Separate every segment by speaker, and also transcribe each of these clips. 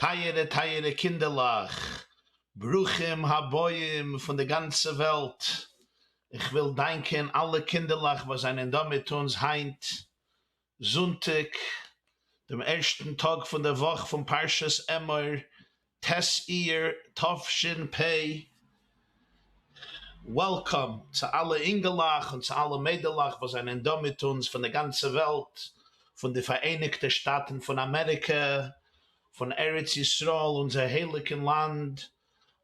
Speaker 1: טייערע טייערע קינדערלעך, ברוכים הבאים פון די גאנצע וועלט, איך וויל דאנקען אלע קינדערלעך וואס זענען דא מיט אונז היינט זונטאג דעם ערשטן טאג פון דער וואך פון פרשת אמור, ט' אייר תש"פ. וועלקאם צו אלע אינגעלעך און צו אלע מיידלעך וואס זענען דא מיט אונז פון די גאנצע וועלט, פון די פאראייניגטע שטאטן פון אמעריקע, פון ארץ ישראל אונזער הייליגן לאנד,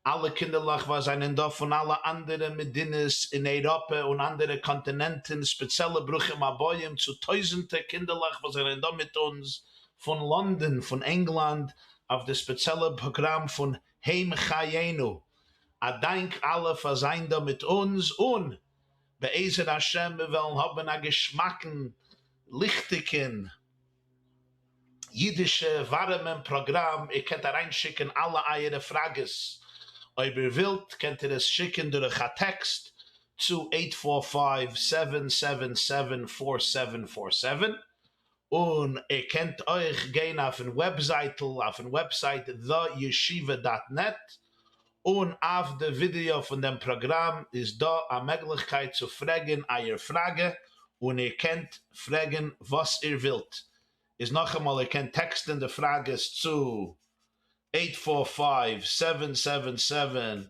Speaker 1: אלע קינדערלעך וואס זענען דא פון אלע אנדערע מדינות אין אייראפע און אנדערע קאנטינענטן, ספעציעלע ברוכים הבאים צו טויזענטער קינדערלעך וואס זענען דא מיט אונז פון לאנדאן פון ענגלאנד אויף די ספעציעלע פראגראם פון הם חיינו, א דאנק אלע פאר זיין דא מיט אונז, און בעזר השם מיר וועלן האבן א געשמאקן ליכטיגן אידישע ווארעמען פראגראם, איר קענט אריינשיקן אלע אייערע פראגעס, אויב איר ווילט קענט איר עס שיקן דורך א טעקסט צו עיט פאר פייוו סעווען סעווען סעווען פאר סעווען פאר סעווען, און איר קענט אויך גיין אויפן וועבזייטל אויפן וועבסייט the yeshiva דאט נעט, און אויף די ווידעא פון דעם פראגראם איז דא א מעגליכקייט צו פרעגן אייער פראגע, און איר קענט פרעגן וואס איר ווילט. איז נאכאמאל איר קענט טעקסטען די פראגעס צו עיט פאר פייוו סעווען סעווען סעווען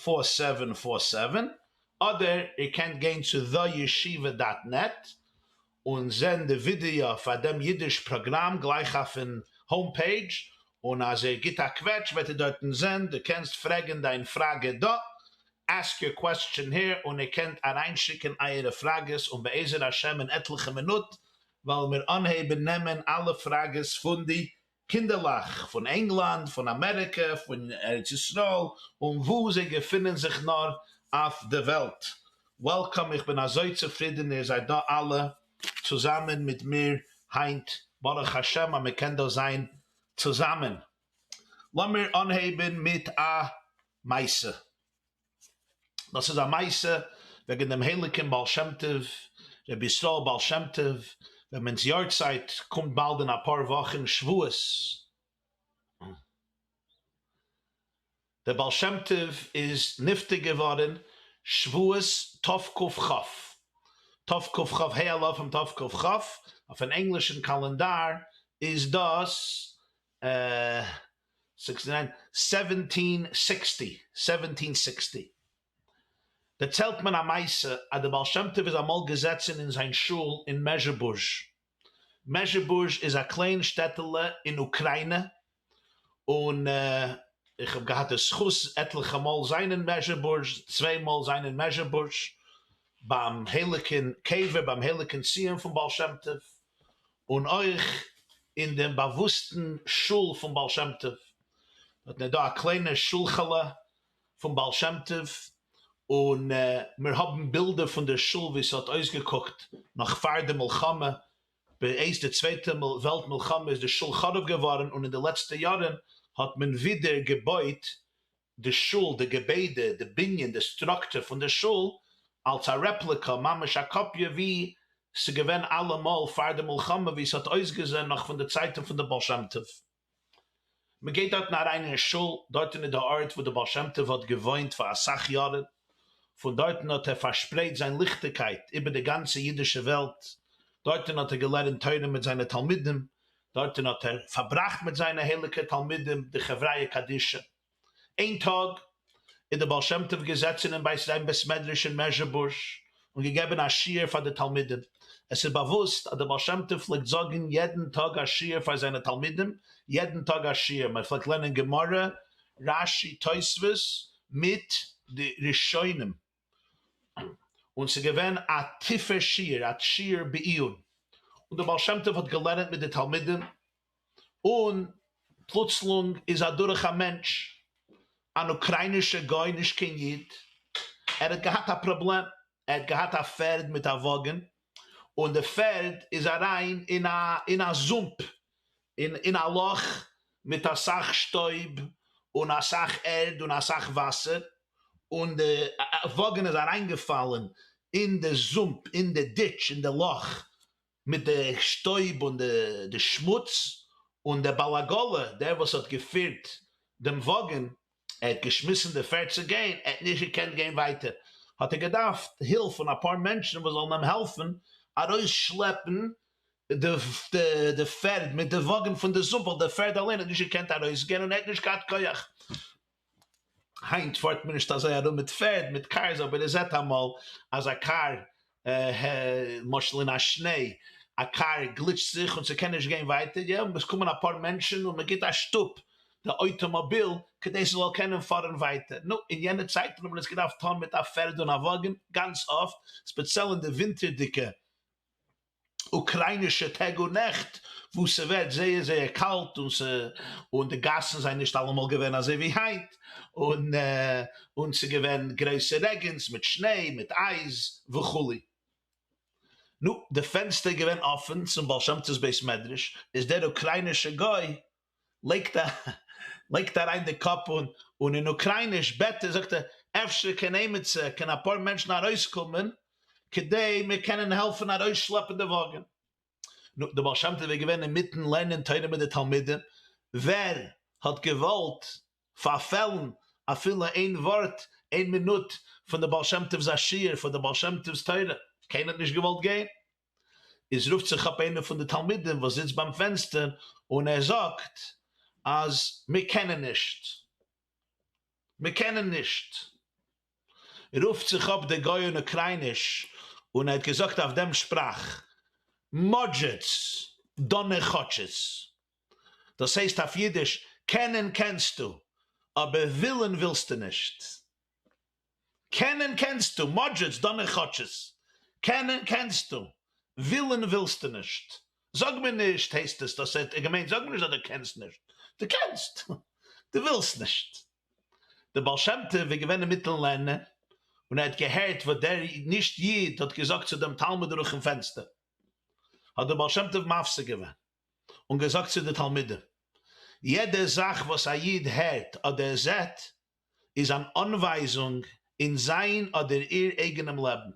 Speaker 1: פאר סעווען פאר סעווען, אדער איר קענט גיין צו the yeshiva דאט נעט און זען די ווידעא פאר דעם אידיש פראגראם גלייך אויפן האום פעידזש, און אז איר גיט א קוועטש וועט איר דארטן זען דו קענסט פרעגן דיין פראגע דא, Ask your question here, און איר קענט אריינשיקן אייערע פראגעס און בעזר השם אין עטליכע מינוט וועלן מיר אנהייבן נעמען אלע פראגעס פון די קינדערלעך פון ענגלאנד, פון אמעריקע, פון ארץ ישראל, און וואו זיי געפינען זיך נאר אויף די וועלט. וועלקאם, איך בין אזוי צופרידן איר זייט דא אלע צוזאמען מיט מיר היינט, ברוך השם אז מען קען דא זיין צוזאמען. לאמיר אנהייבן מיט א מעשה. דאס איז א מעשה וועגן דעם הייליגן בעל שם טוב, רבי ישראל בעל שם טוב, וועמענס יארצייט קומט באלד אין אפאר וואכן שבועות. דער בעל שם טוב איז נפטר געווארן שבועות תקכ, תקכ, ה' אלפים תקכ, אויפן ענגלישן קאלענדאר איז דאס סיקסטי ניין, סעווענטין סיקסטי, סעווענטין סיקסטי, דערציילט מען א מעשה אז דער בעל שם טוב איז אמאל געזעצן אין זיין שול אין מעזשיבוזש, מעזשיבוזש איז א קליין שטעטעלע אין אוקריינע, און איך האב געהאט די זכות עטליכע מאל זיין אין מעזשבוזש, צוויי מאל זיין אין מעזשבוזש ביים הייליגן קבר, ביים הייליגן ציון פון בעל שם טוב, און אויך אין דעם באוואוסטן שול פון בעל שם טוב, דארטן איז דא א קליינע שולכעלע פון בעל שם טוב, און מיר האבן בילדער פון דער שול ווי ס'האט אויסגעקוקט נאך פאר די מלחמה, בעת די צווייטע וועלט מלחמה איז די שול חרוב געווארן און אין די לעצטע יארן האט מען ווידער געבויט די שול, די געביידע, די בנין, די סטרוקטור פון די שול, אלס א רעפליקא, ממש א קאפיע ווי ס'געווען אלעמאל פאר די מלחמה, ווי ס'האט אויסגעזען נאך פון די צייטן פון די בעל שם טוב. מ'גייט דארטן אריין אין שול, דארטן איז די ארט וואו די בעל שם טוב האט געוואוינט פאר אסאך יארן, פון דארטן האט ער פארשפרייט זיין ליכטיגקייט איבער די גאנצע אידישע וועלט, דארטן האט ער געלערנט תורה מיט זיינע תלמידים, דארטן האט ער פארבראכט מיט זיינע הייליגע תלמידים די חבריא קדישא. איין טאג איז דער בעל שם טוב געזעצן אין בית זיין בית מדרש אין מעזשבוזש און געגעבן א שיעור פאר די תלמידים. עס איז באוואוסט אז דער בעל שם טוב פלעגט זאגן יעדן טאג א שיעור פאר זיינע תלמידים, יעדן טאג א שיעור, מען פלעגט לערנען גמרא, רש"י, תוספות, מיט די ראשונים, און ס'איז געווען א טיפער שיעור, א שיעור בעיון, און דער בעל שם טוב האט געלערנט מיט די תלמידים, און פלוצלונג איז אדורך א מענטש, אן אוקריינישער גוי, נישט קיין איד, ער האט געהאט א פראבלעם, ער האט געהאט א פערד מיט א וואגן, און די פערד איז אריין אין א אין א זומפ, אין אין א לאך מיט אסאך שטויב און אסאך ערד און אסאך וואסער, און די וואגן איז אריינגעפאלן אין די זומפ, אין די דיטש, אין די לאך, מיט די שטויב און די שמוץ, און דער בעל עגלה, דער וואס האט געפירט דעם וואגן, ער האט געשמיסן די פערד צו גיין, ער האט נישט געקענט גיין ווייטער, האט ער געדארפט הילף פון אפאר מענטשן וואס זאלן אים העלפן ארויסשלעפן די פערד מיט די וואגן פון די זומפ, ווייל די פערד אליין האט נישט געקענט ארויסגיין און ער האט נישט געהאט כח. היינט פארט מען נישט אזוי ארום מיט פערד, מיט קארס, אבער איר זעט אמאל אז א קאר, למשל אין א שניי, א קאר גליטשט זיך און ס'קען נישט גיין ווייטער, יא, עס קומען אפאר מענטשן און מ'גיט א שטופ די אויטאמאביל כדי ס'זאל קענען פארן ווייטער. נו, אין יענע צייטן האט מען עס געדארפט טון מיט א פערד און א וואגן, גאנץ אפט, ספעציעל אין די ווינטערדיגע אוקריינישע טעג און נעכט וואו ס'ווערט זייער זייער קאלט און און די גאסן זענען נישט אלעמאל געווען אזוי ווי היינט און און ס'געווען גרויסע רעגענס מיט שניי מיט אייז וכו'. נו, די פענסטער איז געווען אפען צום בעל שם טוב'ס בית מדרש, איז דער אוקריינישער גוי לייגט לייגט אריין די קאפ און און אין אוקרייניש בעט ער זאגט ער אפשר קען עימיצער קען אפאר מענטשן ארויסקומען כדי מיר קענען העלפן ארויסשלעפן די וואגן. נו, די בעל שם טוב איז געווען אינמיטן לערנען תורה מיט די תלמידים, ווער האט געוואלט פארפעלן אפילו איין ווארט, איין מינוט פון די בעל שם טוב'ס א שיעור, פון די בעל שם טוב'ס תורה? קיינער האט נישט געוואלט גיין. איז רופט זיך אפ איינער פון די תלמידים וואס זיצט ביים פענסטער און ער זאגט אז מיר קענען נישט, מיר קענען נישט. רופט זיך אפ דער גוי אין אוקרייניש און ער האט געזאגט אויף דעם שפראך, מאדזשעטס דא נע כאטשעס. דאס הייסט אויף אידיש, קענען קענסטו, אבער ווילן ווילסטו נישט. קענען קענסטו, מאדזשעטס דא נע כאטשעס. קענען קענסטו, ווילן ווילסטו נישט. זאג מיר נישט, הייסט עס, דאס האט ער געמיינט, זאג מיר נישט אז דו קענסט נישט. דו קענסט, דו ווילסט נישט. דער בעל שם טוב איז געווען אינמיטן לערנען, און ער האט געהערט וואס דער נישט איד האט געזאגט צו דעם תלמיד דורכן פענסטער. האט דער בעל שם טוב מפסיק געווען און געזאגט צו די תלמידים, יעדע זאך וואס א איד הערט אדער זעט, איז אן אנווייזונג אין זיין אדער איר אייגענעם לעבן.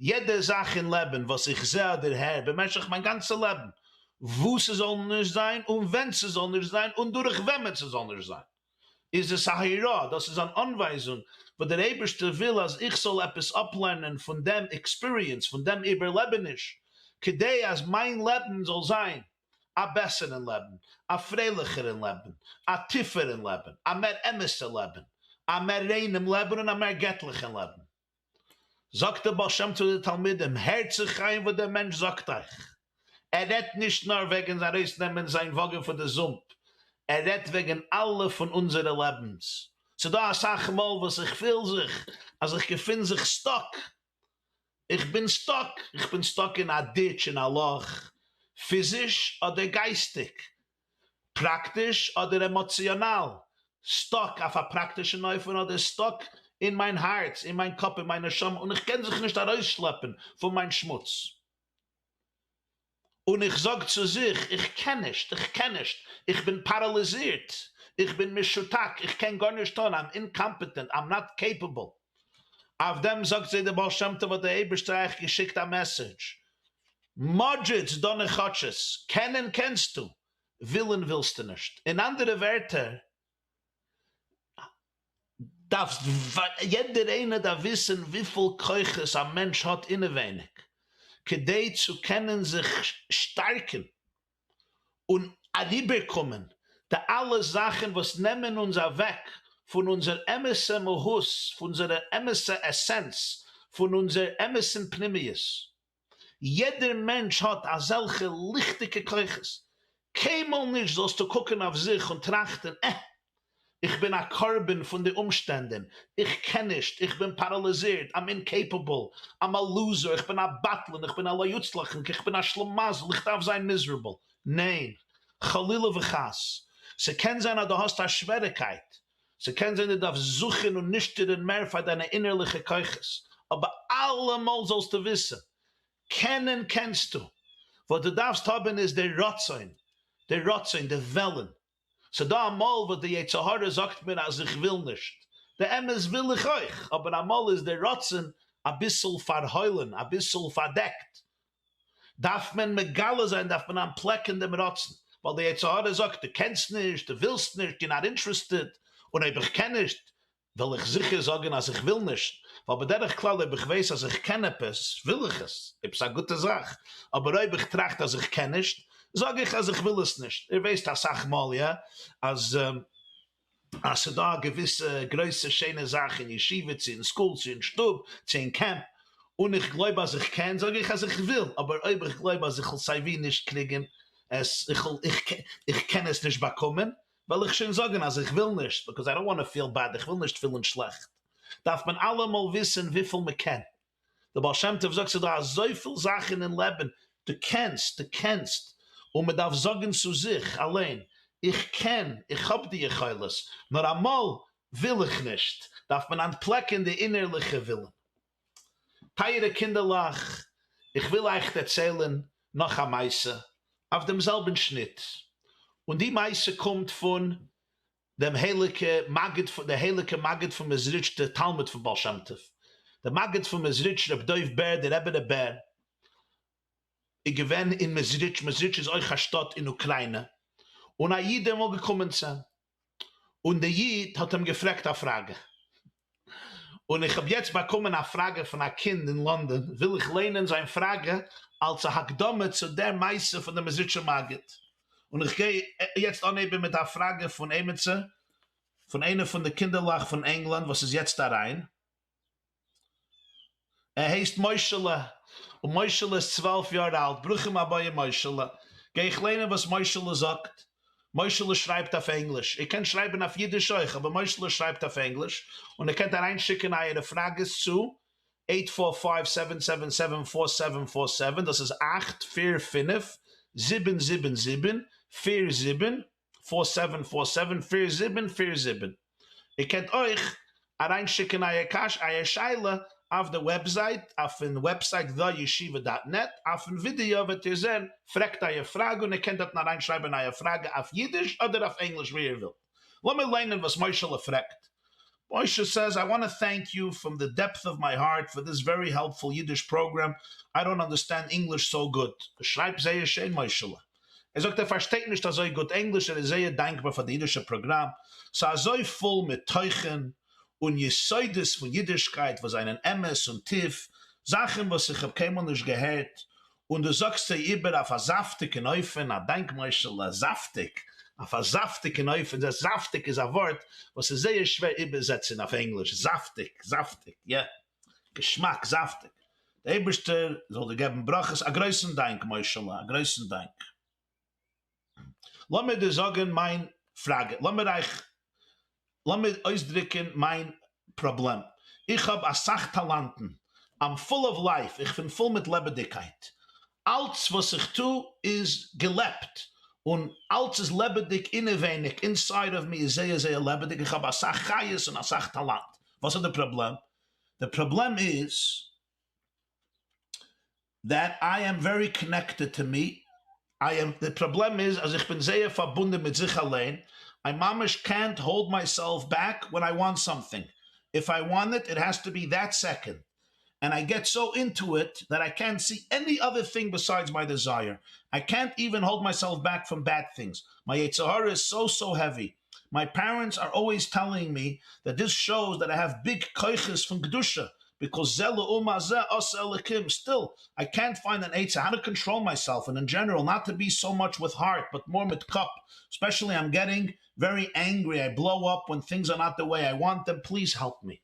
Speaker 1: יעדע זאך אין לעבן וואס איך זע אדער הער במשך מיין גאנצע לעבן, וואו ס'זאל נישט זיין און ווען ס'זאל נישט זיין און דורך וועמען ס'זאל נישט זיין, איז עס א הוראה, דאס איז אן אנווייזונג וואס דער אייבערשטער וויל אז איך זאל עפעס אפלערנען פון דעם experience, פון דעם איבערלעבעניש, כדי אז מיין לעבן זאל זיין א בעסערן לעבן, א פרייליכערן לעבן, א טיפערן לעבן, א מער אמת'ע לעבן, א מער ריינעם לעבן און א מער געטליכן לעבן. זאגט דער בעל שם צו די תלמידים, הערט זיך איין וואס דער מענטש זאגט אייך. ער רעדט נישט נאר וועגן ארויסנעמען זיין וואגן פון די זומפ, ער רעדט וועגן אלע פון אונזערע לעבנס. ס'דא אסאך מאל וואס איך פיל זיך אז איך געפין זיך סטאק. איך בין סטאק. איך בין סטאק אין א דיטש, אין א לאך. פיזיש אדער גייסטיג. פראקטיש אדער עמאציאנאל. סטאק אויף א פראקטישן אופן אדער סטאק אין מיין הארץ, אין מיין קאפ, אין מיין נשמה און איך קען זיך נישט ארויסשלעפן פון מיין שמוץ. און איך זאג צו זיך, איך קען נישט, איך קען נישט, איך בין פאראליזירט, איך בין משותק, איך קען גארנישט טון, I'm incompetent, I'm not capable. אויף דעם זאגט זיי דער בעל שם טוב האט דער אייבערשטער אייך געשיקט א מעסעדזש, מאדזשיץ דא נחאטשעס, קענען קענסטו, ווילן ווילסטו נישט. אין אנדערע ווערטער, דארפסט, יעדער איינער דארף וויסן וויפיל כוחות א מענטש האט אינעווייניג כדי צו קענען זיך שטארקן און אריבערקומען די אלע זאכן וואס נעמען אונז אוועק פון אונזער אמת'ע מהות, פון אונזערע אמת'ע עסענס, פון אונזער אמת'ן פנימיות. יעדער מענטש האט אזעלכע ליכטיגע כוחות, קיינמאל נישט זאלסטו קוקן אויף זיך און טראכטן, אה, איך בין א קרבן פון די אומשטענדן, איך קען נישט, איך בין פאראליזירט, I'm incapable, I'm a loser, איך בין א בטלן, איך בין א לא יוצלח'ניק, איך בין א שלמזל, איך דארף זיין miserable. ניין, חלילה וחס. ס'קען זיין אז דו האסט א שוועריקייט, ס'קען זיין דו דארפסט זוכן און נישטערן מער פאר דיינע אינערליכע כוחות, אבער אלעמאל זאלסטו וויסן, קענען קענסטו, וואס דו דארפסט האבן איז די רצון, די רצון, די וועלן. ס'דא אמאל וואס די יצר הרע זאגט מיר אז איך וויל נישט, די אמת וויל איך אויך, אבער אמאל איז די רצון אביסל פארהוילן, אביסל פארדעקט, דארף מען מגלה זיין, דארף מען אנטפלעקן דעם רצון, ווייל די יצר הרע זאגט דו קענסט נישט, דו ווילסט נישט, you're not interested, און אויב איך קען נישט, וועל איך זיכער זאגן אז איך וויל נישט, ווייל בדרך כלל אויב איך ווייס אז איך קען עפעס, וויל איך עס, אויב ס'איז א גוטע זאך, אבער אויב איך טראכט אז איך קען נישט, זאג איך אז איך וויל עס נישט, איר ווייסט אסאך מאל, איא, אז. אז ס'דא א געוויסע גרויסע שענע זאך אין ישיבה צו אין סקול צו אין שטוב צו אין קעמפ, און איך גלויב אז איך קען, זאג איך אז איך וויל, אבער אויב איך גלויב אז איך וועל סייווי נישט קריגן עס, איך איך קען עס נישט באקומען, וועל איך שוין זאגן אז איך וויל נישט, because I don't want to feel bad, איך וויל נישט פילן שלעכט. דארף מען אלעמאל וויסן וויפיל מ'קען. דער בעל שם טוב זאגט ס'איז דא אזויפיל זאכן אין לעבן, דו קענסט, דו קענסט, און מען דארף זאגן צו זיך אליין, איך קען, איך האב די יכולת, נאר אמאל וויל איך נישט, דארף מען אנטפלעקן די אינערליכע ווילן. טייערע קינדערלעך, איך וויל אייך דערציילן נאך א מעשה אויף דעם זעלבן שניט, און די מעשה קומט פון דעם הייליגע מגיד פון דער הייליגע מגיד פון מעזריטש דער תלמיד פון בעל שם טוב, דער מגיד פון מעזריטש ר' דוב בער דער רבי ר' בער איז געווען אין מעזריטש, מעזריטש איז אויך א שטאט אין אוקריינע, און א איד איז אמאל געקומען צו אים, און דער איד האט אים געפרעגט א פראגע, און איך האב יעצט באקומען א פראגע פון א קינד אין לאנדאן, וויל איך ליינען זיין פראגע אלס א הקדמה צו דער מעשה פון דעם מעזריטשער מגיד, און איך גיי יעצט אנהייבן מיט א פראגע פון עימיצער, פון איינע פון די קינדערלעך פון ענגלאנד וואס איז יעצט אריין. ער הייסט מוישעלע, און מוישעלע איז 12 יאר אלט, ברוכים הבאים מוישעלע, גיי איך ליינען וואס מוישעלע זאגט, מוישעלע שרייבט אויף ענגליש, איר קענט שרייבן אויף אידיש אויך, אבער מוישעלע שרייבט אויף ענגליש, און איר קענט אריינשיקן אייערע פראגעס צו eight four five seven seven seven four seven four seven, דאס איז אכט פיר פינף זיבן זיבן זיבן פיר זיבן four seven four seven פיר זיבן פיר זיבן. איר קענט אויך אריינשיקן אייער קש אייער שאלה אויף די וועבזייט אויפן website the yeshiva dot net, אויפן ווידעא וועט איר זען פרעגט אייער פראגע און איר קענט דארטן אריינשרייבן אייער פראגע אויף אידיש אדער אויף ענגליש ווי איר ווילט. לאמיר ליינען וואס מוישעלע פרעגט. משה says, I want to thank you from the depth of my heart for this very helpful Yiddish program. I don't understand English so good. שרייבט זייער שיין מוישעלע. ער זאגט ער פארשטייט נישט אזוי גוט ענגליש, ער איז זייער דאנקבאר פאר די אידישע פראגראם, ס'איז אזוי פול מיט תוכן און יסודות פון אידישקייט וואס זענען אמת און טיף, זאכן וואס איך האב קיינמאל נישט געהערט, און דו זאגסט זיי איבער אויף א זאפטיגן אופן, א דאנק מוישעלע, זאפטיג, אויף א זאפטיגן אופן, זעסט זאפטיג איז א ווארט וואס איז זייער שווער איבערזעצן אויף ענגליש, זאפטיג, זאפטיג, יא. געשמאק, זאפטיג. דער אייבערשטער זאל דיר געבן ברכות, א גרויסן דאנק מוישעלע, א גרויסן דאנק. לאמיר דיר זאגן מיין. פראגע. לאמיר אייך לאמיר אויסדריקן מיין פראבלעם. איך האב אסאך טאלאנטן. I'm full of life, איך בין פול מיט לעבעדיגקייט. אלץ וואס איך טו איז געלעבט, און אלץ איז לעבעדיג אינעווייניג, inside of me איז זייער זייער לעבעדיג, איך האב אסאך חיות און אסאך טאלאנט. וואס איז די פראבלעם? די פראבלעם איז that I am very connected to me, I am, די פראבלעם איז אז איך בין זייער פארבונדען מיט זיך אליין, I ממש קענט האלד מייסעלף בעק ווען איי וואנט סאמטינג, איף איי וואנט איט, איט העז טו בי דעט סעקאנד, ענד איי געט סאו אינטו איט דעט איי קענט סי עני אדער טינג ביסיידס מיי דעזייער, איי קענט איווען האלד מייסעלף בעק פראם בעד טינגס, מיי יצר הרע איז סאו סאו העווי, מיי פערענטס אר אלוועיס טעלינג מי דעט דיס שאוס דעט איי העוו ביג כוחות פון קדושה, ביקאוז זה לעומת זה עשה אלקים, סטיל איי קענט פיינד אן עצה האו טו קאנטראל מייסעלף און אין דזשענעראל נאט טו בי סאו מאטש וויט הארט באט מאר מיט קאפ, ספעשעלי איים געטינג ווערי ענגרי איי בלאו אפ ווען טינגס אר נאט די וועי איי וואנט דעם פליז העלפ מי.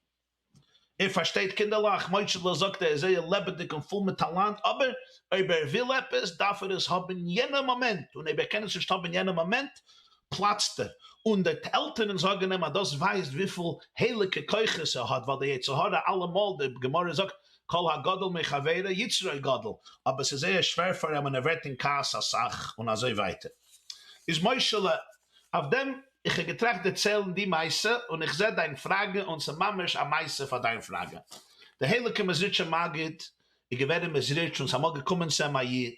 Speaker 1: איר פארשטייט קינדערלעך, מוישעלע זאגט ער איז זייער לעבעדיג און פול מיט טאלאנט אבער אויב ער וויל עפעס דארף ער עס האבן יענע מאמענט און אויב ער קען עס נישט האבן יענע מאמענט פלאצט ער, און די עלטערן זאגן אים אז דאס ווייזט וויפיל הייליגע כוחות ער האט, ווייל די יצר הרע אלעמאל, די גמרא זאגט כל הגדול מחבירו יצרו גדול, אבער ס'איז זייער שווער פאר אים און ער ווערט אין כעס אסאך און אזוי ווייטער. איז מוישעלע, אויף דעם איך האב געטראכט דערציילן די מעשה, און איך זע דיין פראגע און ס'ממש א מעשה פאר דיין פראגע. די הייליגע מעזריטשער מגיד איז געווען אין מעזריטש און ס'אמאל געקומען צו אים א איד,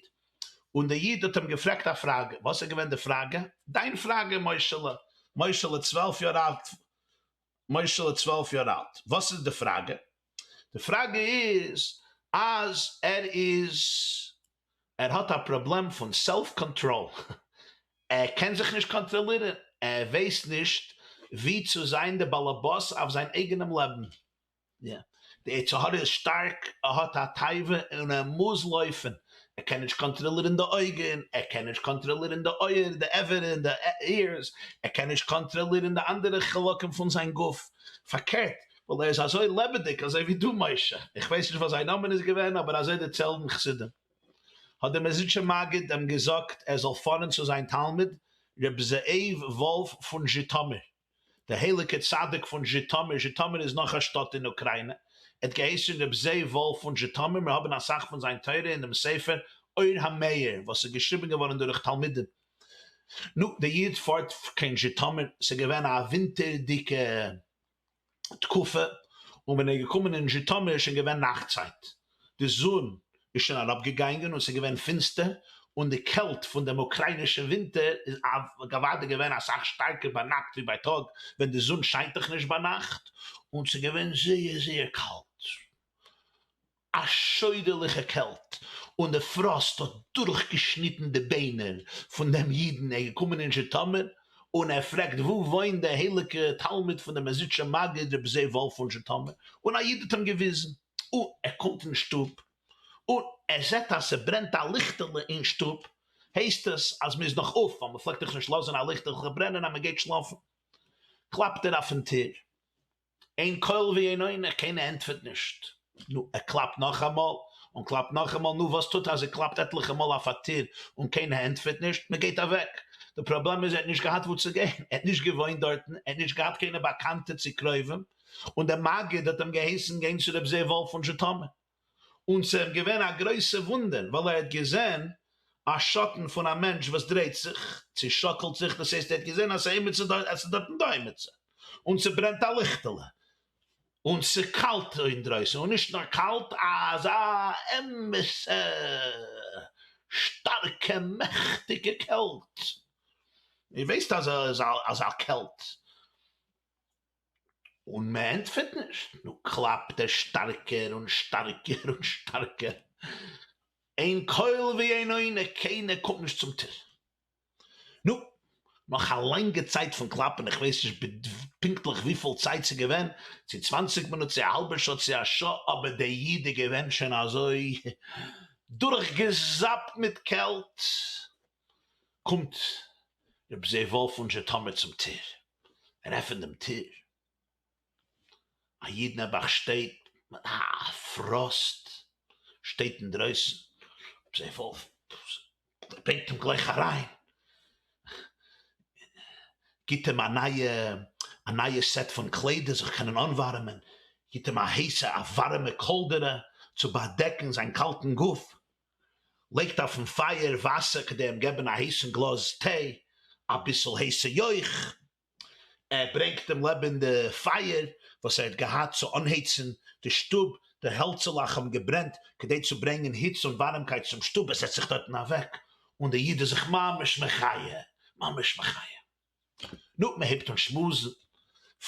Speaker 1: און דער איד האט אים געפרעגט א פראגע, וואס איז געווען די פראגע? דיין פראגע מוישעלע, מוישעלע 12 יאר אלט, מוישעלע 12 יאר אלט, וואס איז די פראגע? די פראגע איז אז ער איז, ער האט א פראבלעם פון self control, ער קען זיך נישט קאנטראלירן, ער ווייסט נישט ווי צו זיין די באלעבאס אויף זיין אייגענעם לעבן, יא, די יצר הרע איז שטארק, ער האט א תאווה און ער מוז לויפן, ער קען נישט קאנטראלירן די אויגן, ער קען נישט קאנטראלירן די אויער, די אברים, די ears, ער קען נישט קאנטראלירן די אנדערע חלקים פון זיין גוף, פארקערט, ווייל ער איז אזוי לעבעדיג, אזוי ווי דו משה, איך ווייס נישט וואס זיין נאמען איז געווען, אבער אזוי דערציילן חסידים. האט דער מעזריטשער מגיד אים געזאגט ער זאל פארן צו זיין תלמיד ר' זאב וואלף פון זשיטאמיר, דער הייליגער צדיק פון זשיטאמיר, זשיטאמיר איז נאך א שטאט אין אוקריינע, ער האט געהייסן ר' זאב וואלף פון זשיטאמיר, מיר האבן אסאך פון זיין תורה אין דעם ספר אור המאיר וואס איז געשריבן געווארן דורך תלמידים. נו, דער איד פארט קיין זשיטאמיר, ס'איז געווען א ווינטערדיגע תקופה, און ווען ער איז געקומען אין זשיטאמיר איז שוין געווען נאכט צייט, די זון איז שוין אראפגעגאנגען און ס'איז געווען פינסטער, און די קעלט פון דעם אוקריינישן ווינטער איז אוודאי געווען אסאך שטארקער ביינאכט ווי בייטאג ווען די זון שיינט דאך נישט ביינאכט, און ס'איז געווען זייער זייער קאלט. א שוידערליכע קעלט, און די פראסט האט דורכגעשניטן די ביינער פון דעם אידן, ער איז געקומען אין זשיטאמיר, און ער פרעגט וואו וואוינט דער הייליגע תלמיד פון דעם מעזריטשער מגיד רבי זאב וואלף פון זשיטאמיר, און א איד האט אים געוויזן, און ער קומט אין שטוב, און ער זעט אז ס'ברענט א ליכטעלע אין שטוב, הייסט עס אז מ'איז נאך אויף, ווייל מ'פלעגט דאך נישט לאזן א ליכטעלע ברענען אז מ'גייט שלאפן, קלאפט ער אויפן טיר, אין קול ואין עונה, קיינער ענטפערט נישט. נו, ער קלאפט נאכאמאל, און קלאפט נאכאמאל, נו, וואס טוט אז ער קלאפט עטליכע מאל אויף א טיר און קיינער ענטפערט נישט? מען גייט אוועק. די פראבלעם איז ער האט נישט געהאט וואו צו גיין, ער האט נישט געוואוינט דארטן, ער האט נישט געהאט קיינע באקאנטע צו קרובים, און דער מגיד האט אים געהייסן גיין צו רב זאב וואלף פון זשיטאמיר. און ס'איז אים געווען א גרויסע וואונדער, ווייל ער האט געזען א שאטן פון א מענטש וואס דרייט זיך, צעשאקלט זיך, דאס הייסט ער האט געזען אז ס'איז דארטן דא עמיצער, און ס'ברענט א ליכטעלע, און ס'קאלט אינדרויסן, און נישט נאר קאלט, אזא אמת'ע שטארקע מעכטיגע קעלט, איר ווייסט אזא קעלט. און מען ענטפערט נישט, נו קלאפט ער שטארקער און שטארקער און שטארקער, אין קול ואין עונה, קיינער קומט נישט צום טיר. נו, נאך א לאנגע צייט פון קלאפן, איך ווייס נישט פונקטליך וויפיל צייט ס'איז געווען, צו צוואנציג מינוט צו א האלבע שעה צו א שעה, אבער דער איד איז געווען שוין אזוי דורכגעזאפט מיט קעלט, קומט רבי זאב וואלף פון זשיטאמיר צום טיר, ער עפענט דעם טיר, א איד נעבעך שטייט מיט א פראסט, שטייט אינדרויסן, רבי זאב וואלף ברענגט אים גלייך אריין, גיט אים א נייע א נייע סעט פון קליידער זיך קענען אנווארעמען, גיט אים א הייסע א ווארעמע קאלדערע צו באדעקן זיין קאלטן גוף, לייגט אויפן פייער וואסער כדי אים געבן א הייסן גלאז טיי, אביסל הייסע יויך, ער ברענגט אים לעבן די פייער וואס ער האט געהאט צו אנהייצן די שטוב, די העלצעלעך האבן געברענט כדי צו ברענגען היץ און ווארעמקייט צום שטוב, ער זעצט זיך דארטן אוועק און דער איד איז זיך ממש מחיה, ממש מחיה. נו, מען הייבט אן שמועסן,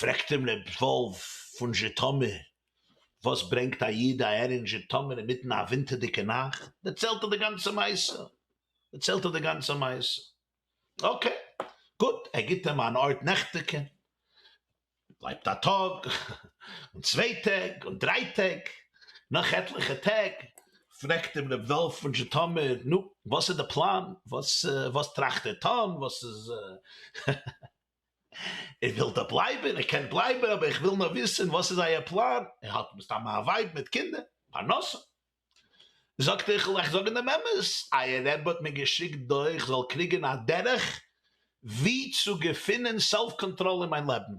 Speaker 1: פרעגט אים ר' וואלף פון זשיטאמיר, וואס ברענגט א איד אהער אין זשיטאמיר אינמיטן א ווינטערדיגע נאכט? דערציילט ער די גאנצע מעשה, דערציילט ער די גאנצע מעשה. אקעי, גוט, ער גיבט אים אן ארט נעכטיגן, בלייבט א טאג, און צוויי טעג, און דריי טעג, נאך עטליכע טעג פרעגט אים ר' וואלף פון זשיטאמיר, נו, וואס איז די פלאן, וואס וואס טראכט איר טון, וואס איז, איר ווילט דא בלייבן, איר קענט בלייבן, אבער איך וויל נאר וויסן וואס איז אייער פלאן, איר האט מסתמא א ווייב מיט קינדער, פרנסה. זאגט ער, איך וועל אייך זאגן דעם אמת, אייער רבי האט מיר געשיקט דא איך זאל קריגן א דרך ווי צו געפינען סעלף קאנטראל אין מיין לעבן,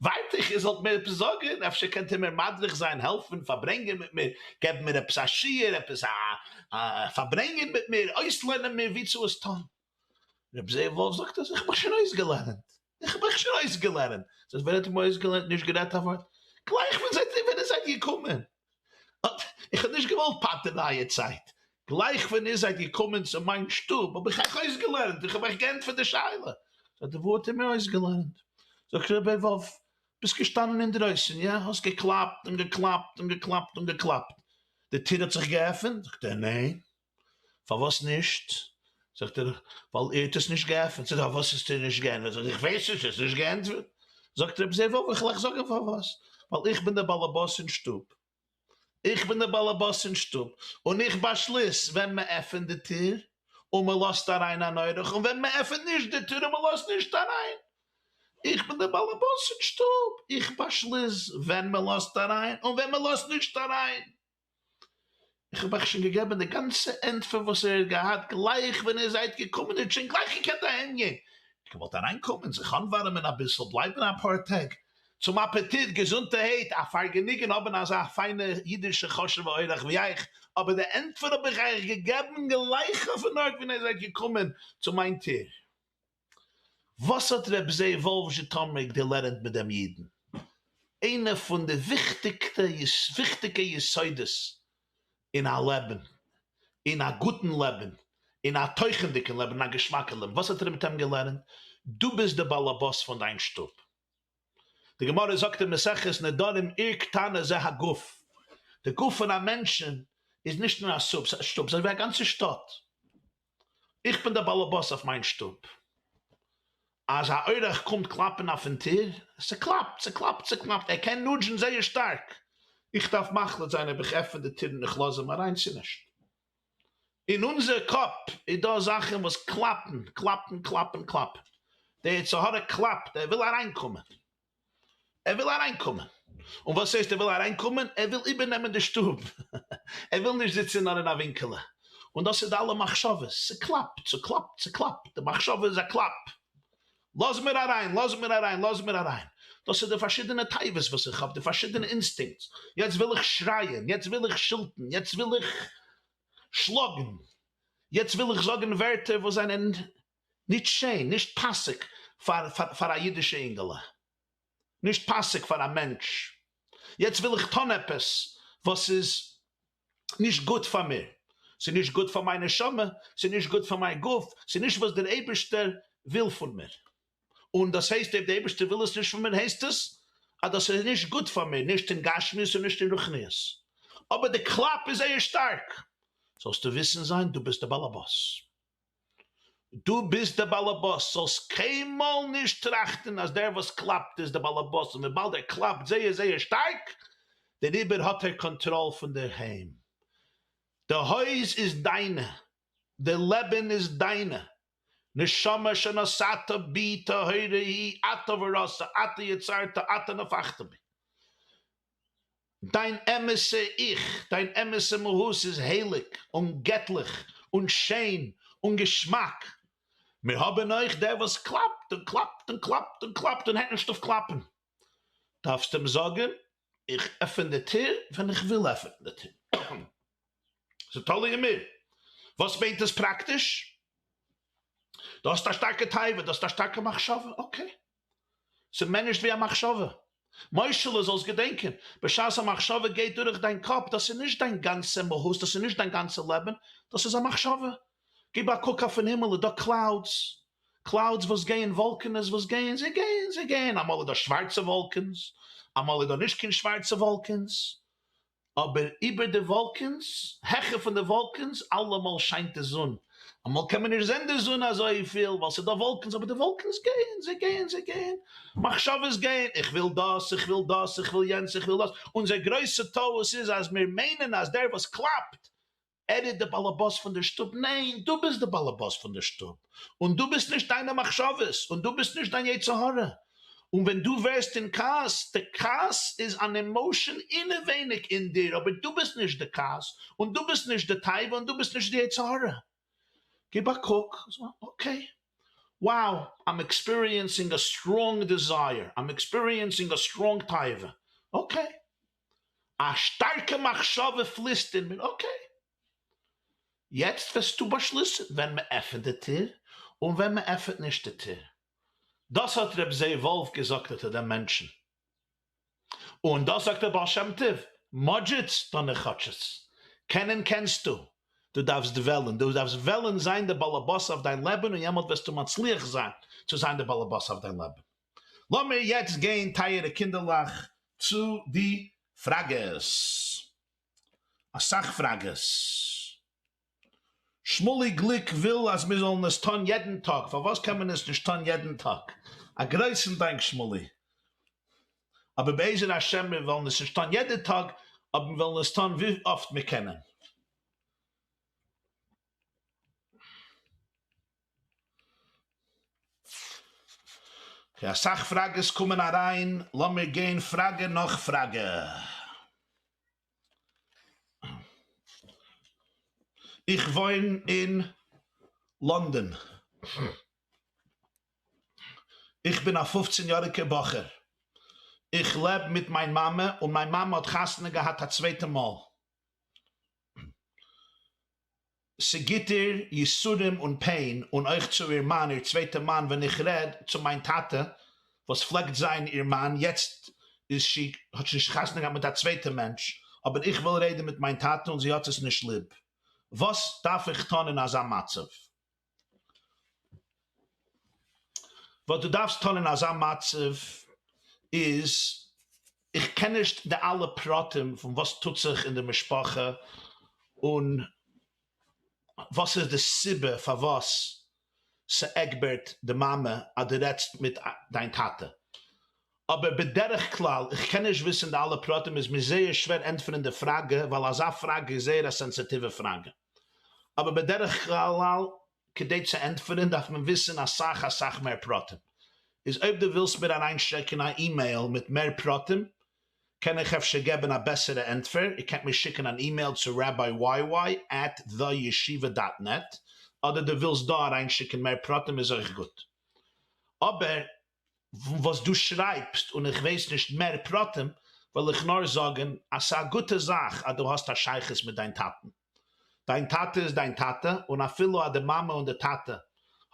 Speaker 1: ווארט איך איר זאלט מיר עפעס זאגן, אפשר קענט איר מיר מדריך זיין, העלפן, פארברענגען מיט מיר, געבן מיר עפעס א שיעור, עפעס א פארברענגען מיט מיר, אויסלערנען מיר ווי צו עס טון. רבי זאב וואלף זאגט אז איך האב מיך שוין אויסגעלערנט, איך האב מיך שוין אויסגעלערנט, זאגט ווען האט איר מיך אויסגעלערנט, נישט גערעדט א ווארט, גלייך ווען זייט ווען איר זייט געקומען, איך האב נישט געוואלט פטר'ן אייער צייט, גלייך ווען איר זייט געקומען צו מיין שטוב האב איך אייך אויסגעלערנט, איך האב אייך געענטפערט די שאלה, זאגט ער וואו האט איר מיר אויסגעלערנט, זאגט רבי וואלף, ביסט געשטאנען אינדרויסן, יא? האסט געקלאפט און געקלאפט און געקלאפט און געקלאפט, די טיר האט זיך געעפנט? זאגט ער ניין. פארוואס נישט? זאגט ער, ווייל איר האט עס נישט געעפנט. זאגט ער, פארוואס האסטו נישט געענטפערט? זאגט ער, איך ווייס נישט, האסט נישט געענטפערט. זאגט רבי זאב וואלף, איך וועל אייך זאגן פארוואס, ווייל איך בין דער באלעבאס אין שטוב. איך בין דער באלעבאס אין שטוב, און איך באשליס ווען מען עפענט די טיר און מען לאזט אריין אן אורח, און ווען מען עפענט נישט די טיר און מען לאזט נישט אריין. איך בין דער באלעבאס אין שטוב, איך באשליס ווען מען לאזט אריין און ווען מען לאזט נישט אריין. איך האב אייך שוין געגעבען די גאנצע ענטפער וואס איר האט געהאט גלייך ווען איר זייט געקומען, איר האט שוין גלייך געקענט אהיים גיין, איר געוואלט אריין קומען זיך אנווארעמען אביסל, בלייבען אפאר טעג, צום אפעטיט, געזונטערהייט, א פארגעניגען האבען אזא פיינע אידישע חשובע אורח ווי אייך, אבער די ענטפער האב איך אייך געגעבען גלייך אויפן ארט ווען איר זייט געקומען צו מיין טיר. וואס האט ר' זאב וואלף זשיטאמירער געלערנט מיט דעם אידן? איינע פון די וויכטיגסטע וויכטיגע יסודות אין א לעבן, אין א גוטן לעבן, אין א תוכנ'דיגן לעבן, אין א געשמאקן לעבן, וואס האט ער מיט אים געלערנט? דו ביסט דער באלעבאס פון דיין שטוב. די גמרא זאגט אין מסכת נדרים עיר קטנה זה הגוף, די גוף פון א מענטשן איז נישט נאר א שטוב, ס'איז ווי א גאנצע שטאט. איך בין דער באלעבאס אויף מיין שטוב. אז א אורח קומט קלאפן אויפן טיר, ס'קלאפט, ס'קלאפט, ס'קלאפט, ער קען נודזשן זייער שטארק, איך דארף מחליט זיין אויב איך עפן די טיר און איך לאז אים אריין צו נישט. אין אונזער קאפ איז דא זאכן וואס קלאפן, קלאפן, קלאפן, קלאפן. דער יצר הרע קלאפט, ער וויל אריינקומען. ער וויל אריינקומען. און וואס הייסט ער וויל אריינקומען? ער וויל איבערנעמען די שטוב. ער וויל נישט זיצן נאר אין א ווינקעלע. און דאס איז די אלע מחשבות. ס'קלאפט, ס'קלאפט, ס'קלאפט. די מחשבה איז א קלאפ. לאז מיר אריין, לאז מיר אריין, לאז מיר אריין. דאס איז די פארשידענע תאוות וואס איך האב, די פארשידענע אינסטינקטס. יעצט וויל איך שרייען, יעצט וויל איך שילטן, יעצט וויל איך שלאגן, יעצט וויל איך זאגן ווערטער וואס זענען נישט שיין, נישט פאסיג פאר פאר א אידישע אינגעלע, נישט פאסיג פאר א מענטש, יעצט וויל איך טון עפעס וואס איז נישט גוט פאר מיר, ס'איז נישט גוט פאר מיין נשמה, ס'איז נישט גוט פאר מיין גוף, ס'איז נישט וואס דער אייבערשטער וויל פון מיר, און דאס הייסט אויב דער אייבערשטער וויל עס נישט פון מיר הייסט עס אז דאס איז נישט גוט פאר מיר, נישט אין גשמיות און נישט אין רוחניות, אבער די קלאפ איז זייער שטארק, זאלסטו וויסן זיין דו ביסט דער באלעבאס. דו ביסט דער באלעבאס, זאלסט קיינמאל נישט טראכטן אז דער וואס קלאפט איז דער באלעבאס, און וויבאלד ער קלאפט זייער זייער שטארק, דעריבער האט ער קאנטראל פון דער היים. די הויז איז דיינע, די לעבן איז דיינע, נשמה שנתת בי טהורה היא, אתה בראתה, אתה יצרת, אתה נפחת בי. דיין אמת'ע איך, דיין אמת'ע מהות איז הייליג און געטליך און שיין און געשמאק. מיר האבן אויך דער וואס קלאפט און קלאפט און קלאפט און קלאפט און הערט נישט אויף קלאפן. דארפסט אים זאגן, איך עפען די טיר ווען איך וויל עפענען די טיר. ס'איז תלוי אין מיר. וואס מיינט עס פראקטיש? דו האסט א שטארקע תאווה, דו האסט א שטארקע מחשבה, okay. ס'איז מער נישט ווי א מחשבה. משה'לע זאלסט געדענקען, בשעת א מחשבה גייט דורך דיין קאפ, דאס איז נישט דיין גאנצע מהות, דאס איז נישט דיין גאנצע לעבן, דאס איז א מחשבה. גיב א קוק אויפן הימל, איז דא clouds, clouds וואס גייען, וואלקענעס וואס גייען, זיי גייען, זיי גייען, אמאל איז דא שווארצע וואלקענס, אמאל איז דא נישט קיין שווארצע וואלקענס, אבער איבער די וואלקענס, העכער פון די וואלקענס, אלעמאל שיינט די זון, אמאל קען מען נישט זען די זון אזויפיל ווייל ס'איז דא וואלקענס, אבער די וואלקענס גייען, זיי גייען, זיי גייען, מחשבות גייען, איך וויל דאס, איך וויל דאס, איך וויל יענץ, איך וויל דאס, אונזער גרויסע טעות איז אז מיר מיינען אז דער וואס קלאפט ער איז די באלעבאס פון די שטוב, ניין, דו ביסט די באלעבאס פון די שטוב, און דו ביסט נישט דיינע מחשבות, און דו ביסט נישט דיין יצר הרע, און ווען דו ווערסט אין כעס, די כעס איז אן emotion אינעווייניג אין דיר, אבער דו ביסט נישט די כעס, און דו ביסט נישט די תאווה, און דו ביסט נישט די יצר הרע. גיב א קוק, okay, wow, I'm experiencing a strong desire, I'm experiencing a strong תאווה, okay, א שטארקע מחשבה פליסט אין מיר, okay, יעצט וועסטו באשליסן ווען מען עפענט די טיר און ווען מען עפענט נישט די טיר. דאס האט ר' זאב וואלף געזאגט אט דעם מענטשן. און דאס זאגט דער בעל שם טוב, можеть, да не хочется. קענען קענסטו, דו דארפסט וועלן, דו דארפסט וועלן זיין דער באלעבאס אויף דיין לעבן און יעמאלט וועסטו מצליח זיין צו זיין דער באלעבאס אויף דיין לעבן. לאמיר יעצט גיין טייערע קינדערלעך צו די פראגעס. אסאך פראגעס. שמואלי גליק וויל אז מיר זאלן עס טון יעדן טאג, פארוואס קען מען עס נישט טון יעדן טאג? א גרויסן דאנק שמואלי. אבער בעזר השם מיר וועלן עס נישט טון יעדע טאג, אבער מיר וועלן עס טון ווי אפט מיר קענען. אסאך פראגעס קומען אריין, לאמיר גיין פראגע נאך פראגע. איך וואוין אין לאנדאן. איך בין א פופצן יאריגער בחור. איך לעב מיט מיין מאמע און מיין מאמע האט חתונה געהאט א צווייטע מאל. ס'גיט איר יסורים און pain, און אויך צו איר מאן, איר צווייטע מאן, ווען איך רעד צו מיין טאטע, וואס פלעגט זיין איר מאן, יעצט איז שי, האט שוין חתונה געהאט מיט א צווייטע מענטש, אבער איך וויל רעדן מיט מיין טאטע און זי האט עס נישט ליב. וואס דארף איך טון אין אזא מצב? וואס דו דארפסט טון אין אזא מצב איז, איך קען נישט די אלע פרטים פון וואס טוט זיך אין די משפחה און וואס איז די סיבה פארוואס ס'עגבערט די מאמע אז דו רעדסט מיט דיין טאטע, אבער בדרך כלל, איך קען נישט וויסן די אלע פרטים איז מיר זייער שווער ענטפערן די פראגע ווייל אזא פראגע איז זייער א סענסיטיווע פראגע. אבער בדרך כלל כדי צו ענטפערן דארף מען וויסן אסאך אסאך מער פרטים, איז אויב דו ווילסט מיר אריינשיקן א אימעיל מיט מער פרטים קען איך אפשר געבן א בעסערע ענטפער, איר קענט מיר שיקן אן אימעיל צו rabbiYY at theyeshiva dot net, אדער דו ווילסט דא אריינשיקן מער פרטים איז אויך גוט. אבער וואס דו שרייבסט און איך ווייס נישט מער פרטים, וועל איך נאר זאגן אז ס'איז א גוטע זאך אז דו האסט א שייכות מיט דיין טאטן. דיין טאטע איז דיין טאטע, און אפילו אז די מאמע און די טאטע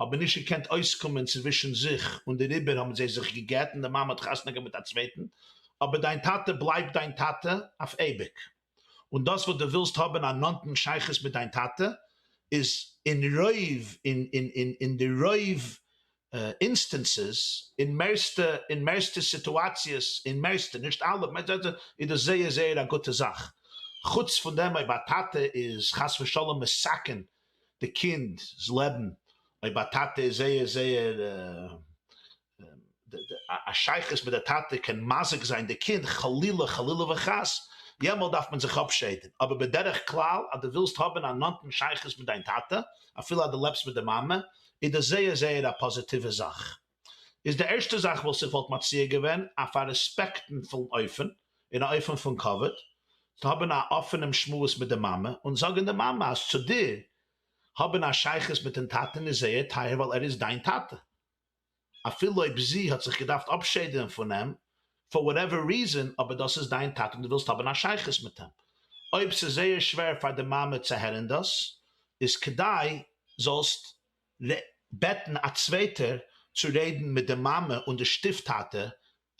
Speaker 1: האבן נישט געקענט אויסקומען צווישן זיך און דעריבער האבן זיי זיך גע'גט און די מאמע האט חתונה געהאט מיט א צווייטן, אבער דיין טאטע בלייבט דיין טאטע אויף אייביג. און דאס וואס דו ווילסט האבן א נאנטן שייכות מיט דיין טאטע איז אין רוב, אין די רוב instances, אין מערסטע, אין מערסטע סיטואציעס, אין מערסטע, נישט אלע, איז דאס זייער זייער א גוטע זאך. חוץ פון דעם אויב א טאטע איז חס ושלום מסכן די קינד'ס לעבן, אויב א טאטע איז זייער זייער א שייכות מיט די טאטע קען מזיק זיין די קינד חלילה חלילה וחס, יעמאלט דארף מען זיך אפשיידן, אבער בדרך כלל אז דו ווילסט האבן א נאנטן שייכות מיט דיין טאטע אפילו אז דו לעבסט מיט די מאמע איז דאס זייער זייער א פאזיטיווע זאך. איז די ערשטע זאך וואס איך וואלט מציע געווען אויף א רעספעקטפולן אופן אין א אופן פון כבוד צו האבן א אפענעם שמועס מיט די מאמע און זאגן די מאמע אז צו דיר. האבן א שייכות מיטן טאטן איז זייער טייער ווייל ער איז דיין טאטע. אפילו אויב זי האט זיך געדארפט אפשיידען פון אים פאר וואטעווער ריזען, אבער דאס איז דיין טאטע און דו ווילסט האבן א שייכות מיט אים. אויב ס'איז זייער שווער פאר די מאמע צו הערן דאס, איז כדאי זאלסט בעטן א צווייטער צו רעדן מיט די מאמע און די שטיף טאטע,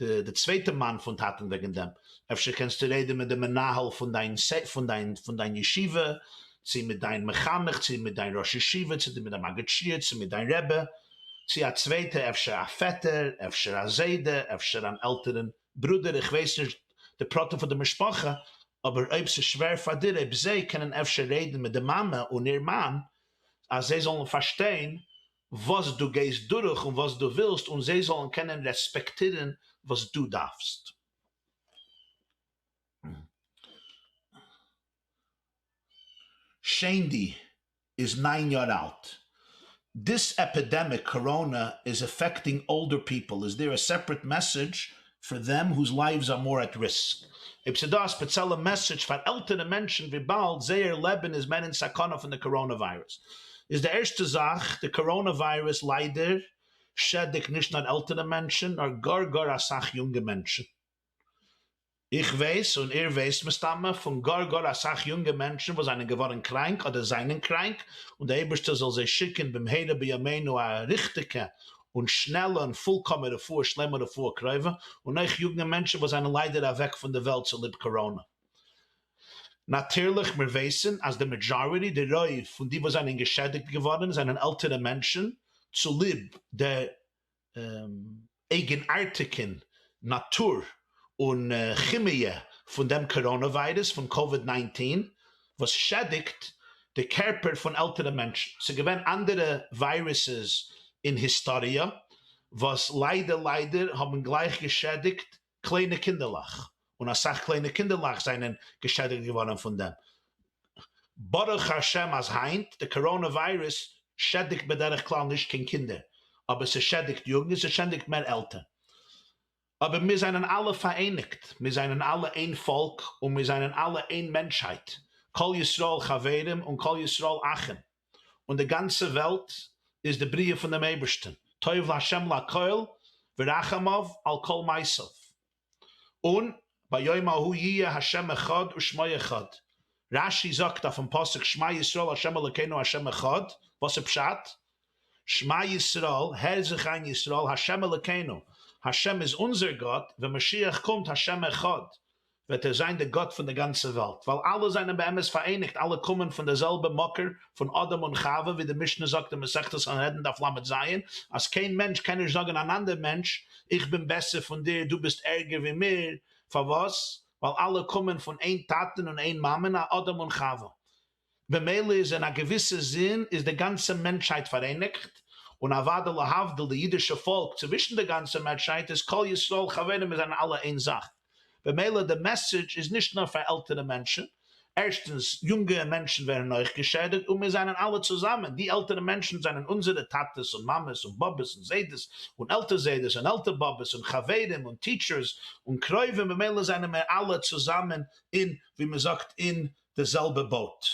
Speaker 1: די צווייטע מאן פון טאטן וועגן דעם, אפשר קענסטו רעדן מיט די מנהל פון דיין פון דיין פון דיין ישיבה, צו מיט דיין מחנך, צו מיט דיין ראש ישיבה, צו מיט דיין מגיד שיעור, צו מיט דיין רבי, צו א צווייטע, אפשר א פעטער, אפשר א זיידע, אפשר אן עלטערן ברודער, איך ווייס נישט די פרטים פון די משפחה, אבער אויב ס'איז שווער פאר דיר, אויב זיי קענען אפשר רעדן מיט די מאמע און איר מאן, אז זיי זאלן פארשטיין וואס דו גייסט דורך און וואס דו ווילסט און זיי זאלן קענען רעספעקטירן וואס דו דארפסט. שענדי איז ניין יאר אלט. דיס עפידעמיק קאראנע איז עפעקטינג אולדער פיפל איז דעיר א סעפערעט מעסעדזש פאר דעם הוז לייווס אר מאר עט ריסק? אויב ס'דא א ספעציעלע מעסעדזש פאר עלטערע מענטשן וויבאלד זייער לעבן איז מער אין סכנה פון די קאראנע וויירוס איז די ערשטע זאך די קאראנע וויירוס ליידער שעדיגט נישט נאר עלטערע מענטשן נאר גאר גאר אסאך יונגע מענטשן. איך ווייס און איר ווייסט מסתמא פון גאר גאר אסאך יונגע מענטשן וואס זענען געווארן קראנק אדער זענען קראנק, און דער אייבערשטער זאל זיי שיקן במהרה בימינו א ריכטיגע און שנעלע און פולקאמע רפואה שלימה רפואה קרובה, און אויך יונגע מענטשן וואס זענען ליידער אוועק פון די וועלט צוליב קאראנע. נאטירליך מיר ווייסן אז די מעדזשאריטי, די רוב, פון די וואס זענען געשעדיגט געווארן זענען עלטערע מענטשן צוליב די אייגנארטיגן נאטור און כימיע פון דעם קאראנע וויירוס פון קאוויד 19 וואס שעדיגט די קערפער פון עלטערע מענטשן. ס'איז געווען אנדערע וויירוסעס אין היסטאריע וואס ליידער ליידער האבן גלייך געשעדיגט קליינע קינדערלעך, און אסאך קליינע קינדערלעך זענען געשעדיגט געווארן פון דעם. ברוך השם אז היינט די קאראנע וויירוס שעדיגט בדרך כלל נישט קיין קינדער, אבער ס'שעדיגט יוגנט, ס'שעדיגט מער עלטער. אבער מיר זענען אלע פאראייניגט, מיר זענען אלע איין פאלק און מיר זענען אלע איין מענטשהייט, כל ישראל חברים און כל ישראל אחים, און די גאנצע וועלט איז די בריאה פון דעם אייבערשטן, טוב לה' לכל ורחמיו על כל מעשיו, און ביום ההוא יהיה ה' אחד ושמו אחד, רש"י זאגט אויפן פסוק שמע ישראל ה' אלוקינו ה' אחד, וואס איז פשט? שמע ישראל, הער זיך איין ישראל, ה' אלוקינו, ה' איז אונזער גאט, ווען משיח קומט ה' אחד, וועט ער זיין די גאט פון די גאנצע וועלט, ווייל אלע זענען באמת פאראייניגט, אלע קומען פון די זעלבע מקור פון אדם און חווה, ווי די משנה זאגט אין מסכת סנהדרין דף ל"ז, אז קיין מענטש קען נישט זאגן אן אנדער מענטש, איך בין בעסער פון דיר, דו ביסט ערגער ווי מיר, פארוואס? ווייל אלע קומען פון איין טאטן און איין מאמען, א אדם און חווה. במילא איז אין א געוויסע זין איז די גאנצע מענטשהייט פאראייניגט, און אוודאי להבדיל די אידישע פאלק צווישן די גאנצע מענטשהייט איז כל ישראל חברים מיר זענען אלע איין זאך, במילא די מעסעדזש איז נישט נאר פאר עלטערע מענטשן, ערשטנס יונגע מענטשן ווערן אויך געשעדיגט און מיר זענען אלע צוזאמען, די עלטערע מענטשן זענען אונזערע טאטעס און מאמעס און באבעס און זיידעס און עלטער זיידעס און עלטער באבעס און חברים און טיטשערס און קרובים במילא זענען מיר אלע צוזאמען אין ווי מען זאגט אין די זעלבע באוט.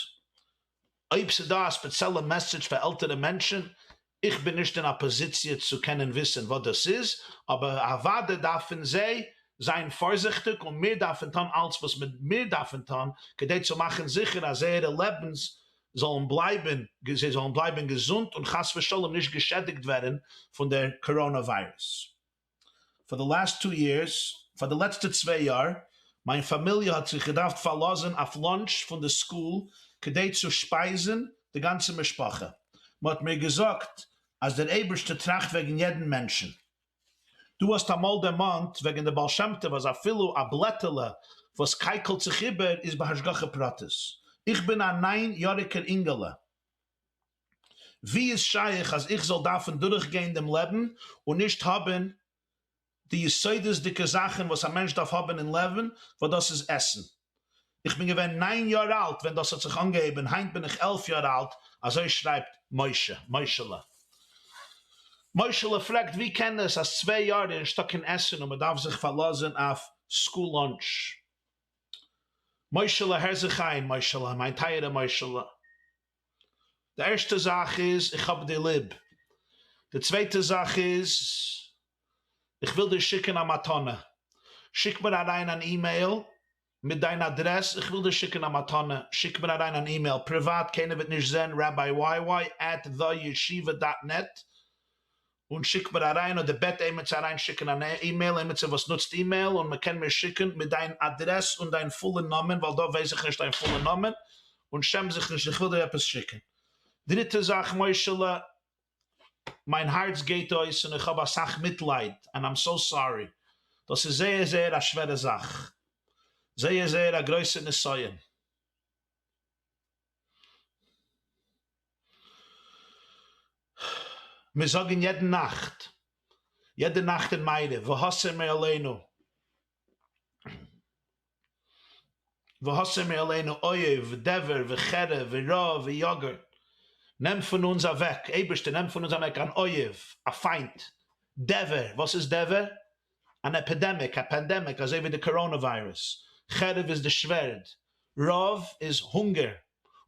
Speaker 1: אויב ס'דא א ספעציעלע מעסעדזש פאר עלטערע מענטשן, איך בין נישט אין א פאזיציע צו קענען וויסן וואס דאס איז, אבער אוודאי דארפן זיי זיין פארזיכטיג און מיר דארפן טון אלץ וואס מיר דארפן טון כדי צו מאכן זיכער אז זייערע לעבנס זאלן בלייבן, זיי זאלן בלייבן געזונט און חס ושלום נישט געשעדיגט ווערן פון דער קאראנא וויירוס. פאר די לאסט טו יערס, פאר די לעצטע צוויי יאר, מיין פאמיליע האט זיך געדארפט פארלאזן אויף לאנטש פון די סקול כדי צו שפייזן די גאנצע משפחה. מען האט מיר געזאגט אז דער אייבערשטער טראכט וועגן יעדן מענטשן. דו האסט אמאל דערמאנט וועגן די בעל שם טוב אז אפילו א בלעטעלע וואס קייקלט זיך איבער איז בהשגחה פרטית. איך בין א ניין יאריגער אינגעלע. ווי איז שייך אז איך זאל דארפן דורכגיין דעם לעבן און נישט האבן די יסודות'דיגע זאכן וואס א מענטש דארף האבן אין לעבן, וואס דאס איז עסן. איך בין געווען ניין יאר אלט ווען דאס האט זיך אנגעהויבן, היינט בין איך 11 יאר אלט, אזוי שרייבט משה, משה'לע. משה'לע פרעגט ווי קען עס אז צוויי יאר איז נישטא קיין עסן און מען דארף זיך פארלאזן אויף סקול לאנטש. משה'לע הער זיך איין, משה'לע, מיין טייערע משה'לע. די ערשטע זאך איז, איך האב דיר ליב. די צווייטע זאך איז, איך וויל דיר שיקן א מתנה. שיק מיר אריין אן אימעיל מיט דיין אדרעס, איך וויל דיר שיקן א מתנה. שיק מיר אריין אן אימעיל, פריוואט, קיינער וועט נישט זען, ראביי וויי וויי עט די ישיבה דאט נעט, און שיק מיר אריין, אדער בעט עימיצער אריין שיקן אן אימעיל, עימיצער וואס נוצט אימעיל, און מען קען מיר שיקן מיט דיין אדרעס און דיין פולע נאמען, ווייל דא ווייס איך נישט דיין פולע נאמען, און שעם זיך נישט, איך וויל דיר עפעס שיקן. דריטע זאך, מוישעלע, מיין הארץ גייט אויס און איך האב אסאך מיטלייד, ענד איים סאו סארי, דאס איז זייער זייער א שווערע זאך, זייער זייער א גרויסע נסיון. מיר זאגן יעדן נאכט, יעדע נאכט אין מעריב, והסר מעלינו, והסר מעלינו אויב ודבר וחרב ורעב ויגון, נעם פון אונז אוועק, אייבערשטער נעם פון אונז אוועק אן אויב, א פיינט, דבר, וואס איז דבר? אן עפידעמיק, א פענדעמיק, אזוי ווי די קאראנע וויירוס, חרב איז די שווערד, רעב איז הונגער,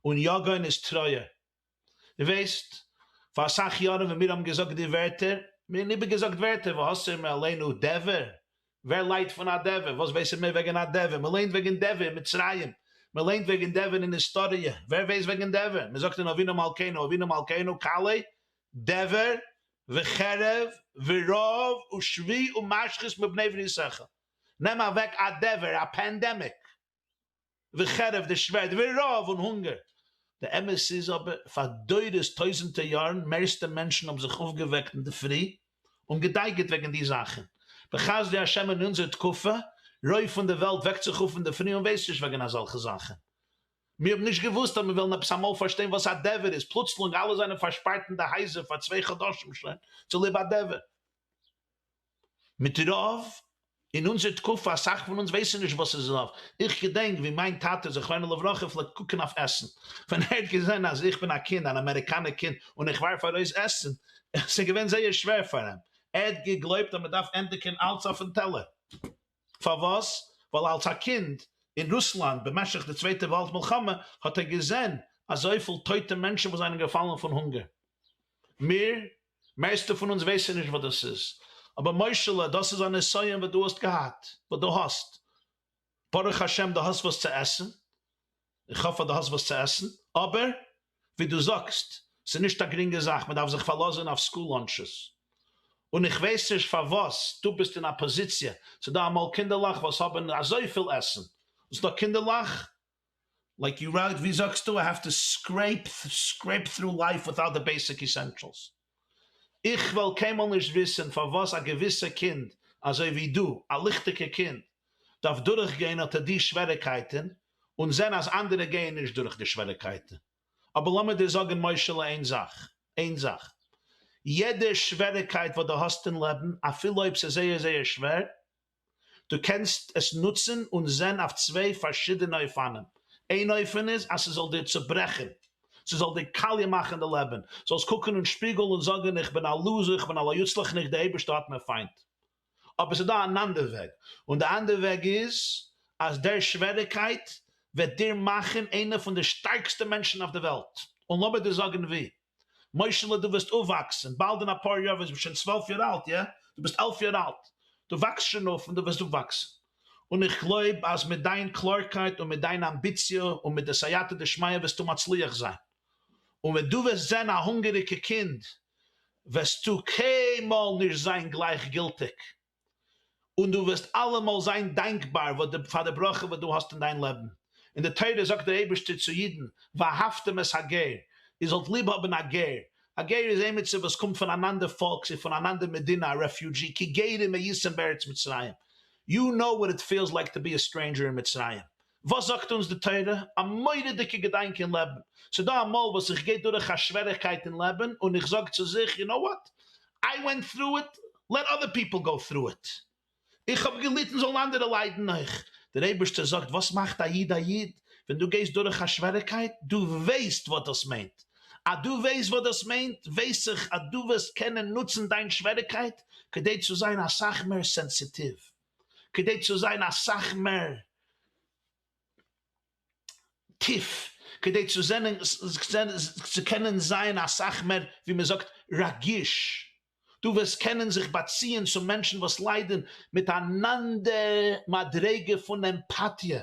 Speaker 1: און יגון איז טרויער. דו ווייסט, פאר אסאך יארן ווען מיר האבן געזאגט די ווערטער, מיר האבן איבערגעזאגט ווערטער, והסר מעלינו דבר, ווער ליידט פון א דבר, וואס ווייסן מיר וועגן א דבר, מען ליינט וועגן דבר אין מצרים, מען ליינט וועגן דבר אין היסטאריע, ווער ווייסט וועגן דבר, מען זאגט אין אבינו מלכנו, אבינו מלכנו כלה דבר וחרב ורעב ושבי ומשחית מבני בריתך, נעם אוועק א דבר, א פענדעמיק, וחרב די שווערד, ורעב און הונגער. די אמת איז אבער, פאר דורות טויזענטער יארן, מערסטע מענטשן האבן זיך אויפגעוועקט אינדערפרי און געדייגעט וועגן די זאכן. בחסדי השם אין אונזער תקופה, רוב פון די וועלט וועקט זיך אויף אינדערפרי און ווייסט נישט וועגן אזעלכע זאכן. מיר האבן נישט געוואוסט אז מיר וועלן עפעס אמאל פארשטיין וואס א דבר איז, פלוצלונג אלע זענען פארשפארט אין די הייזער פאר צוויי חדשים שוין צוליב א דבר. מיט רעב, אין אונזער תקופה אסאך פון אונז ווייסן נישט וואס איז רעב, איך געדענק ווי מיין טאטע זכרונו לברכה פלעגט קוקן אויף עסן, ווען ער האט געזען אז איך בין א קינד, אן אמעריקאנער קינד, און איך ווארף ארויס עסן, עס איז געווען זייער שווער פאר אים, ער האט געגלויבט אז מען דארף ענדיגן אלץ אויפן טעלער. פארוואס? ווייל אלס א קינד אין רוסלאנד במשך די צווייטע וועלט מלחמה האט ער געזען אזויפיל טויטע מענטשן וואס זענען געפאלן פון הונגער. מיר, מערסטע פון אונז ווייסן נישט וואס דאס איז. אבער מוישעלע, דאס איז א נסיון וואס דו האסט געהאט, וואס דו האסט. ברוך השם דו האסט וואס צו עסן, איך האף אז דו האסט וואס צו עסן, אבער ווי דו זאגסט, ס'איז נישט א גרינגע זאך, מען דארף זיך פארלאזען אויף סקול לאנטשעס, און איך ווייס נישט פארוואס דו ביסט אין א פאזיציע, ס'איז דא אמאל קינדערלעך וואס האבן אזויפיל עסן, און ס'איז דא קינדערלעך, like you wrote, ווי זאגסטו, I have to scrape scrape through life without the basic essentials. איך וועל קיינמאל נישט וויסען פארוואס א געוויסע קינד אזוי ווי דו, א ליכטיגע קינד, דארף דורך גיין אט די שוועריקייטען, און זען אז אנדערע גייען נישט דורך די שוועריקייטען. אבער לאמיר דיר זאגען מוישעלע איין זאך, איין זאך, יעדע שוועריקייט וואס דו האסט אין לעבן, אפילו אויב ס'איז זייער זייער שווער, דו קענסט עס נוצן און זען אויף צוויי פארשידענע אופנים. איין אופן איז אז ס'זאל דיר צוברעכן, ס'זאל דיר קאליע מאכן די לעבן, זאלסט קוקן אין שפיגל און זאגן איך בין א loser, איך בין א לא יוצלח'ניק, די אייבערשטער האט מיר פיינט. אבער ס'איז דא אן אנדער וועג, און די אנדער וועג איז אז דער שוועריקייט וועט דיר מאכן איינער פון די שטארקסטע מענטשן אויף די וועלט. און לאמיר דיר זאגן ווי. מוישעלע דו וועסט אויפוואקסן, באלד אין אפאר יאר וועסט ביסט שוין 12 יאר אלט, איא? דו ביסט 11 יאר אלט, דו וואקסט שוין אויף און דו וועסט אויפוואקסן, און איך גלויב אז מיט דיין קלארקייט און מיט דיין אמביציע און מיט די סייעתא דשמיא וועסטו מצליח זיין, און ווען דו וועסט זען א הונגעריגע קינד וועסטו קיינמאל נישט זיין גלייכגילטיג, און דו וועסט אלעמאל זיין דאנקבאר פאר די ברכה וואס דו האסט אין דיין לעבן. אין די תורה זאגט דער אייבערשטער צו אידן, ואהבתם את הגר, איר זאלט ליב האבן א גר. א גר איז עימיצער וואס קומט פון אן אנדער פאלק, צו פון אן אנדער מדינה, א refugee, כי גרים הייתם בארץ מצרים. You know what it feels like to be a stranger in מצרים. וואס זאגט אונז די תורה? א מורא'דיגע געדאנק אין לעבן. ס'דא אמאל וואס איך גיי דורך א שוועריגקייט אין לעבן און איך זאג צו זיך, you know what? I went through it, let other people go through it. איך האב געליטן זאלן אנדערע ליידן אויך. דער אייבערשטער זאגט, וואס מאכט א איד א איד? ווען דו גייסט דורך א שוועריגקייט, דו ווייסט וואס דאס מיינט. אז דו ווייסט וואס דאס מיינט, ווייס איך אז דו וועסט קענען נוצן דיין שוועריגקייט כדי צו זיין אסאך מער סענסיטיוו. כדי צו זיין אסאך מער טיף, כדי צו זענען צו קענען זיין אסאך מער ווי מען זאגט רגיש, דו וועסט קענען זיך באציען צו מענטשן וואס ליידן מיט אן אנדער מדריגה פון עמפאטיע,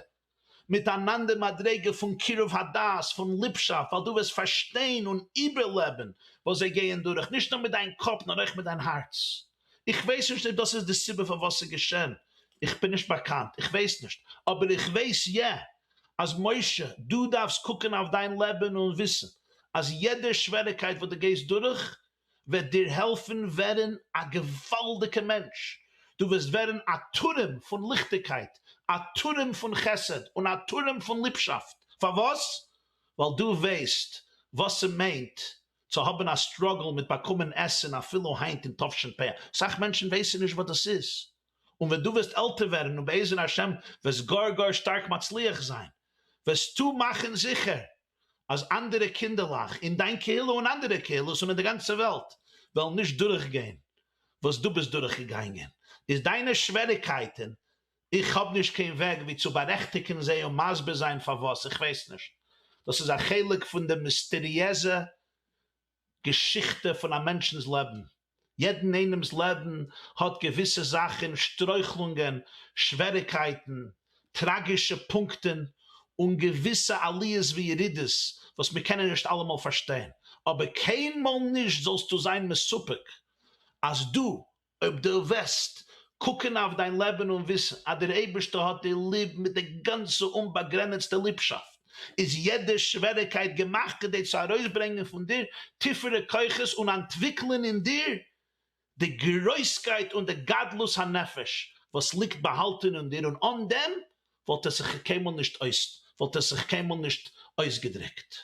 Speaker 1: מיט אן אנדער מדריגה פון קירוב הדעת, פון ליבשאפט, ווייל דו וועסט פארשטיין און איבערלעבן וואס זיי גייען דורך, נישט נאר מיט דיין קאפ נאר אויך מיט דיין הארץ. איך ווייס נישט אויב דאס איז די סיבה פארוואס ס'איז געשען, איך בין נישט באקאנט, איך ווייס נישט, אבער איך ווייס יע אז משה, דו דארפסט קוקן אויף דיין לעבן און וויסן אז יעדע שוועריקייט וואס דו גייסט דורך וועט דיר העלפן ווערן א געוואלדיגע מענטש, דו וועסט ווערן א טורעם פון ליכטיגקייט, א טורעם פון חסד און א טורעם פון ליבשאפט, פארוואס? ווייל דו ווייסט וואס ס'מיינט צו האבן א struggle מיט באקומען עסן אפילו היינט אין תשפ ה, אסאך מענטשן ווייסן נישט וואס דאס איז, און ווען דו וועסט עלטער ווערן און בעזר השם וועסט גאר גאר שטארק מצליח זיין, וועסטו מאכן זיכער אז אנדערע קינדערלעך אין דיין קהילה און אנדערע קהילות און אין די גאנצע וועלט וועלן נישט דורכגיין וואס דו ביסט דורכגעגאנגען, איז דיינע שוועריקייטן, איך האב נישט קיין וועג ווי צו בארעכטיגן זיי און מסביר זיין פארוואס, איך ווייס נישט, דאס איז א חלק פון די מיסטעריעזע געשיכטע פון א מענטשנ'ס לעבן, יעדן איינעמ'ס לעבן האט געוויסע זאכן, שטרויכלונגען, שוועריקייטן, טראגישע פונקטן, און געוויסע עליות וירידות וואס מיר קענען נישט אלעמאל פארשטיין, אבער קיינמאל נישט זאלסטו זיין מסופק אז דו אויב דו וועסט קוקן אויף דיין לעבן און וויסן אז דער אייבערשטער האט דיר ליב מיט די גאנצע אומבאגרעניצטע ליבשאפט, איז יעדע שוועריקייט געמאכט כדי צו ארויסברענגען פון דיר טיפערע כוחות און אנטוויקלען אין דיר די גרויסקייט און די גדלות הנפש וואס ליגט באהאלטן אין דיר און אן דעם וואלט עס זיך קיינמאל נישט אויס וואלט עס זיך קיינמאל נישט אויסגעדריקט.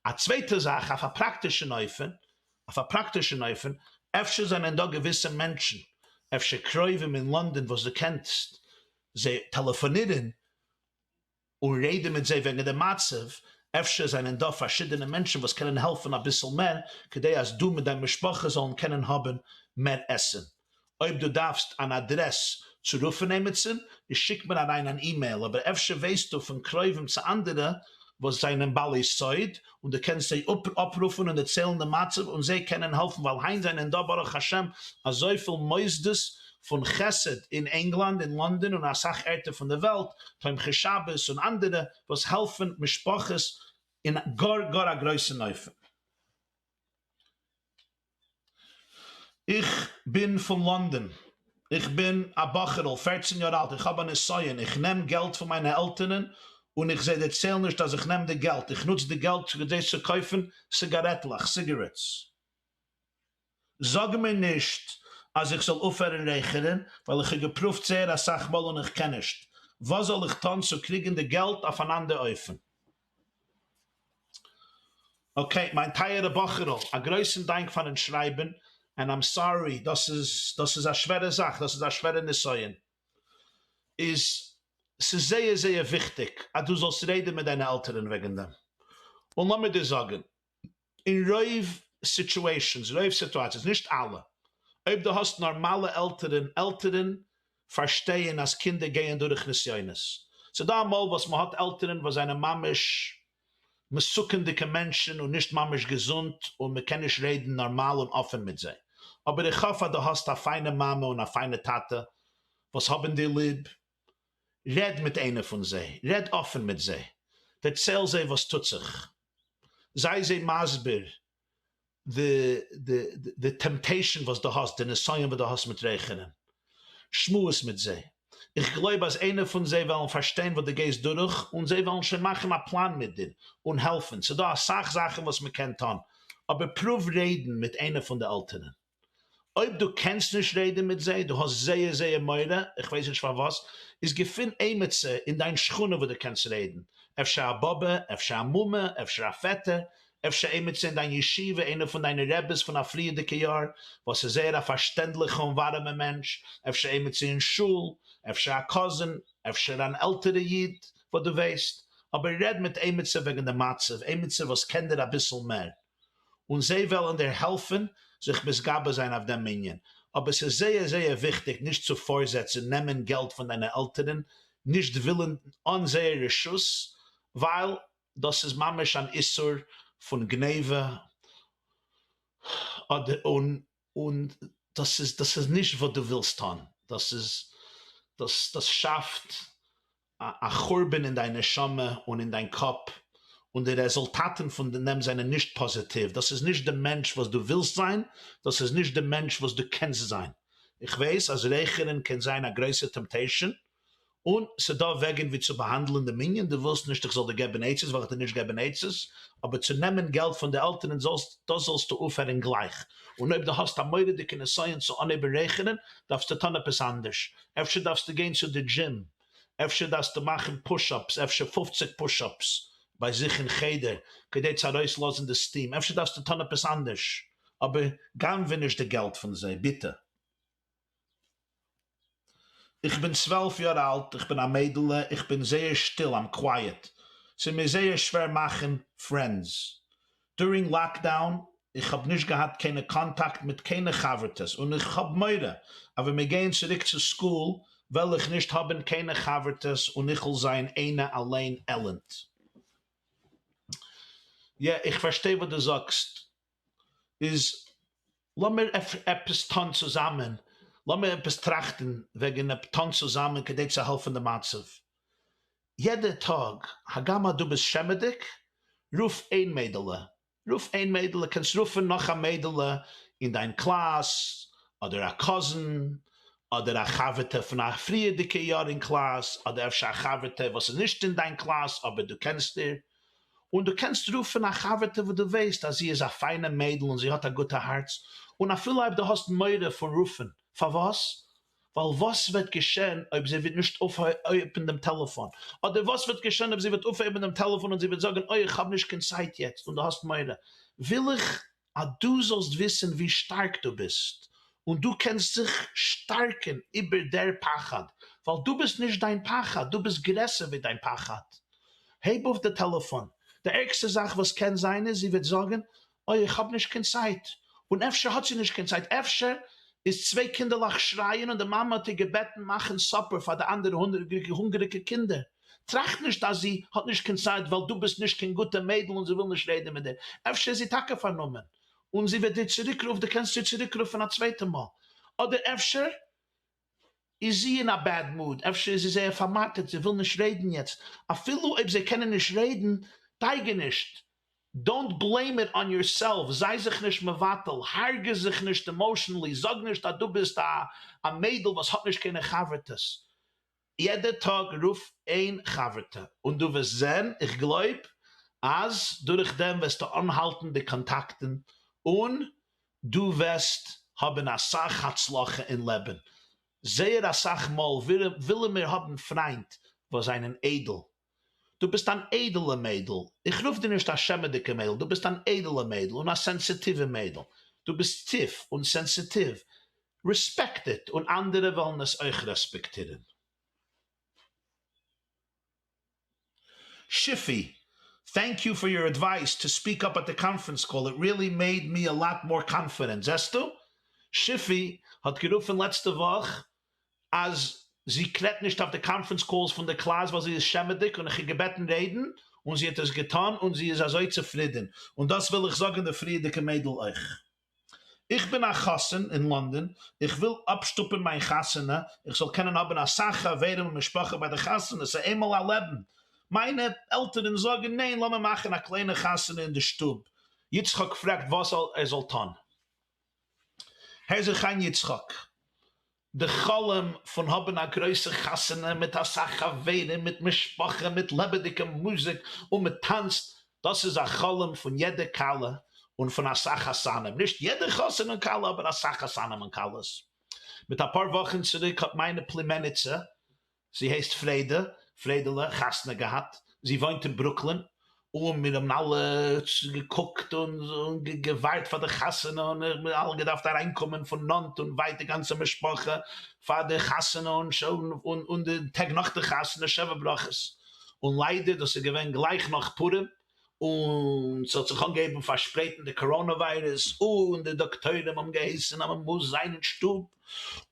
Speaker 1: א צווייטע זאך אויף א פראקטישן אופן, אויף א פראקטישן אופן, אפשר זענען דא געוויסע מענטשן, אפשר קרובים אין לאנדאן וואס דו קענסט זיי טעלעפאנירן און רעדן מיט זיי וועגן די מצב, אפשר זענען דא פארשידענע מענטשן וואס קענען העלפן אביסל מער כדי אז דו מיט דיין משפחה זאלן קענען האבן מער עסן. אויב דו דארפסט אן אדרעס צו רופן עמיצן, איז שיק מיר אריין אן אימעיל, אבער אפשר ווייסטו פון קרובים צו אנדערע וואס זענען בעלי סוד, און דו קענסט זיי אפרופן און דערציילן די מצב און זיי קענען העלפן, ווייל היינט זענען דא ברוך השם אזויפיל מוסדות פון חסד אין ענגלאנד, אין לאנדאן און אסאך ערטער פון די וועלט, תומכי שבת און אנדערע, וואס העלפן משפחות אין גאר גאר א גרויסן אופן. איך בין פון לאנדאן, איך בין א בחור'ל פערצן יאר אלט, איך האב א נסיון, איך נעם געלט פון מיינע עלטערן און איך זיי דערצייל נישט אז איך נעם די געלט, איך נוץ די געלט כדי צו קויפן סיגארעטלעך, cigarettes. זאג מיר נישט אז איך זאל אויפהערן רייכערן, ווייל איך האב געפרואווט זייער אסאך מאל און איך קען נישט. וואס זאל איך טון צו קריגן די געלט אויף אן אנדער אופן? okay, מיין טייערע בחור'ל, א גרויסן דאנק פארן שרייבן, and I'm sorry, דאס איז, דאס איז א שווערע זאך, דאס איז א שווערע נסיון. איז ס'איז זייער זייער וויכטיג אז דו זאלסט רעדן מיט דיינע עלטערן וועגן דעם. און לאמיר דיר זאגן, אין רוב situations, רוב סיטואציעס, נישט אלע, אויב דו האסט נארמאלע עלטערן, עלטערן פארשטייען אז קינדער גייען דורך נסיונות. ס'דא אמאל וואס מ'האט עלטערן וואס זענען ממש מסוכנ'דיגע מענטשן און נישט ממש געזונט און מ'קען נישט רעדן נארמאל און אפען מיט זיי. אבער איך האף אז דו האסט א פיינע מאמע און א פיינע טאטע וואס האבן דיר ליב. רעד מיט איינער פון זיי, רעד אפען מיט זיי, דערצייל זיי וואס טוט זיך, זיי זיי מסביר די די די temptation וואס דו האסט, די נסיון וואס דו האסט מיט רייכערן, שמועס מיט זיי, איך גלויב אז איינער פון זיי וועלן פארשטיין וואס דו גייסט דורך און זיי וועלן שוין מאכן א פלאן מיט דיר און העלפן, ס'דא אסאך זאכן וואס מ'קען טון, אבער פרואוו רעדן מיט איינער פון די עלטערן. אויב דו קענסט נישט רעדן מיט זיי, דו האסט זייער זייער מורא, איך ווייס נישט פארוואס, איז געפין עימיצער אין דיין שכונה וואו דו קענסט רעדן, אפשר א באבע, אפשר א מומע, אפשר א פעטער, אפשר עימיצער אין דיין ישיבה, איינער פון דיינע רעבעס פון א פריערדיגע יאר, וואס איז זייער א פארשטענדליכע און ווארעמע מענטש, אפשר עימיצער אין שול, אפשר א cousin, אפשר אן עלטערע איד וואס דו ווייסט, אבער רעד מיט עימיצער וועגן די מצב, עימיצער וואס קען דיר אביסל מער. און זיי וועלן דיר העלפן זיך מתגבר זיין אויף דעם ענין, אבער ס'איז זייער זייער וויכטיג נישט צו פארזעצן נעמען געלט פון דיינע עלטערן נישט ווילן אן זייער רשות, ווייל דאס איז ממש אן איסור פון גניבה, אדער און און דאס איז דאס איז נישט וואס דו ווילסט טון, דאס איז דאס דאס שאפט א חורבן אין דיין נשמה און אין דיין קאפ, און די רעזולטאטן פון דעם זענען נישט פאזיטיוו, דאס איז נישט די מענטש וואס דו ווילסט זיין, דאס איז נישט די מענטש וואס דו קענסט זיין. איך ווייס אז רייכערן קען זיין א גרויסע טעמפטעישאן, און ס'דא וועגן ווי צו באהאנדלען דעם ענין, דו ווילסט נישט איך זאל דיר געבן עצות וועל איך דיר נישט געבן עצות, אבער צו נעמען געלט פון די עלטערן זאלסט דאס זאלסטו אויפהערן גלייך, און אויב דו האסט א מורא'דיגע נסיון צו אנהייבן רייכערן, דארפסטו טון עפעס אנדערש, אפשר דארפסטו גיין צו די דזשים, אפשר דארפסטו מאכן פוש אפס, אפשר פופציג פוש אפס ביי זיך אין חדר כדי צו ארויסלאזן די סטיעם, אפשר דארפסטו טון עפעס אנדערש, אבער גנב'ע נישט די געלט פון זיי, ביטע. איך בין 12 יאר אלט, איך בין א מיידעלע, איך בין זייער שטיל, I'm quiet. ס'איז מיר זייער שווער מאכן friends. During lockdown, איך האב נישט געהאט קיינע קאנטאקט מיט קיינע חבר'טעס און איך האב מורא, אז ווען מיר גייען צוריק צו school, וועל איך נישט האבן קיינע חבר'טעס און איך וועל זיין איינע אליין עלנד. יא, איך פארשטיי וואס דו זאגסט. איז לאמיר עפעס טון צוזאמען, לאמיר עפעס טראכטן וועגן עפעס טון צוזאמען כדי צו העלפן די מצב. יעדע טאג, הגם אז דו ביסט שעמעדיג, רוף איין מיידעלע, רוף איין מיידעלע, קענסט רופן נאך א מיידעלע אין דיין קלאס, אדער א cousin, אדער א חבר'טע פון א פריערדיגע יאר אין קלאס, אדער אפשר א חבר'טע וואס איז נישט אין דיין קלאס אבער דו קענסט איר, און דו קענסט רופן א חבר'טע וואס דו ווייסט אז זי איז א פיינע מיידל און זי האט א גוטע הארץ, און אפילו אויב דו האסט מורא פון רופן, פארוואס? ווייל וואס וועט געשען אויב זי וועט נישט אויפהייבן דעם טעלעפאן? אדער וואס וועט געשען אויב זי וועט אויפהייבן דעם טעלעפאן און זי וועט זאגן אוי איך האב נישט קיין צייט יעצט און דו האסט מורא? וויל איך אז דו זאלסט וויסן ווי שטארק דו ביסט, און דו קענסט זיך שטארקן איבער דער פחד, ווייל דו ביסט נישט דיין פחד, דו ביסט גרעסער ווי דיין פחד. הייב אויף די טעלעפאן, די ערגסטע זאך וואס קען זיין איז זי וועט זאגן, אוי איך האב נישט קיין צייט, און אפשר האט זי נישט קיין צייט, אפשר איז צוויי קינדערלעך שרייען און די מאמע האט איר געבעטן מאכן supper פאר די אנדערע הונגעריגע קינדער, טראכט נישט אז זי האט נישט קיין צייט ווייל דו ביסט נישט קיין גוטע מיידל און זי וויל נישט רעדן מיט דיר, אפשר איז זי טאקע פארנומען און זי וועט דיר צוריקרופן, דו קענסט איר צוריקרופן א צווייטע מאל, אדער אפשר איז זי אין א bad mood, אפשר איז זי זייער פארמאטערט, זי וויל נישט רעדן יעצט, אפילו אויב זיי קענען נישט רעדן, דאגה נישט, don't blame it on yourself, זיי זיך נישט מבטל, הרג'ע זיך נישט emotionally, זאג נישט אז דו ביסט א מיידל וואס האט נישט קיינע חבר'טעס, יעדע טאג רוף איין חבר'טע און דו וועסט זען, איך גלויב אז דורך דעם וועסטו אנהאלטן די קאנטאקטן און דו וועסט האבן אסאך הצלחה אין לעבן. זייער אסאך מאל ווילן מיר האבן פריינט וואס זענען איידל. דו ביסט אן איידעלע מיידל, איך רוף דיר נישט א שעמעדיגע מיידל, דו ביסט אן איידעלע מיידל און א סענסיטיווע מיידל. דו ביסט טיף און סענסיטיוו. Respect it, און אנדערע וועלן עס אויך רעספעקטירן. שיפי, thank you for your advice to speak up at the conference call, it really made me a lot more confident. זעסטו? שיפי האט גערופן לעצטע וואך אז זי רעדט נישט אויף די conference calls פון די קלאס ווייל זי איז שעמעדיג און איך האב געבעטן רעדן און זי האט עס געטאן און זי איז אזוי צופרידן און דאס וויל איך זאגן די פריערדיגע מיידל אויך. איך בין א חתן אין לאנדאן, איך וויל אפשטופן מיין חתונה, איך זאל קענען האבן אסאך חברים און משפחה ביי די חתונה, ס'איז איינמאל א לעבן. מיינע עלטערן זאגן ניין לאמיר מאכן א קליינע חתונה אין די שטוב. יצחק פרעגט וואס ער זאל טון. הער זיך איין יצחק, די חלום פון האבן א גרויסע חתונה מיט אסאך חברים, מיט משפחה, מיט לעבעדיגע מוזיק און מען טאנצט, דאס איז א חלום פון יעדע כלה און פון אסאך חתנים, נישט יעדע חתן און כלה אבער אסאך חתנים און כלות. מיט אפאר וואכן צוריק האט מיינע פלימעניצע זי הייסט פריידע, פריידעלע, חתונה געהאט, זי וואוינט אין ברוקלין, און מיר האבן אלע געקוקט און געווארט פאר די חתונה, און מיר האבן אלע געדארפט אריינקומען פון נאנט און ווייט די גאנצע משפחה פאר די חתונה און די טעג נאך די חתונה שבע ברכות, און ליידער דאס איז געווען גלייך נאך פורים. און ס'האט זיך אנגעהויבן פארשפרייטן די קאראנע וויירוס, און די דאקטוירים האבן געהייסן אז מ'מוז זיין אין שטוב,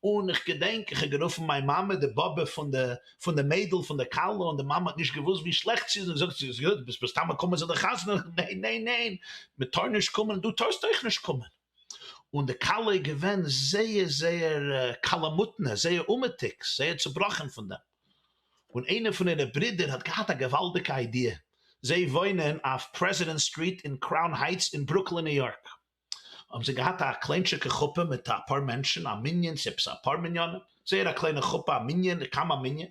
Speaker 1: און איך געדענק איך האב גערופן מיין מאמע די באבע פון די פון די מיידל פון די כלה, און די מאמע האט נישט געוואוסט ווי שלעכט ס'איז, און געזאגט ס'איז גוט ביסט מסתמא קומען צו די חתונה, ניין ניין ניין מ'טאר נישט קומען, דו טארסט אויך נישט קומען, און די כלה איז געווען זייער זייער קאלעמוטנע, זייער אומעטיג, זייער צובראכן פון דעם. און איינער פון אירע ברודער האט געהאט א געוואלדיגע איידיע, זיי וואוינען אויף פרעזידענט סטריט אין קראון הייטס אין ברוקלין ניו יארק, האבן זיי געהאט א קליינטשיקע חופה מיט אפאר מענטשן, א מנין צו עפעס אפאר מניינים, זייער א קליינע חופה, א מנין, כמה מנין,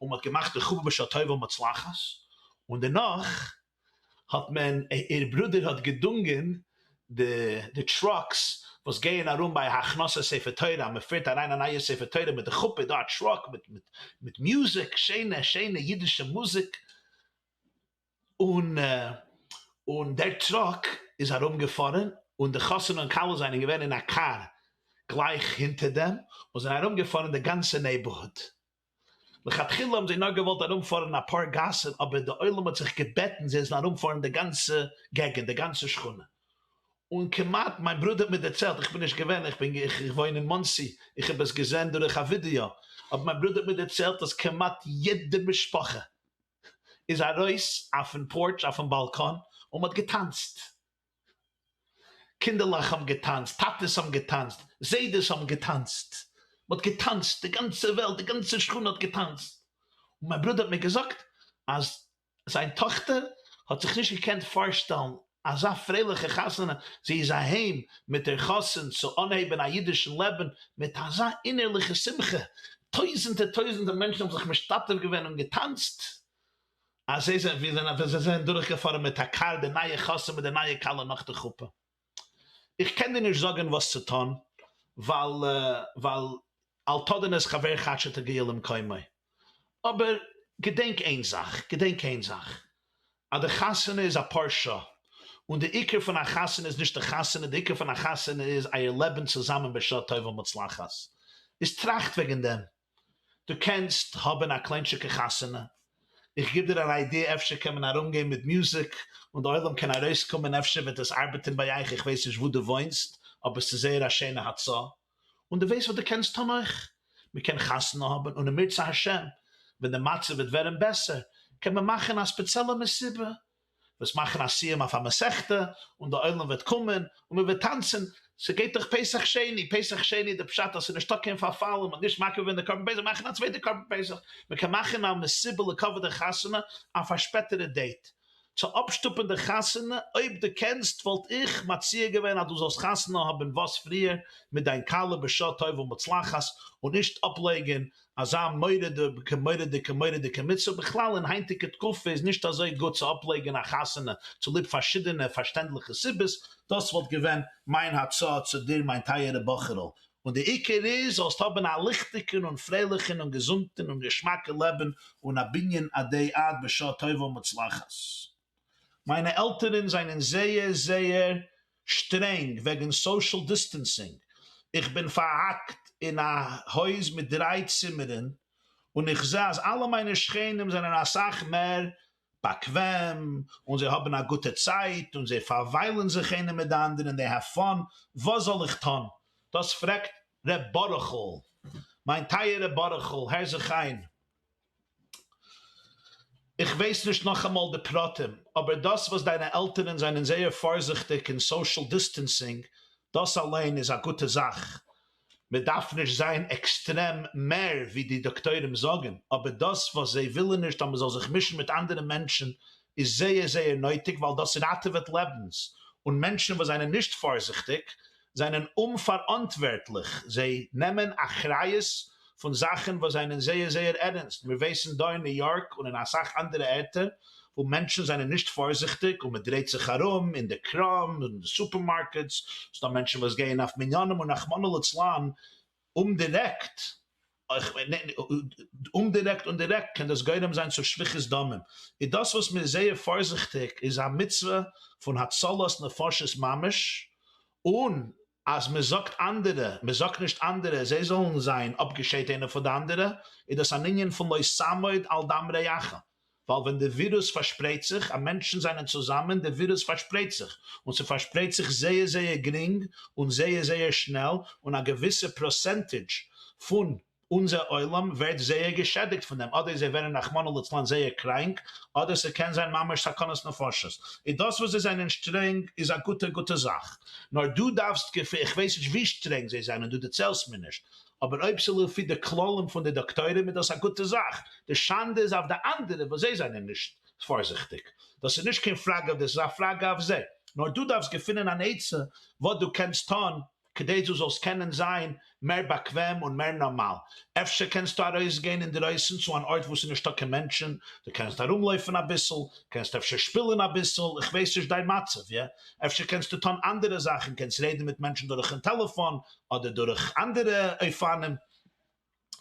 Speaker 1: און מען האט געמאכט די חופה בשעה טובה ומוצלחת, און דערנאך האט מען, איר ברודער האט געדונגען די די טראקס וואס גייען ארום ביי הכנסת ספר תורה, אז מען פירט אריין א נייע ספר תורה מיט די חופה איז דא א טראק מיט מיט מיט מיוזיק, שיינע שיינע אידישע מוזיק, און און דער טראק איז ארום געפארען און די חתן און כלה זענען געווען אין א קאר גלייך הינטער דעם און זענען ארום געפארען די גאנצע נעיבארהוד. לכתחילה האבן זיי נאר געוואלט ארומפארן אפאר גאסן אבער די עולם האט זיך געבעטן זיי זאלן ארומפארן די גאנצע געגענט די גאנצע שכונה און כמעט, מיין ברודער האט מיר דערציילט, איך בין נישט געווען איך בין איך וואוין אין מאנסי איך האב עס געזען דורך א ווידיאו, אבער מיין ברודער האט מיר דערציילט אז כמעט יעדע משפחה איז ארויס אויפן פארטש אויפן באלקאן און מ'האט געטאנצט. קינדערלעך האבן געטאנצט, טאטעס האבן געטאנצט, זיידעס האבן געטאנצט, מען האט געטאנצט, די גאנצע וועלט, די גאנצע שכונה האט געטאנצט, און מיין ברודער האט מיר געזאגט אז זיין טאכטער האט זיך נישט געקענט פארשטעלן אזא פרייליכע חתונה, זי איז אהיים מיט איר חתן צו אנהייבן א אידישן לעבן מיט אזא אינערליכע שמחה, טויזענטער טויזענטער מענטשן האבן זיך משתתף געווען און געטאנצט. אז זיי זענען ווי זענען ווען זיי זענען דורך געפארען מיט א קאר די נייע חתן מיט די נייע כלה נאך די חופה. איך קען דיר נישט זאגען וואס צו טון ווייל ווייל אל תדין את חברך עד שתגיע למקומו. אבער געדענק איין זאך געדענק איין זאך אז די חתונה איז אפאר שעה און די עיקר פון א חתונה איז נישט די חתונה די עיקר פון א חתונה איז אייער לעבען צוזאמען בשעה טובה ומוצלחת. איז טראכט וועגען דעם. דו קענסט האבען א קליינטשיקע חתונה, איך גיב דיר אן איידיע אפשר קען מען ארום גיין מיט מיוזיק און די עולם קען ארויס קומען אפשר וועט עס ארבעטען ביי אייך איך ווייס נישט וואו דו וואוינסט אבער ס'איז זייער א שיינע הצעה און דו ווייסט וואס דו קענסט טון אויך מען קען חתונה האבען און אם ירצה השם ווען די מצב וועט ווערען בעסער קען מען מאכען א ספעציעלע מסיבה וועסט מאכן א סיום אויף א מסכתא, און די עולם וועט קומען, און מען וועט טאנצען, ס'גייט דאך פסח שני, פסח שני די פשט אז ס'איז נישטא קיין פארפאלן, מ'האט נישט מקריב געווען די קרבן פסח, מאכן א צווייטע קרבן פסח, מען קען מאכן א מסיבה לכבוד די חתונה אויף א שפעטערע דעיט, צו אפשטופן די חתונה, אויב דו קענסט וואלט איך מציע געווען אז דו זאלסט חתונה האבן וואס פריער מיט דיין כלה בשעה טובה ומוצלחת, און נישט אפלייגן אזא מורא'דיגע מורא'דיגע מורא'דיגע מצוה, בכלל אין היינטיגע תקופה איז נישט אזוי גוט צו אפלייגען א חתונה צוליב פארשידענע פארשטענדליכע סיבות, דאס וואלט געווען מיין הצעה צו דיר מיין טייערע בחור'ל, און די עיקר איז זאלסט האבען א ליכטיגען און פרייליכען און געזונטען און געשמאקע לעבען און א בנין עדי עד בשעה טובה ומוצלחת. מיינע עלטערן זענען זייער זייער שטרענג וועגן סאושעל דיסטענסינג, איך בין פארהאקט אין א הויז מיט דריי צימערן און איך זע אז אלע מיינע שכנים זענען אסאך מער באקוועם און זיי האבן א גוטע צייט און זיי פארוויילן זיך איינער מיט די אנדערע און דעי העוו פאן, וואס זאל איך טון? דאס פרעגט ר' ברוכ'ל. מיין טייערע ברוכ'ל, הער זיך איין. איך ווייס נישט נאכאמאל די פרטים, אבער דאס וואס דיינע עלטערן זענען זייער פארזיכטיג אין סאושעל דיסטענסינג, דאס אליין איז א גוטע זאך. מען דארף נישט זיין עקסטרעם מער ווי די דאקטוירים זאגן, אבער דאס וואס זיי ווילן נישט אז מען זאל זיך מישן מיט אנדערע מענטשן איז זייער זייער נויטיג ווייל דאס ראטעוועט לעבנס, און מענטשן וואס זענען נישט פארזיכטיג זענען אומפאראנטווארטליך, זיי נעמען אחריות פון זאכן וואס זענען זייער זייער ערנסט, מיר ווייסן דא אין ניו יארק און אין אסאך אנדערע ערטער וואו מענטשן זענען נישט פארזיכטיג און מען דרייט זיך ארום אין די קראם און די סופערמארקעטס, ס'דא מענטשן וואס גייען אויף מניינים און רחמנא לצלן אומדירעקט, אומדירעקט און דירעקט קען דאס גורם זיין צו שפיכות דמים, איז דאס וואס מען איז זייער פארזיכטיג איז א מצוה פון הצלת נפשות ממש, און אז מען זאגט אנדערע, מען זאגט נישט אנדערע זיי זאלן זיין אפגעשיידט איינער פון די אנדערע, איז דאס אן ענין פון לא תעמוד על דם רעך. ווייל ווען די ווירוס פארשפרייט זיך, אז מענטשן זענען צוזאמען, די ווירוס פארשפרייט זיך, און ס'פארשפרייט זיך זייער זייער גרינג און זייער זייער שנעל, און א געוויסע פראסענטידזש פון אונזער עולם ווערט זייער געשעדיגט פון דעם, אדער זיי ווערן רחמנא לצלן זייער קראנק, אדער ס'קען זיין ממש סכנת נפשות. איז דאס וואס זיי זענען שטרענג איז א גוטע גוטע זאך. נאר דו דארפסט געפ איך ווייס נישט ווי שטרענג זיי זענען, דו דערציילסט מיר נישט, אבער אויב ס'איז לפי די כללים פון די דאקטוירים איז דאס א גוטע זאך, די שאנדע איז אויף די אנדערע וואס זיי זענען נישט פארזיכטיג. דאס איז נישט קיין פראגע אויף דיר, ס'איז א פראגע אויף זיי. נאר דו דארפסט געפינען אן עצה וואס דו קענסט טון כדי דו זאלסט קענען זיין מער באקוועם און מער נארמאל. אפשר קענסטו ארויסגיין אינדרויסן צו אן ארט וואו ס'איז נישטא קיין מענטשן, דו קענסט ארומלויפן אביסל, קענסט אפשר שפילן אביסל, איך ווייס נישט דיין מצב, יא? אפשר קענסטו טון אנדערע זאכן, קענסט רעדן מיט מענטשן דורכ'ן טעלעפאן, אדער דורך אנדערע אופנים,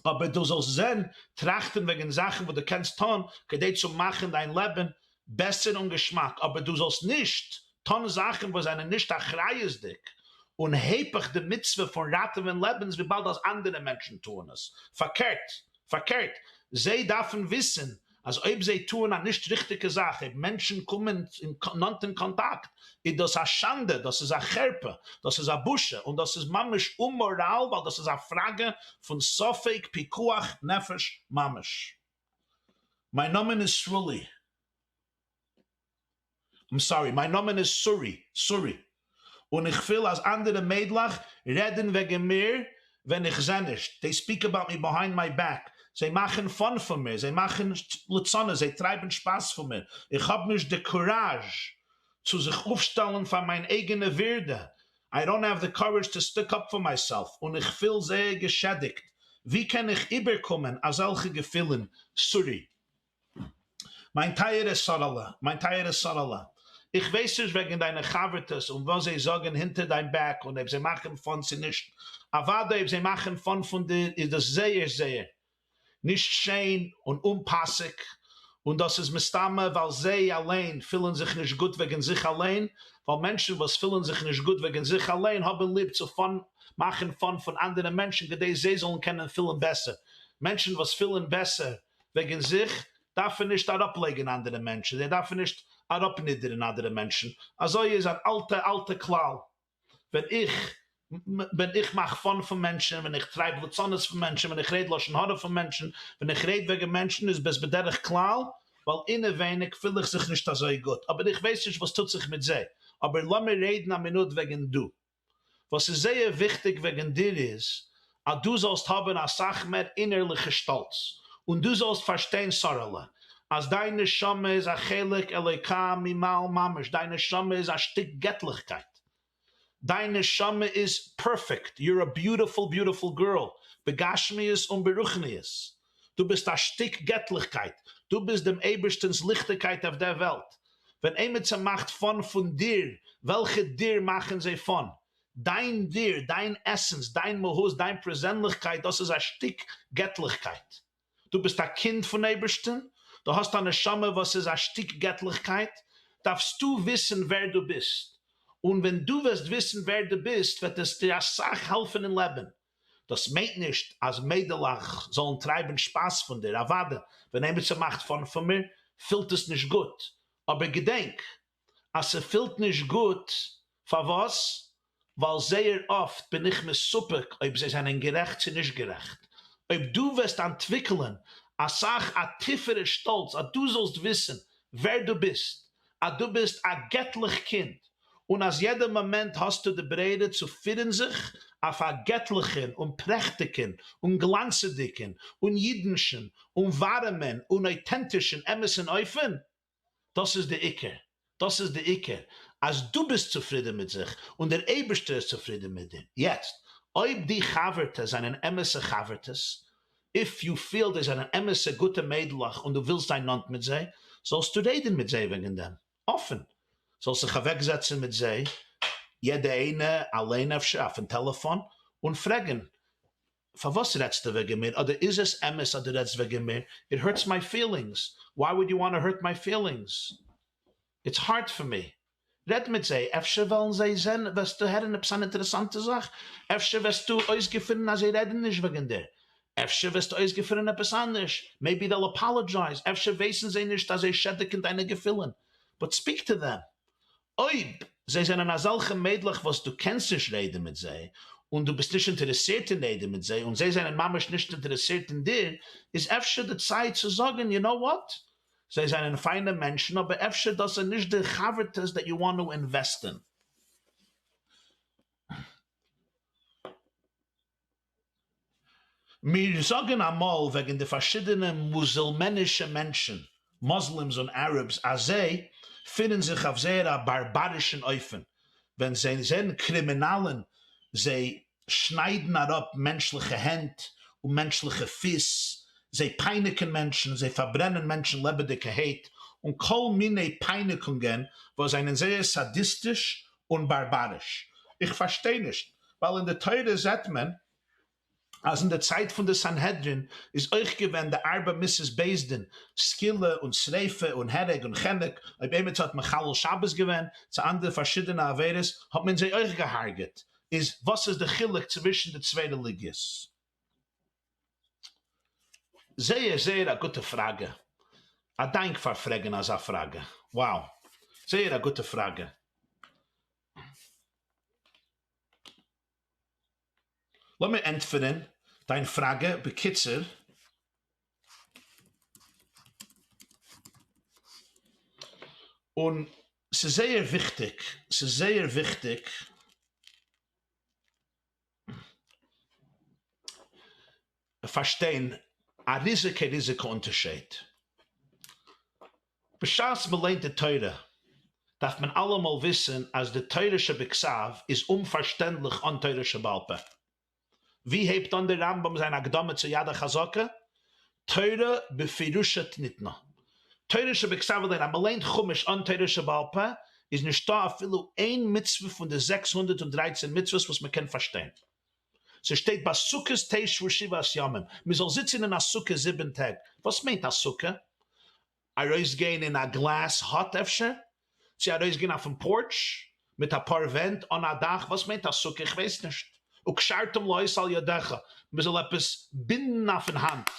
Speaker 1: אבער דו זאלסט זען, טראכטן וועגן זאכן וואס דו קענסט טון כדי צו מאכן דיין לעבן בעסער און געשמאק, אבער דו זאלסט נישט טון זאכן וואס זענען נישט אחריות'דיג און היפך די מצוה פון ראטעווען לעבנס וויבאלד אז אנדערע מענטשן טוען עס. פארקערט, פארקערט, זיי דארפן וויסן אז אויב זיי טוען א נישט ריכטיגע זאך, אויב מענטשן קומען אין נאנטן קאנטאקט, איז דאס א שאנדע, דאס איז א חרפה, דאס איז א בושה, און דאס איז ממש אוממאראל, ווייל דאס איז א פראגע פון ספק פיקוח נפש ממש. מיין נאמען איז סרולי. I'm sorry, מיין נאמען איז סורי, סורי, און איך פיל אז אנדערע מיידלעך רעדן וועגן מיר ווען איך זע נישט, they speak about me behind my back, זיי מאכן fun פון מיר, זיי מאכן ליצנות, זיי טרייבן שפאס פון מיר, איך האב נישט די קוראזש צו זיך אויפשטעלן פאר מיין אייגענע ווירדע, I don't have the courage to stick up for myself, און איך פיל זייער געשעדיגט, ווי קען איך איבערקומען אזעלכע געפילן, סורי? מיין טייערע שרה'לע, מיין טייערע שרה'לע, איך ווייס נישט וועגן דיינע חבר'טעס און וואס זיי זאגן הינטער דיין back און אויב זיי מאכן fun צו נישט, אוודאי אויב זיי מאכן fun פון דיר איז דאס זייער זייער נישט שיין און אומפאסיג, און דאס איז מסתמא ווייל זיי אליין פילן זיך נישט גוט וועגן זיך אליין, ווייל מענטשן וואס פילן זיך נישט גוט וועגן זיך אליין האבן ליב צו fun מאכן fun פון אנדערע מענטשן כדי זיי זאלן קענען פילן בעסער, מענטשן וואס פילן בעסער וועגן זיך, דארפן נישט אראפלייגן אנדערע מענטשן, זיי דארפן נישט אראפנידערן אנדערע מענטשן, אזוי איז אן אלטע אלטע כלל, ווען איך ווען איך מאך fun פון מענטשן, ווען איך טרייב ליצנות פון מענטשן, ווען איך רעד לשון הרע פון מענטשן, ווען איך רעד וועגן מענטשן איז עס בדרך כלל ווייל אינעווייניג פיל איך זיך נישט אזוי גוט, אבער איך ווייס נישט וואס טוט זיך מיט זיי, אבער לאמיר רעדן א מינוט וועגן דו. וואס איז זייער וויכטיג וועגן דיר איז אז דו זאלסט האבן אסאך מער אינערליכע שטאלץ, און דו זאלסט פארשטיין שרה'לע אז דיין נשמה איז א חלק אלוקה ממעל ממש, דיין נשמה איז א שטיק געטליכקייט, דיין נשמה איז פערפעקט, you're a beautiful beautiful girl, בגשמיות און ברוחניות, דו ביסט א שטיק געטליכקייט, דו ביסט דעם אייבערשטענס ליכטיגקייט אויף דער וועלט. ווען עימיצער מאכט fun פון דיר, וועלכע דיר מאכן זיי fun? דיין דיר, דיין essence, דיין מהות, דיין פערזענליכקייט, דאס איז א שטיק געטליכקייט. דו ביסט א קינד פון אייבערשטען, דו האסט א נשמה וואס איז א שטיק געטליכקייט, דארפסטו וויסן ווער דו ביסט, און ווען דו וועסט וויסן ווער דו ביסט וועט עס דיר אסאך העלפן אין לעבן. דאס מיינט נישט אז מיידלעך זאלן טרייבן שפאס פון דיר, אוודאי ווען עימיצער מאכט fun פון מיר פילט עס נישט גוט, אבער געדענק אז ס'פילט נישט גוט, פארוואס? ווייל זייער אפט בין איך מסופק אויב זיי זענען גערעכט צו נישט גערעכט. אויב דו וועסט אנטוויקלען אסאך א טיפערע שטאלץ אז דו זאלסט וויסן ווער דו ביסט, אז דו ביסט א געטליך קינד, און אז יעדע מאמענט האסטו די ברירה צו פירן זיך אויף א געטליכן און פרעכטיגן און גלאנצעדיגן און אידישן און ווארעמען און אויטענטישן אמת'ן אופן, דאס איז די עיקר, דאס איז די עיקר, אז דו ביסט צופרידען מיט זיך און דער אייבערשטער איז צופרידען מיט דיר. יעצט, אויב די חבר'טעס זענען אמת'ע חבר'טעס, if you feel זיי זענען אמת'ע גוטע מיידלעך און דו ווילסט זיין נאנט מיט זיי, זאלסטו רעדן מיט זיי וועגן דעם, אפען. זאלסט זיך אוועקזעצן מיט זיי, יעדע איינע אליין אפשר אויפן טעלעפאן, און פרעגן, פארוואס רעדסטו וועגן מיר? אדער איז עס אמת אז דו רעדסט וועגן מיר? It hurts my feelings, why would you want to hurt my feelings? It's hard for me. רעד מיט זיי, אפשר וועלן זיי זען, וועסטו הערן עפעס אן אינטערעסאנטע זאך, אפשר וועסטו אויסגעפינען אז זיי רעדן נישט וועגן דיר. אפשר וועסטו אויסגעפינען עפעס אנדערש, maybe they'll apologize, אפשר ווייסן זיי נישט אז זיי שעדיגן דיינע געפילן, but speak to them. אויב זיי זענען אזעלכע מיידלעך וואס דו קענסט נישט רעדן מיט זיי, און דו ביסט נישט אינטערעסירט אין רעדן מיט זיי, און זיי זענען ממש נישט אינטערעסירט אין דיר, איז אפשר די צייט צו זאגן, you know what? זיי זענען פיינע מענטשן אבער אפשר דאס איז נישט די חבר'טעס that you want to invest in. מיר זאגן אמאל וועגן די פארשידענע מוסולמענישע מענטשן, Muslims און Arabs, אז זיי פירן זיך אויף זייער א בארבארישן אופן ווען זיי זעען קרימינאלן, זיי שניידן אראפ מענטשליכע הענט און מענטשליכע פיס, זיי פייניגן מענטשן, זיי פארברענען מענטשן לעבעדיגערהייט, און כל מיני פייניגונגען וואס זענען זייער סאדיסטיש און בארבאריש. איך פארשטיי נישט, ווייל אין די תורה זעט מען אז אין די צייט פון די סנהדרין איז אויך געווען די ארבע מיתות בית דין, סקילה און שריפה און הרג און חנק, אויב עימיצער האט מחלל שבת געווען, צו אנדערע פארשידענע עבירות, האט מען זיי אויך געהארגעט, איז וואס איז די חילוק צווישן די צוויי רעליגיעס? זייער זייער א גוטע פראגע, א דאנק פאר פרעגן אזא פראגע, wow, זייער א גוטע פראגע. לאמיר ענטפערן דיין פראגע בקיצור. און ס'איז זייער וויכטיג, ס'איז זייער וויכטיג פארשטיין א ריזיגע ריזיגע אונטערשייד. בשעת מ'ליינט די תורה דארף מען אלעמאל וויסן אז די תורה שבכתב איז אומפארשטענדליך אן תורה שבעל פה. ווי הייבט אן די רמב ם זיין הקדמה צו יד החזקה? תורה בפירושה ניתנה. תורה שבכתב אליין, אז מ'ליינט חומש אן תורה שבעל פה, איז נישטא אפילו איין מצוה פון די 613 מצוות וואס מ'קען פארשטיין. ס'שטייט בסוכות תשבו שבעת ימים, מ'זאל זיצן אין א סוכה זיבן טעג. וואס מיינט א סוכה? ארויסגיין אין א glass hut אפשר? צו ארויסגיין אויפן porch מיט אפאר ווענט אן א דאך? וואס מיינט א סוכה? איך ווייס נישט. וקשרתם לאות על ידך, מען זאל עפעס בינדן אויפן האנט,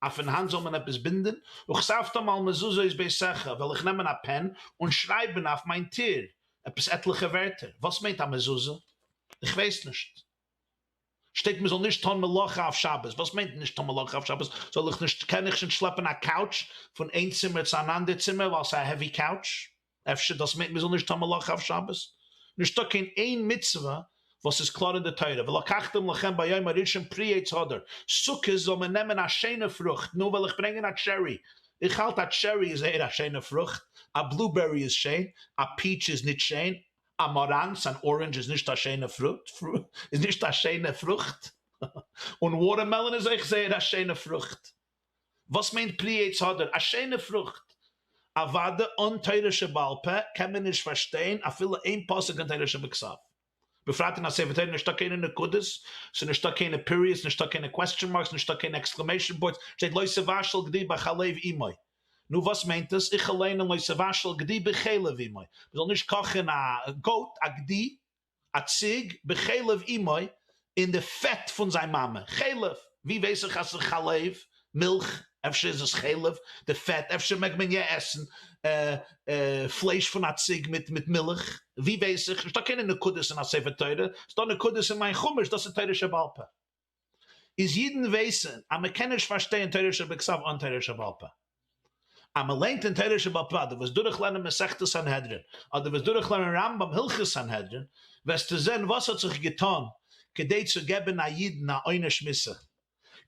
Speaker 1: אויפן האנט זאל מען עפעס בינדן? וכתבתם על מזוזות ביתך, וועל איך נעמען א pen און שרייבן אויף מיין טיר עפעס עטליכע ווערטער. וואס מיינט א מזוזה? איך ווייס נישט. שטייט מען זאל נישט טון מלאכה אויף שבת, וואס מיינט נישט טון מלאכה אויף שבת? זאל איך נישט, קען איך נישט שלעפן א couch פון איין צימער צו אן אנדער צימער ווייל ס'איז א heavy couch? אפשר דאס מיינט מען זאל נישט טון מלאכה אויף שבת? נישטא קיין איין מצוה וואס איז קלאר אין די תורה, ולקחתם לכם ביום הראשון פרי עץ הדר, סוכות זאל מען נעמען א שיינע פרוכט, נו וועל איך ברענגען א cherry, איך האלט א cherry איז זייער א שיינע פרוכט, א blueberry איז שיין, א peach איז נישט שיין, א מאראנץ, אן orange איז נישט א שיינע פרוכט, איז נישט א שיינע פרוכט, און watermelon איז אויך זייער א שיינע פרוכט. וואס מיינט פרי עץ הדר? א שיינע פרוכט. אוואדע אן תורה שבעל פה קען מען נישט פארשטיין אפילו איין פסוק אין תורה שבכתב. בפרט אין א ספר תורה נישטא קיינע נקודות, ס'איז נישטא קיינע periods, נישטא קיינע question marks, נישטא קיינע exclamation points, שטייט לא תבשל גדי בחלב אמו. נו וואס מיינט עס? איך ליין לא תבשל גדי בחלב אמו, מ'זאל נישט קאכן א goat, א גדי, א ציג, בחלב אמו, אין די פעט פון זיין מאמע, חלב, ווי ווייס איך אז ס'איז חלב, מילך, אפשר איז עס חלב, די פעט, אפשר מעג מען יא עסן פלייש פון א ציג מיט מיט מילך, ווי ווייס איך, נישטא קיינע נקודות אין א ספר תורה, ס'דא נקודות אין מיין חומש, דאס איז תורה שבעל פה. איז אידן ווייסן אז מען קען נישט פארשטיין תורה שבכתב אן תורה שבעל פה. אז מען לערנט אין תורה שבעל פה אדער וועסט דורכלערנען מסכת סנהדרין אדער וועסט דורכלערנען רמב ם הלכות סנהדרין וועסטו זען וואס האט זיך געטאן כדי צו געבן א אידן א עונש מיתה,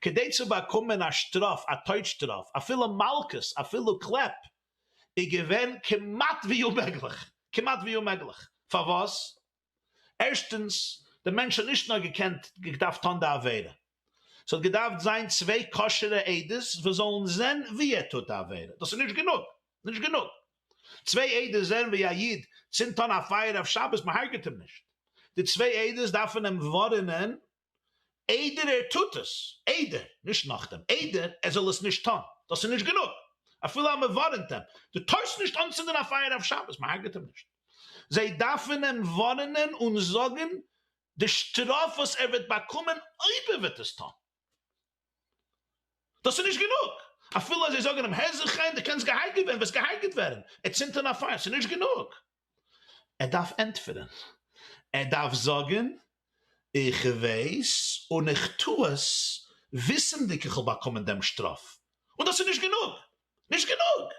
Speaker 1: כדי צו באקומען א שטראף, א טויט שטראף, אפילו מלקות, אפילו קלעפ, איז געווען כמעט ווי אומעגליך, כמעט ווי אומעגליך. פארוואס? ערשטנס, דער מענטש האט נישט נאר געקענט געדארפט טון די עבירה, ס'האט געדארפט זיין צוויי כשר'ע עדות וואס זאלן זען ווי ער טוט די עבירה, דאס איז נישט גענוג, נישט גענוג. צוויי עדות זען ווי א איד צינדט אן א פייער אויף שבת, מען הרג'עט אים נישט. די צוויי עדות דארפן אים ווארענען איידער ער טוט עס, איידער, נישט נאכדעם, איידער ער זאל עס נישט טון, דאס איז נישט גענוג, אפילו אז מען ווארענט אים, דו טארסט נישט אנצינדן א פייער אויף שבת, מען הרג'עט אים נישט, זיי דארפן אים ווארענען און זאגן די שטראף וואס ער וועט באקומען אויב ער וועט עס טון. דאס איז נישט גענוג! אפילו אז זיי זאגן אים הער זיך איין דו קענסט געהארגעט ווערן וועסט געהארגעט ווערן, ער צינדט אן א פייער, ס'איז נישט גענוג! ער דארף ענטפערן, ער דארף זאגן איך ווייס און איך טו עס וויסענדיג איך וועל באקומען דעם שטראף, און דאס איז נישט גענוג! נישט גענוג!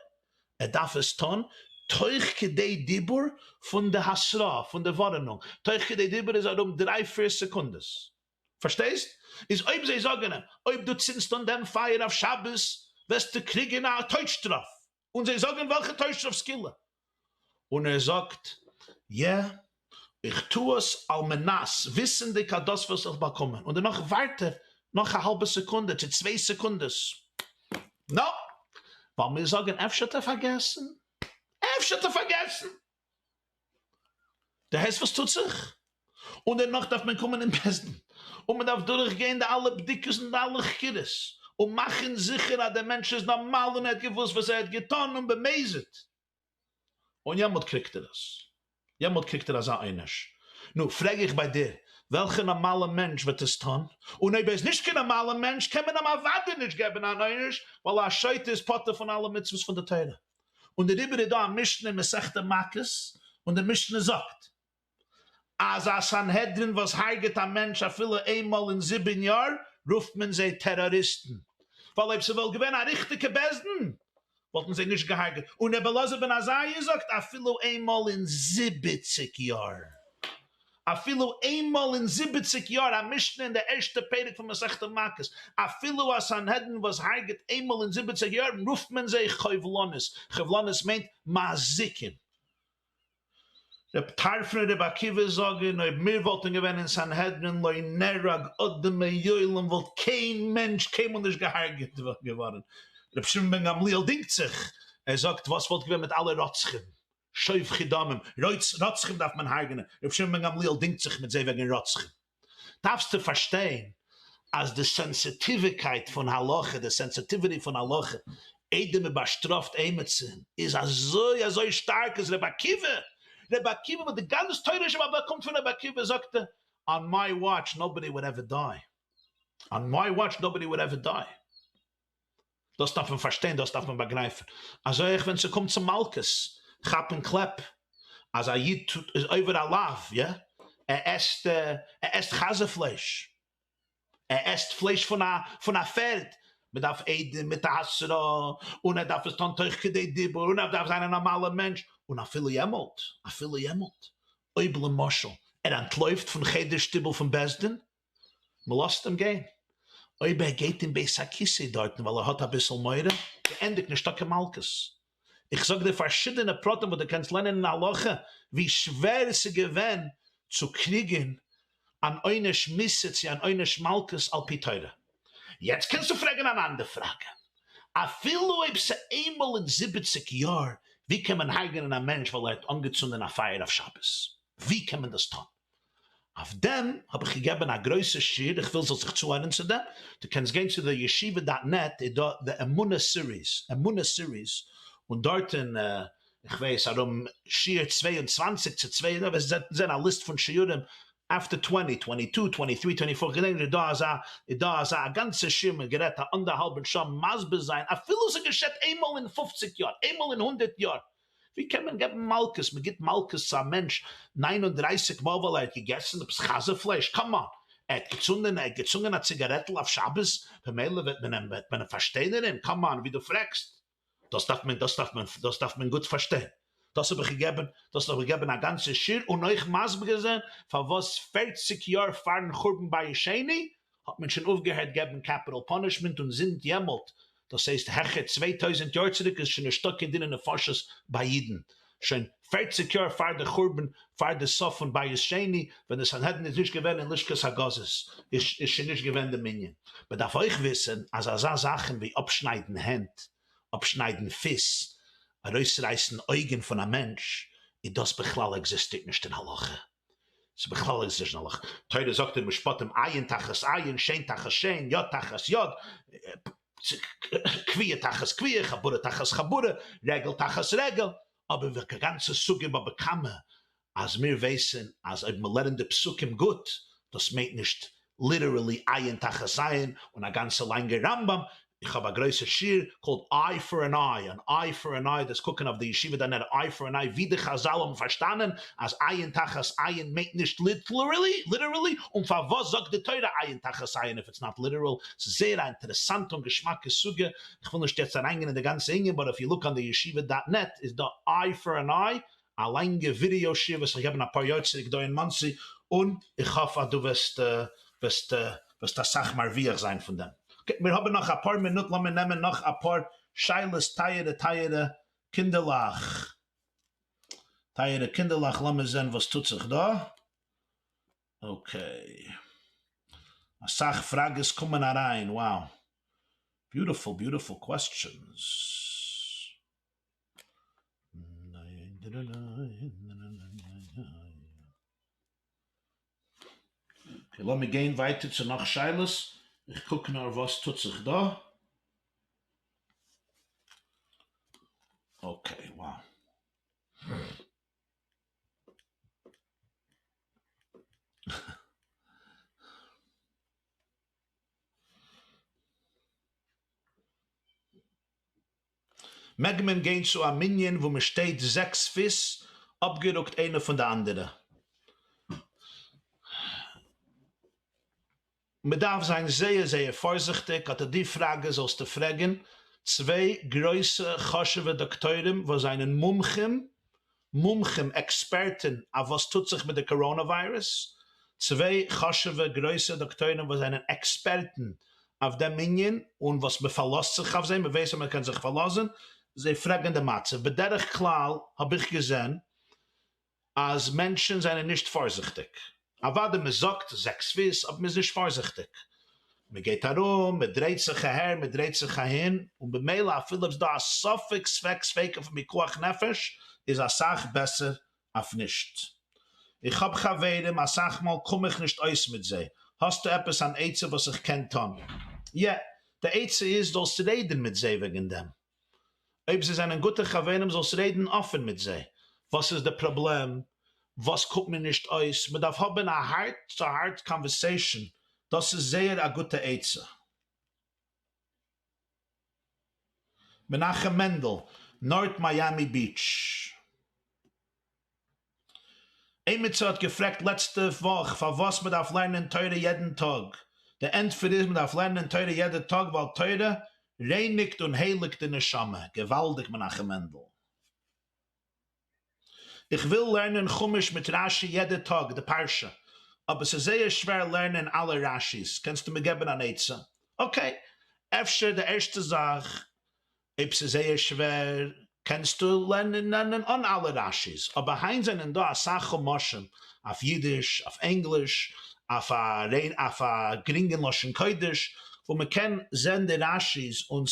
Speaker 1: ער דארף עס טון תוך כדי דיבור פון די התראה, פון די ווארענונג, תוך כדי דיבור איז ארום דריי פיר סעקונדעס. פארשטייסט? איז אויב זיי זאגן אים, אויב דו צינדסט אן דעם פייער אויף שבת וועסטו קריגן א טויט שטראף, און זיי זאגן וועלכע טויט שטראף סקילה, און ער זאגט, יע, איך טו עס על מנת, וויסענדיג אז דאס וואס איך באקומען, און דערנאך ווארט ער נאך א האלבע סעקונדע צו צוויי סעקונדעס, נא, ווייל מיר זאגן אפשר האט ער פארגעסן, אפשר האט ער פארגעסן. דו הערסט וואס טוט זיך? און דערנאך דארף מען קומען אין בית דין, און מען דארף דורך גיין די אלע בדיקות און די אלע חקירות, און מאכן זיכער אז דער מענטש איז נארמאל און ער האט געוואוסט וואס ער האט געטון און במזיד. און יעמאלט קריגט ער עס. יעמאלט קריגט ער אזא עונש. נו, פרעג איך ביי דיר, וועלכע נארמאלע מענטש וועט עס טון? און אויב ער איז נישט קיין נארמאלע מענטש קען מען אים אוודאי נישט געבן אן עונש, ווייל א שוטה איז פטור פון אלע מצוות פון די תורה. און דעריבער איז דא א משנה אין מסכת מכות, און די משנה זאגט אז א סנהדרין וואס הרג'עט א מענטש אפילו איינמאל אין זיבען יאר רופט מען זיי טעראריסטן, ווייל אויב ס'וואלט געווען א ריכטיגע בית דין וואלטן זיי נישט געהרג'עט, און רבי אלעזר בן עזריה זאגט אפילו איינמאל אין זיבעציג יאר. אפילו איינמאל אין זיבעציג יאר, א משנה אין די ערשטע פרק פון מסכת מכות, אפילו א סנהדרין וואס הרג'ט איינמאל אין זיבעציג יאר רופט מען זיי חובלנות, חובלנות מיינט מזיקים. רב טרפון און רבי עקיבא זאגן, אויב מיר וואלטן געווען אין סנהדרין לא נהרג אדם מעולם וואלט קיין מענטש קיינמאל נישט געהארגעט געווארן. רבי שמעון בן גמליאל דינגט זיך, ער זאגט וואס וואלט געווען מיט אלע רוצחים? שופכי דמים, רוצחים דארף מען הרג'נען, רבי שמעון בן גמליאל דינגט זיך מיט זיי וועגן רוצחים. דארפסטו פארשטיין אז די סענסיטיווקייט פון הלכה, די sensitivity פון הלכה, איידער מען באשטראפט עימיצן, איז אזוי אזוי שטארק אז רבי עקיבא, רבי עקיבא וואס די גאנצע תורה שבעל פה קומט פון רבי עקיבא, זאגט ער, on my watch nobody would ever die, on my watch nobody would ever die. דאס דארף מען פארשטיין, דאס דארף מען באגרייפן. אזוי אויך ווען ס'קומט צו מלקות, כאפן קלעפ, אז א איד טוט איז עובר א לאו, יא, ער עסט ער עסט חזיר פלייש, ער עסט פלייש פון א פון א פערד, מען דארף עדים מיט א התראה, און ער דארף עס טון תוך כדי דיבור, און ער דארף זיין א נארמאלער מענטש, און אפילו יעמאלט, אפילו יעמאלט, אויב למשל ער אנטלויפט פון חדר שטיבל פון בית דין, מ'לאזט אים גיין. אויב ער גייט אין בית הכיסא דארטן ווייל ער האט אביסל מורא, געענדיגט, נישטא קיין מלקות. איך זאג דיר פארשידענע פרטים וואס דו קענסט לערנען אין הלכה ווי שווער עס איז געווען צו קריגן אן עונש מיתה צו אן עונש מלקות על פי תורה. יעצט קענסטו פרעגן אן אנדער פראגע. אפילו אויב ס'איינמאל אין זיבעציג יאר, ווי קען מען הרג'נען א מענטש ווייל ער האט אנגעצונדען א פייער אויף שבת? ווי קען מען דאס טון? אויף דעם האב איך געגעבען א גרויסע שיעור, איך וויל זאלסט זיך צוהערן צו דעם, דו קענסט גיין צו די ישיבה dot net איז דא די אמונה series, אמונה series, און דארטען איך ווייס ארום שיעור 22 צו צוויי און וועסט זען א ליסט פון שיעורים after twenty, twenty two, twenty three, twenty four, כ'געדענק נישט, איז דא אזא איז דא אזא א גאנצע שיעור מ'האט גערעדט א אנדערהאלבען שעה מסביר זיין אפילו ס'געשעט איינמאל אין פופציג יאר, איינמאל אין הונדערט יאר, ווי קען מען געבן מלקות? מען גיבט מלקות צו א מענטש 39 מאל ווייל ער האט געגעסן עפעס חזיר פלייש? come on! ער האט געצונדען ער האט געצונגען א ציגארעטל אויף שבת, במילא וועט מען אים וועט מען אים פארשטיינערען? come on! ווי דו פרעגסט. דאס דארף מען דאס דארף מען דאס דארף מען גוט פארשטיין. דאס האב איך געגעבן דאס האב איך געגעבן א גאנצע שיעור און אויך מסביר געזען פארוואס פערציג יאר פארן חורבן בית שני האט מען שוין אויפגעהערט געבן capital punishment און זינט יעמאלט, דאס הייסט העכער 2000 יאר צוריק איז שוין נישטא קיין דיני נפשות ביי אידן, שוין פערציג יאר פאר די חורבן פאר די סוף פון בית שני ווען די סנהדרין איז נישט געווען אין לשכת הגזית איז שוין נישט געווען די מנין. מען דארף אויך וויסען אז אזא זאכן ווי אפשניידן הענט, אפשניידן פיס, ארויסרייסן אויגן פון א מענטש איז דאס בכלל עקזיסטירט נישט אין הלכה. ס'איז בכלל איז נישט הלכה. תורה זאגט אין משפטים עין תחת עין, שן תחת שן, יד תחת יד, כויה תחת כויה, חבורה תחת חבורה, רגל תחת רגל, אבער וועלכע גאנצע סוגיא בבא קמא אז מיר ווייסן אז אויב מ'לערנט די פסוקים גוט, דאס מיינט נישט literally עין תחת עין און א גאנצע לאנגע רמב"ם. איך האב א גרויסע שיעור called eye for an eye, an eye for an eye, דאס קוקן אויף די ישיבה dot net eye for an eye ווי די חזל האבן פארשטאנען אז עין תחת עין מיינט נישט literally, literally, און פארוואס זאגט די תורה עין תחת עין if it's not literal, ס'איז זייער א אינטערעסאנטע און געשמאקע סוגיא, איך וויל נישט יעצט אריינגיין אין די גאנצע ענין but if you look on די ישיבה dot net איז דא eye for an eye, א לאנגע ווידעא שיעור וואס איך געבן אפאר יאר צוריק דא אין מאנסי, און איך האף אז דו וועסט וועסט וועסט אסאך מרוויח זיין פון דעם. Okay, מיר האבן נאך אפאר מינוט לאמיר נעמען נאך אפאר שאלות טייערע טייערע קינדערלעך. טייערע קינדערלעך לאמיר זען וואס טוט זיך דא. Okay. אסאך פראגעס קומען אריין, wow. Beautiful beautiful questions. Okay לאמיר גיין ווייטער צו נאך שאלות, איך קוק נאר וואס טוט זיך דא. Okay wow. מעג מען גיין צו א מנין וואו מען שטייט זעקס פיס אפגערוקט איינע פון די אנדערע? מען דארף זיין זייער זייער פארזיכטיג, אט די פראגע זאלסטו פרעגן צוויי גרויסע חשוב'ע דאקטוירים וואס זענען מומחים מומחים עקספערטן אויף וואס טוט זיך מיט די קאראנע וויירוס, צוויי חשוב'ע גרויסע דאקטוירים וואס זענען עקספערטן אויף דעם ענין און וואס מען פארלאזט זיך אויף זיי, מען ווייסט אז מען קען זיך פארלאזן, זיי פרעגן די מצב, בדרך כלל האב איך געזען אז מענטשן זענען נישט פארזיכטיג, אוודאי מען זאגט זעקס פיס אבער מען איז נישט פארזיכטיג, מען גייט ארום, מען דרייט זיך אהער, מען דרייט זיך אהין, און במילא אפילו אויב ס'איז דא א ספק ספק ספיקא פון פיקוח נפש איז אסאך בעסער אויף נישט. איך האב חברים, אסאך מאל קום איך נישט אויס מיט זיי, האסטו עפעס אן עצה וואס איך קען טון? יע, די עצה איז זאלסט רעדן מיט זיי וועגן דעם, אויב זיי זענען גוטע חברים זאלסט רעדן אפען מיט זיי, וואס איז די פראבלעם, וואס קומט מיר נישט אויס, מען דארף האבן א heart to heart conversation, דאס איז זייער א גוטע עצה. מנחם מענדל, נארט מיאמי ביטש. עימיצער האט געפרעגט לעצטע וואך פארוואס מען דארף לערנען תורה יעדן טאג, די ענטפער איז מען דארף לערנען תורה יעדע טאג ווייל תורה רייניגט און הייליגט די נשמה, געוואלדיג מנחם מענדל. איך וויל לערנען חומש מיט רשי יעדע טאג די פרשה, אבער ס'איז זייער שווער לערנען אלע רשי'ס, קענסטו מיר געבן אן עצה? Okay, אפשר די ערשטע זאך אויב ס'איז זייער שווער קענסטו לערנען אן אלע רשי'ס, אבער היינט זענען דא אסאך חומשים אויף אידיש, אויף ענגליש, אויף א אויף א גרינגן לשון קודש, וואו מ'קען זען די רשי'ס און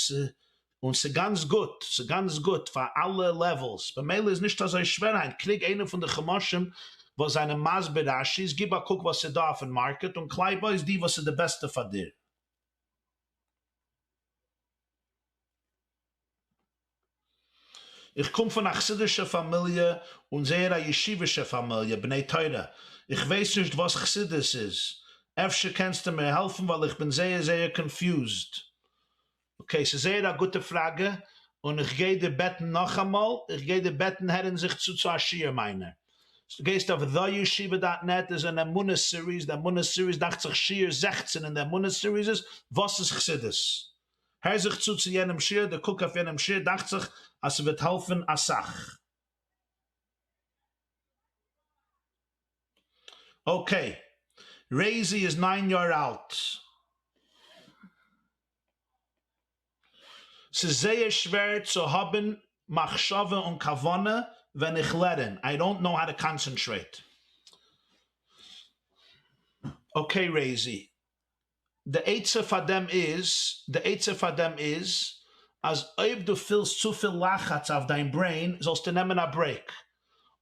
Speaker 1: און ס'גאנץ גוט, ס'גאנץ גוט פאר אלע levels, במילא איז נישט אזוי שווער היינט, קריג איינע פון די חומשים וואס זענען מסביר רשי'ס, גיב א קוק וואס ס'איז דא אויפן market און קלייב אויס די וואס איז די בעסטע פאר דיר. איך קום פון א חסידישע פאמיליע און זייער א ישיבישע פאמיליע, בני תורה, איך ווייס נישט וואס חסידות איז, אפשר קענסטו מיר העלפן ווייל איך בין זייער זייער confused. Okay, ס'איז זייער א גוטע פראגע, און איך גיי דיר בעטן נאכאמאל, איך גיי דיר בעטן הערן זיך צו צו א שיעור מיינער. דו גייסט אויף theyeshiva dot net איז אן אמונה series, די אמונה series דאכט זיך שיעור 16 אין די אמונה series איז וואס איז חסידות? הער זיך צו צו יענעם שיעור אדער קוק אויף יענעם שיעור דאכט זיך אז ס'וועט העלפן אסאך. Okay, רעיזי איז ניין יאר אלט. ס'איז זייער שווער צו האבן מחשבה און כוונה ווען איך לערן, I don't know how to concentrate. Okay רעיזי, די עצה פאר דעם איז, די עצה פאר דעם איז, אז אויב דו פילסט צופיל לחץ אויף דיין brain זאלסטו נעמען א break.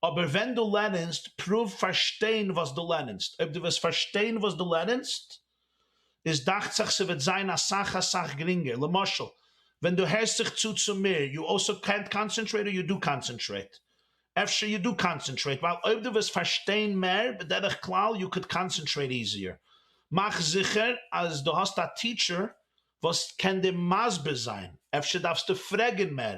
Speaker 1: אבער ווען דו לערנסט, פרואוו פארשטיין וואס דו לערנסט. אויב דו וועסט פארשטיין וואס דו לערנסט, איז דאכט זיך ס'וועט זיין אסאך אסאך גרינגער. למשל, ווען דו הערסט זיך צו צו מיר, יו אלסא קענט קאנצענטרעיט or you do concentrate? אפשר you do concentrate, ווייל אויב דו וועסט פארשטיין מער, בדרך כלל you could concentrate easier. מאך זיכער אז דו האסט א teacher. וואס קען דיר מסביר זיין, אפשר דארפסטו פרעגן מער,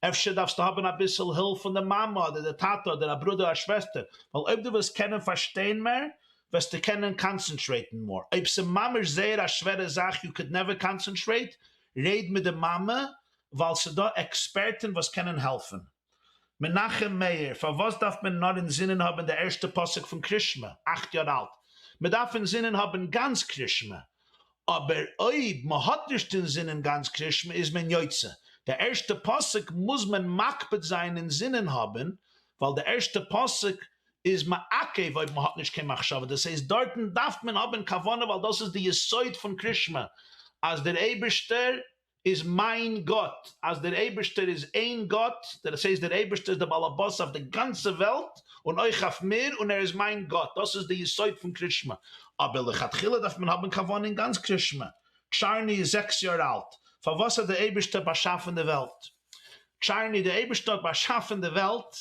Speaker 1: אפשר דארפסטו האבן אביסל הילף פון די מאמע אדער די טאטע אדער א ברודער א שוועסטער, ווייל אויב דו וועסט קענען פארשטיין מער וועסטו קענען קאנצענטרעיטן מאר, אויב ס'ממש זייער א שווערע זאך יו קוד נעווער קאנצענטרעיט, רעד מיט די מאמע ווייל ס'דא עקספערטן וואס קענען העלפן. מנחם מאיר, פארוואס דארף מען נאר אינזינען האבן די ערשטע פסוק פון קרישמע, אכט יאר אלט? מען דארף אינזינען האבן גאנץ קרישמע, אבער אויב מען האט נישט אינזינען גאנץ קרישמע איז מען יוצא, די ערשטע פסוק מוז מען מקפיד זיין אינזינען האבן, ווייל די ערשטע פסוק איז מעכב אויב מען האט נישט קיין מחשבה, דאס הייסט דארטן דארף מען האבן כוונה ווייל דאס איז די יסוד פון קרישמע, אז דער אייבערשטער איז מיין גאט, אז דער אייבערשטער איז איין גאט, דאס הייסט דער אייבערשטער איז דער בעל הבית אויף די גאנצע וועלט און אויך אויף מיר און ער איז מיין גאט, דאס איז די יסוד פון קרישמע, אבער לכתחילה דארף מען האבן כוונה אין גאנץ קרישמע. טשארני איז זעקס יאר אלט, פארוואס האט דער אייבערשטער באשאפן די וועלט? טשארני, דער אייבערשטער האט באשאפן די וועלט,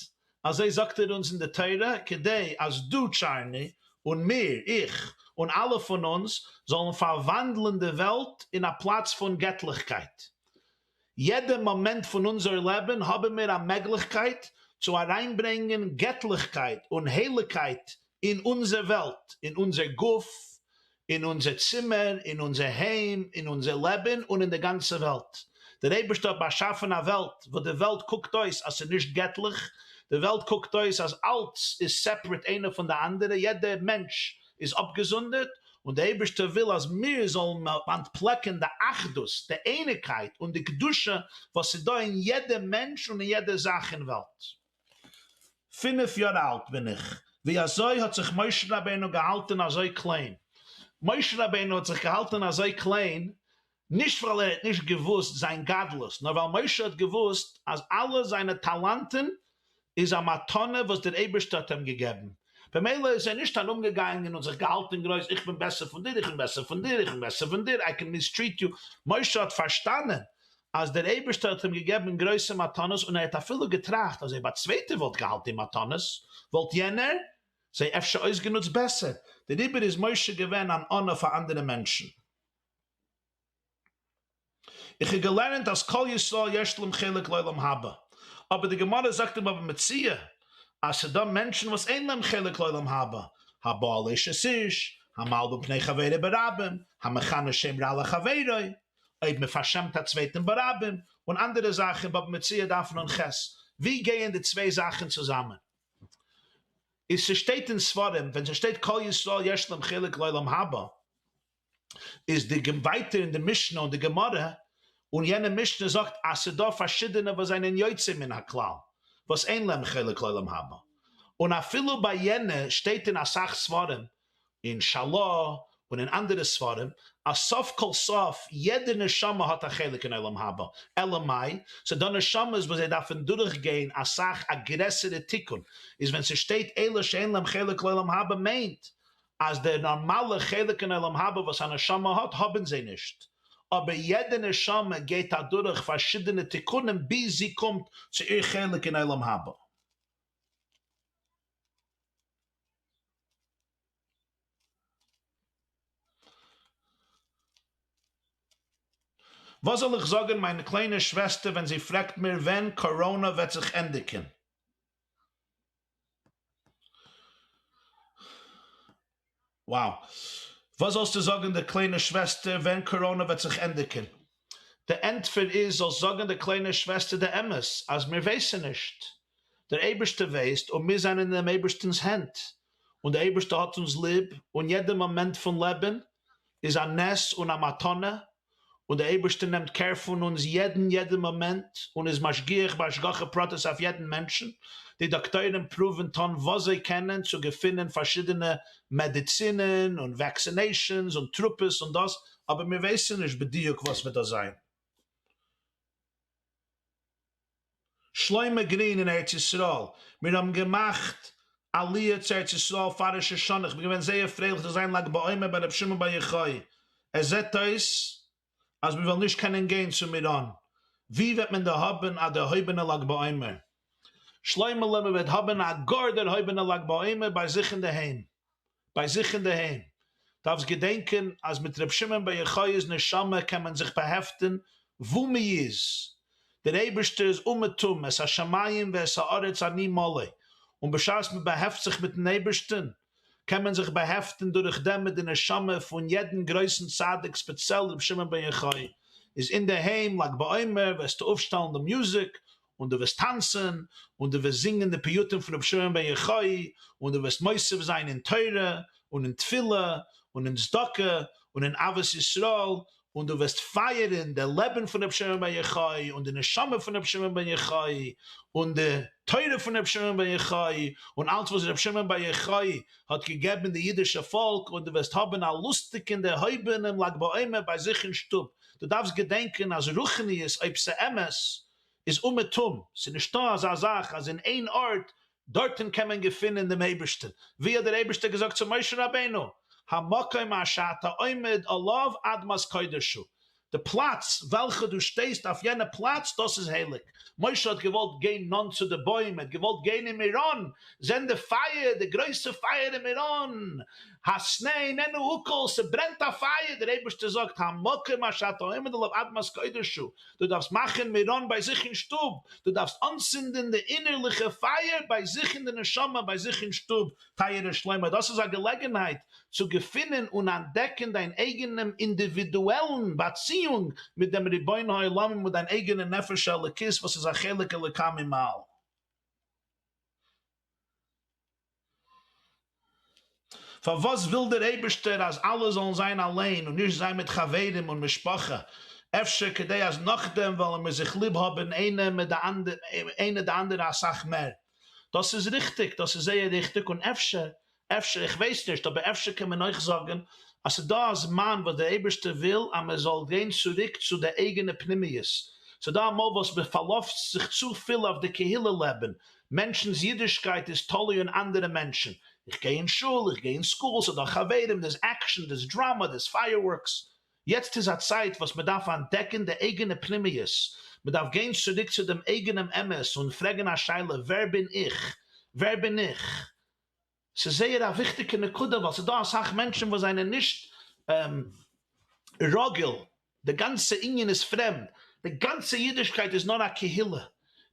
Speaker 1: אזוי זאגט ער אונז אין די תורה, כדי אז דו טשארני, און מיר, איך, און אלע פון אונז, זאלן פארוואנדלען די וועלט אין א פלאץ פון געטליכקייט. יעדע מאמענט פון אונזער לעבן האבן מיר א מעגליכקייט צו אריינברענגען געטליכקייט און הייליגקייט אין אונזער וועלט, אין אונזער גוף, אין אונזער צימער, אין אונזער היים, אין אונזער לעבן און אין די גאנצע וועלט. דער אייבערשטער האט באשאפן א וועלט וואס די וועלט קוקט אויס אז ס'איז נישט געטליך, די וועלט קוקט אויס אז אלץ איז סעפערעט איינע פון די אנדערע, יעדע מענטש איז אפגעזונדערט, און דער אייבערשטער וויל אז מיר זאלן אנטפלעקן די אחדות, די אייניגקייט און די קדושה וואס איז דא אין יעדע מענטש און אין יעדע זאך אין וועלט. פינף יאר אלט בין איך, ווי אזוי האט זיך משה רבינו געהאלטען אזוי קליין? משה רבינו האט זיך געהאלטען אזוי קליין נישט ווייל ער האט נישט געוואוסט זיין גדלות, נאר ווייל משה האט געוואוסט אז אלע זיינע טאלאנטען איז א מתנה וואס דער אייבערשטער האט אים געגעבן, במילא איז ער נישט ארומגעגאנגען און זיך געהאלטען גרויס, איך בין בעסער פון דיר, איך בין בעסער פון דיר, איך בין בעסער פון דיר, איי קען מיסטריעט יו, משה האט פארשטאנען אז דער אייבערשטער האט אים געגעבן גרויסע מתנות און ער האט אפילו געטראכט אז אויב א צווייטער וואלט געהאלט די מתנות וואלט יענער זיי אפשר אויסגענוצט בעסער, דעריבער איז משה געווען אן עניו פאר אנדערע מענטשן. איך האב געלערנט אז כל ישראל יש להם חלק לעולם הבא, אבער די גמרא זאגט אין בבא מציעא אז ס'דא מענטשן וואס אין להם חלק לעולם הבא, הבא על אשת איש, המלבין פני חברו ברבים, המכנה שם רע לחבירו, אויב מען פארשעמט א צווייטן ברבים, און אנדערע זאכן, בבא מציעא דף נ"ח, ווי גייען די צוויי זאכן צוזאמען? איז ס'שטייט אין ספרים ווען ס'שטייט כל ישראל יש להם חלק לעולם הבא, איז די ווייטער אין די משנה און די גמרא, און יענע משנה זאגט אז ס'דא פארשידענע וואס זענען יוצא מן הכלל, וואס אין להם חלק לעולם הבא, און אפילו ביי יענע שטייט אין אסאך ספרים אין של"ה און אין אנדערע ספרים אז סוף כל סוף יעדע נשמה האט א חלק אין עולם הבא, אלא מאי, ס'דא נשמות וואס זיי דארפן דורך גיין אסאך א גרעסערע תיקון, איז ווען ס'שטייט אלו שאין להם חלק לעולם הבא מיינט אז דער נארמאלע חלק אין עולם הבא וואס א נשמה האט האבן זיי נישט, אבער יעדע נשמה גייט אדורך פארשידענע תיקונים ביז זי קומט צו איר חלק אין עולם הבא. וואס זאל איך זאגן מיין קליינע שוועסטער ווען זי פרעגט מיר ווען קאראנא וועט זיך ענדיגן? Wow. וואס זאלסטו זאגן די קליינע שוועסטער ווען קאראנא וועט זיך ענדיגן? די ענטפער איז זאלסט זאגן די קליינע שוועסטער די אמת אז מיר ווייסן נישט. דער אייבערשטער ווייסט און מיר זענען אין דעם אייבערשטנ'ס הענט און דער אייבערשטער האט אונז ליב און יעדע מאמענט פון לעבן איז א נס און א מתנה און דער אייבערשטער נעמט קער פון אונז יעדן יעדן מאמענט און איז משגיח בהשגחה פרטית אויף יעדן מענטשן, די דאקטוירים פרואוון טון וואס זיי קענען צו געפינען פארשידענע מעדיצינען און וואקסינעישאנס און תרופות און דאס, אבער מיר ווייסן נישט בדיוק וואס וועט דא זיין. שלמה גרין אין ארץ ישראל, מיר האבן געמאכט עליה צו ארץ ישראל פאר ראש השנה, איך בין געווען זייער פרייליך צו זיין לג בעומר ביי רבי שמעון בר יוחאי, עס זעט אויס אז מיר וועלן נישט קענען גיין צו מירון, ווי וועט מען דא האבן א דערהויבענע לג בעומר? שלמה'לע מען וועט האבן א גאר דערהויבענע לג בעומר ביי זיך אינדערהיים, ביי זיך אינדערהיים. דארפסט געדענקען אז מיט ר' שמעון בר יוחאי'ס נשמה קען מען זיך באהעפטען וואו מ'איז, דער אייבערשטער איז אומעטום, את השמים ואת הארץ אני מלא, און בשעת מ'באהעפט זיך מיטן אייבערשטען, קען מען זיך באהעפטען דורך דעם מיט די נשמה פון יעדן גרויסן צדיק ספעציעל ר' שמעון בר יוחאי איז אינדערהיים לג בעומר וועסטו אויפשטעלן די מוזיק און דו וועסט טאנצען און דו וועסט זינגען די פיוטים פון ר' שמעון בן יוחאי און דו וועסט מוסיף זיין אין תורה און אין תפילה און אין צדקה און אין אהבת ישראל און דו וועסט פייערען דער לעבען פון ר' שמעון בן יוחאי און די נשמה פון ר' שמעון בן יוחאי און די תורה פון ר' שמעון בן יוחאי און אלץ וואס ר' שמעון בר יוחאי האט געגעבען די אידישע פאלק און דו וועסט האבען א לוסטיגען דערהויבענעם לג בעומר ביי זיך אין שטוב. דו דארפסט געדענקען אז רוחניות אויב ס'אמת איז אומעטום, ס'איז נישטא אזא זאך אז אין איין ארט דארטן קען מען געפינען דעם אייבערשטן, ווי האט דער אייבערשטער געזאגט צו משה רבינו, המקום אשר אתה עומד עליו אדמת קודש הוא, די פלאץ וועלכע דו שטייסט אויף יענע פלאץ דאס איז הייליג, משה האט געוואלט גיין נאנט צו די בוים, ער האט געוואלט גיין אין מירון זען די פייער, די גרויסע פייער אין מירון, הסנה איננו אוכל, ס'ברענט א פייער, דער אייבערשטער זאגט, המקום אשר אתה עומד עליו אדמת קודש הוא, דו דארפסט מאכן מירון ביי זיך אין שטוב, דו דארפסט אנצינדן די אינערליכע פייער ביי זיך אין די נשמה, ביי זיך אין שטוב, טייערער שלמה, דאס איז א געלעגנהייט צו געפינען און אנטדעקן דיין אייגענעם אינדיווידועלן באציאונג מיט דעם רבון העולמים און דיין אייגענע נפש האלוקית וואס איז א חלק אלוקה ממעל. פארוואס וויל דער אייבערשטער אז אלע זאלן זיין אליין און נישט זיין מיט חברים און משפחה? אפשר כדי אז נאכדעם וועלן מיר זיך ליב האבן איינער מיט די איינער די אנדערע אסאך מער? דאס איז ריכטיג, דאס איז זייער ריכטיג, און אפשר, אפשר, איך ווייס נישט, אבער אפשר קען מען אויך זאגן אז ס'איז דא א זמן וואס דער אייבערשטער וויל אז מען זאל גיין צוריק צו די אייגענע פנימיות, ס'איז דא אמאל וואס מען פארלאזט זיך צופיל אויף די קהילה לעבן, מענטשנ'ס אידישקייט איז תלוי אין אנדערע מענטשן, איך גיי אין שול, איך גיי אין סקול, ס'איז דא חברים, דער'ס עקשאן, דער'ס דראמא, דער'ס פייערווארקס. יעצט איז א צייט וואס מ'דארף אנטדעקן די אייגענע פנימיות, מ'דארף גיין צוריק צו דעם אייגענעם אמת און פרעגן א שאלה, ווער בין איך? ווער בין איך? ס'איז זייער א וויכטיגע נקודה ווייל ס'איז דא אסאך מענטשן וואס זענען נישט רגיל, די גאנצע ענין איז פרעמד, די גאנצע אידישקייט איז נאר א קהילה,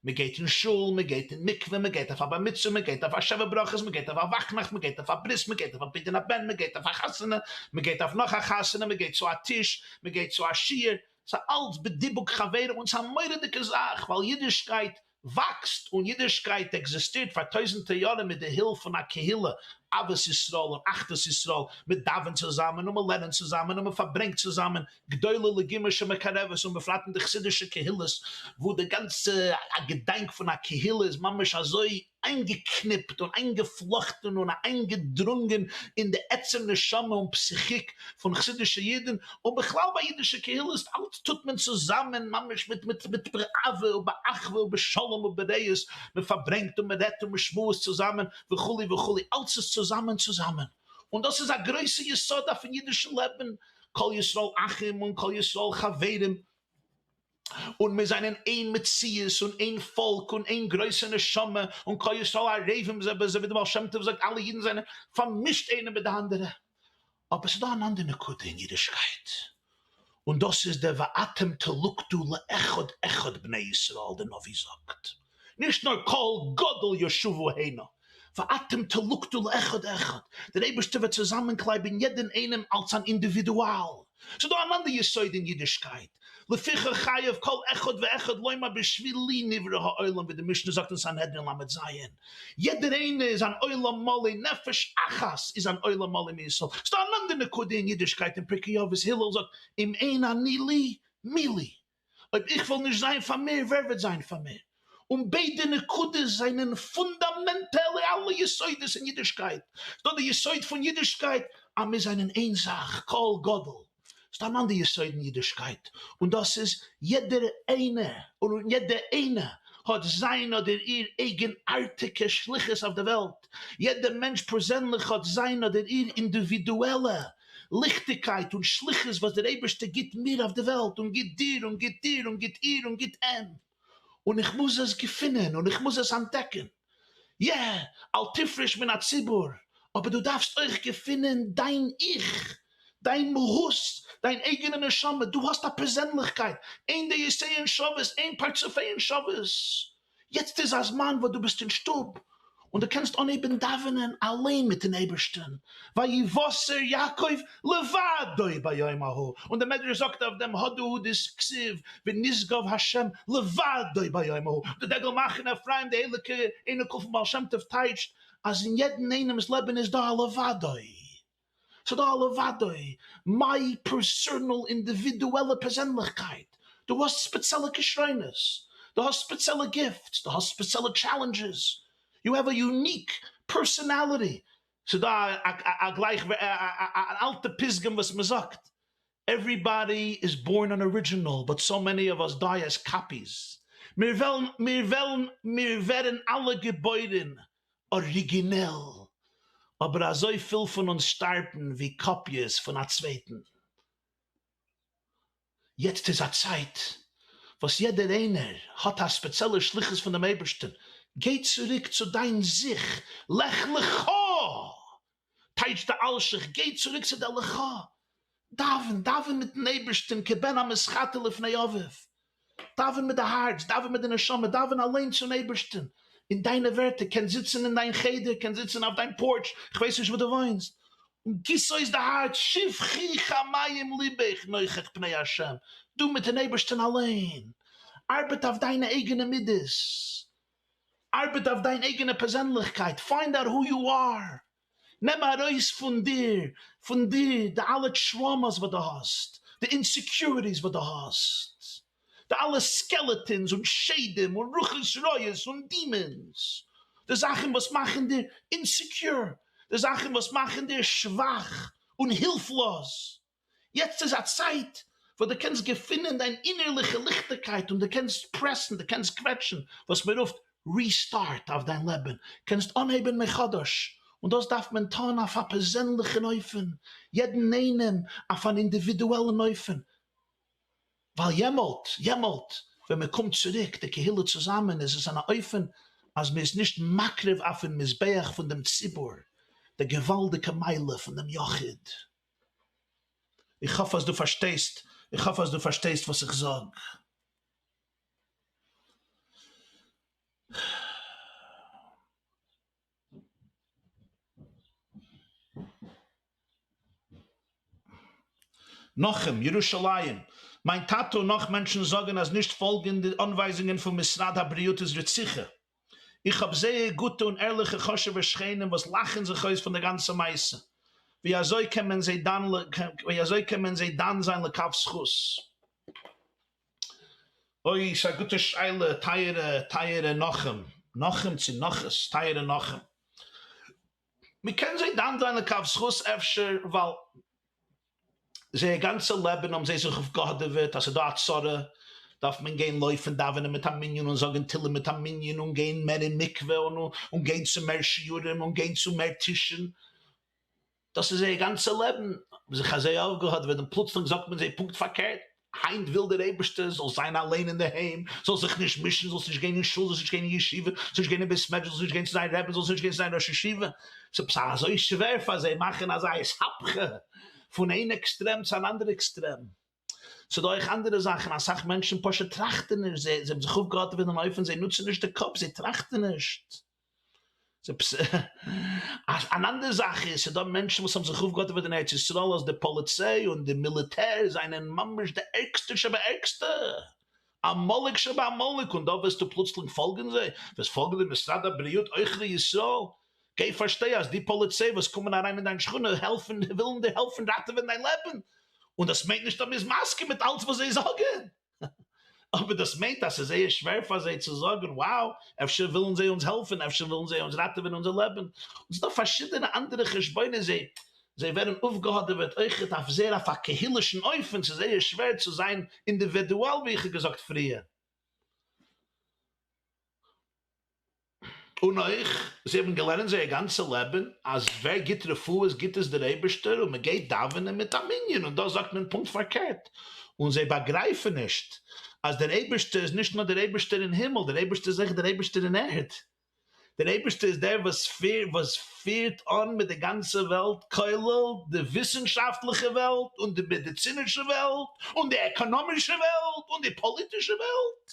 Speaker 1: מען גייט אין שול, מען גייט אין מקווה, מען גייט אויף א בר מצוה, מען גייט אויף א שבע ברכות, מען גייט אויף א וואכנאכט, מען גייט אויף א ברית, מען גייט אויף א פדיון הבן, מען גייט אויף א חתונה, מען גייט אויף נאך א חתונה, מען גייט צו א טיש, מען גייט צו א שיעור, ס'איז אלץ בדיבוק חברים און ס'איז א מורא'דיגע זאך ווייל אידישקייט וואקסט און אידישקייט עקזיסטירט פאר טויזענטער יארן מיט די הילף פון א קהילה, אהבת ישראל און אחדות ישראל, מען דאווענט צוזאמען און מען לערנט צוזאמען און מען פארברענגט צוזאמען, גדולה לגימה שמקרבת און בפרט אין די חסידישע קהילות וואו די גאנצע געדאנק פון א קהילה איז ממש אזוי איינגעקניפט און איינגעפלאכטן און איינגעדרונגען אין די עצם נשמה און פסיכיק פון חסידישע אידן, און בכלל ביי אידישע קהילות, אלץ טוט מען צוזאמען ממש מיט מיט מיט באהבה ובאחווה ובשלום וברעות, מען פארברענגט און מען רעדט און מען שמועסט צוזאמען וכו' וכו', אלץ איז צוזאמען צוזאמען, און דאס איז א גרויסע יסוד אויפן אידישן לעבן, כל ישראל אחים און כל ישראל חברים. און מיר זענען איין מציאות און איין פאלק און איין גרויסע נשמה און כל ישראל ערבים זה בזה ווי דער בעל שם טוב זאגט אלע אידן זענען פארמישט איינער מיט די אנדערע. אבער ס'איז דא אן אנדער נקודה אין אידישקייט און דאס איז דער ואתם תלוקטו לאחד אחד בני ישראל דער נביא זאגט נישט נאר קהל גדול ישובו הנה ואתם תלוקטו לאחד אחד דער אייבערשטער וועט צוזאמענקלייבן יעדן איינעם אלס אן אינדיווידואל. ס'איז דא אן אנדער יסוד אין אידישקייט, לפיכך חייב כל אחד ואחד לומר בשבילי נברא העולם ווי די משנה זאגט אין סנהדרין ל"ז, יעדער איינער איז אן עולם מלא, נפש אחת איז אן עולם מלא מישראל, ס'איז דא אן אנדער נקודה אין אידישקייט אין פרקי אבות, הלל זאגט אם אין אני לי מי לי, אויב איך וועל נישט זיין פאר מיר, ווער וועט זיין פאר מיר? און ביידע נקודות זענען פונדאמענטעלע אלע יסודות אין אידישקייט. ס'דא די יסוד פון אידישקייט אז מיר זענען איין זאך, קהל גדול. ס'דא אן אנדער יסוד אין אידישקייט, און דאס איז יעדער איינער און יעדע איינע האט זיין אדער איר אייגנארטיגע שליחות אויף די וועלט. יעדער מענטש פערזענליך האט זיין אדער איר אינדיווידועלע ליכטיגקייט און שליחות וואס דער אייבערשטער גיט מיר אויף די וועלט און גיט דיר און גיט דיר און גיט איר און גיט אים, און איך מוז עס געפינען און איך מוז עס אנטדעקן. יע, אל תפרוש מן הציבור, אבער דו דארפסט אויך געפינען דיין 'איך', דיין מהות, דיין אייגענע נשמה, דו האסט א פערזענליכקייט, אין דעותיהן שוות, אין פרצופיהן שוות. יעצט איז א זמן וואס דו ביסט אין שטוב און דו קענסט אנהייבן דאווענען אליין מיטן אייבערשטן, ויותר יעקב לבדו ביום ההוא, און דער מדרש זאגט אויף דעם הדא הוא דכתיב ונשגב ה' לבדו ביום ההוא, די דגל מחנה אפרים די הייליגע אייניקל פון בעל שם טוב טייטשט אז אין יעדן איינעמס לעבן איז דא א לבדו. ס'דא א לבדו, מיי פערסאנעל אינדיווידועלע פערזענליכקייט, דו האסט ספעציעלע כשרונות, דו האסט ספעציעלע גיפטס, דו האסט ספעציעלע טשעלענדזשעס, יו העוו א יוניק פערסאנעליטי, ס'דא א גלייך אן אלטע פתגם וואס מ'זאגט, עווריבאדי איז בארן אן ארידזשינעל באט סאו מעני אוו אס דיי עז קאפיס, מיר וועלן מיר וועלן מיר ווערן אלע געבוירן אריגינעל, אבער אזוי פיל פון אונז שטארבן ווי קאפיעס פון א צווייטן. יעצט איז א צייט וואס יעדער איינער האט א ספעציעלע שליחות פון דעם אייבערשטן, גיי צוריק צו דיין זיך, לך לך! טייטשט די אלשיך, גיי צוריק צו דער לך! דאווען, דאווען מיטן אייבערשטן כבן המתחטא לפני אביו, דאווען מיט די הארץ, דאווען מיט די נשמה, דאווען אליין צום אייבערשטן, אין דיינע ווערטער, קענסט זיצן אין דיין חדר, קענסט זיצן אויף דיין פארטש, כ'ווייס נישט וואו דו וואוינסט, און גיס אויס די הארץ, שפכי כמים לבך נוכח פני ה', דו מיטן אייבערשטן אליין, ארבעט אויף דיינע אייגענע מידות, ארבעט אויף דיין אייגענע פערזענליכקייט, פיינד אוט הו יו אר, נעם ארויס פון דיר, פון דיר, די אלע טראומאס וואס דו האסט, די אינסעקיוריטיס וואס דו האסט, די אלע סקעלעטאנס און שדים און רוחות רעות און דימאנס, די זאכן וואס מאכן דיר אינסעקיור, די זאכן וואס מאכן דיר שוואך און הילפלאז. יעצט איז א צייט וואס דו קענסט געפינען דיין אינערליכע ליכטיגקייט און דו קענסט פרעסן, דו קענסט קוועטשן, וואס מען רופט ריסטארט אויף דיין לעבן, קענסט אנהייבן מחדש, און דאס דארף מען טון אויף א פערזענליכן אופן, יעדן איינעם אויף אן אינדיווידועלן אופן, ווייל יעמאלט, יעמאלט, ווען מען קומט צוריק די קהילה צוזאמען איז עס אין א אופן אז מען איז נישט מקריב אויפן מזבח פון דעם ציבור די געוואלדיגע מעלה פון דעם יחיד. איך האף אז דו פארשטייסט, איך האף אז דו פארשטייסט וואס איך זאג. נחום, ירושלים, מיין טאטע און נאך מענטשן זאגן אז נישט פאלגן די אנווייזונגען פון משרד הבריאות איז רציחה. איך האב זייער גוטע און ערליכע חשוב'ע שכנים וואס לאכן זיך אויס פון די גאנצע מעשה. ווי אזוי קען מען זיי דן ווי אזוי קען מען זיי דן זיין לכף זכות? אוי, ס'איז א גוטע שאלה טייערע טייערע נחום, נחום צו נחת, טייערע נחום. מ'קען זיי דן זיין לכף זכות אפשר ווייל זייער גאנצע לעבן האבן זיי זיך אויפגעהאדעוועט אז ס'איז דא א צרה דארף מען גיין לויפן דאווענען מיט א מנין און זאגן תהלים מיט א מנין און גיין מער אין מקווה און גיין צו מער שיעורים און גיין צו מער טישן, דאס איז זייער גאנצע לעבן, האבן זיך אזוי אויפגעהאדעוועט און פלוצלינג זאגט מען זיי פונקט פארקערט, היינט וויל דער אייבערשטער זאלסט זיין אליין אינדערהיים, זאלסט זיך נישט מישן, זאלסט נישט גיין אין שול, זאלסט נישט גיין אין ישיבה, זאלסט נישט גיין אין בית מדרש, זאלסט נישט גיין צו דיין רבי, זאלסט נישט גיין צו דיין ראש ישיבה, ס'איז אזוי שווער פאר זיי מאכן אזא אתהפכא פון איין עקסטרעם צו אן אנדערע עקסטרעם. ס'איז דא אויך אנדערע זאכן, אסאך מענטשן פשוט טראכטן נישט, זיי האבן זיך אויפגעהאדעוועט אין אן אופן זיי נוצן נישט די קאפ, זיי טראכטן נישט. אן אנדער זאך איז, ס'דא מענטשן וואס האבן זיך אויפגעהאדעוועט אין ארץ ישראל אז די פאליציי און די מיליטער זענען ממש די ערגסטע שבערגסטע, עמלק שבעמלק, און דא וועסטו פלוצלינג פאלגן זיי? וועסט פאלגן די משרד הבריאות עוכרי ישראל? גיי פארשטיי אז די פאליציי וואס קומען אריין אין דיין שכונה העלפן, ווילן דיר העלפן ראטעווען דיין לעבן, און דאס מיינט נישט אז מ'איז מסכים מיט אלץ וואס זיי זאגן. אבער דאס מיינט אז ס'איז זייער שווער פאר זיי צו זאגן, wow, אפשר ווילן זיי אונז העלפן, אפשר ווילן זיי אונז ראטעווען אונזער לעבן. און ס'איז דא פארשידענע אנדערע חשבונות, זיי זיי ווערן אויפגעהאדעוועט אויכעט אויף זייער אויף א קהל'ישן אופן, ס'איז זייער שווער צו זיין אינדיווידועל ווי איך האב געזאגט פריער. און אויך, זיי האבן געלערנט זייער גאנצע לעבן אז ווער גיט רפואות גיט עס דער אייבערשטער און מען גייט דאווענען מיט א מנין און דא זאגט מען פונקט פארקערט, און זיי באגרייפן נישט אז דער אייבערשטער איז נישט נאר דער אייבערשטער אין הימל, דער אייבערשטער איז אויך דער אייבערשטער אין ערד. דער אייבערשטער איז דער וואס וואס פירט אן מיט די גאנצע וועלט, כולל די וויסנשאפטליכע וועלט, און די מעדיצינישע וועלט, און די עקאנאמישע וועלט, און די פאליטישע וועלט.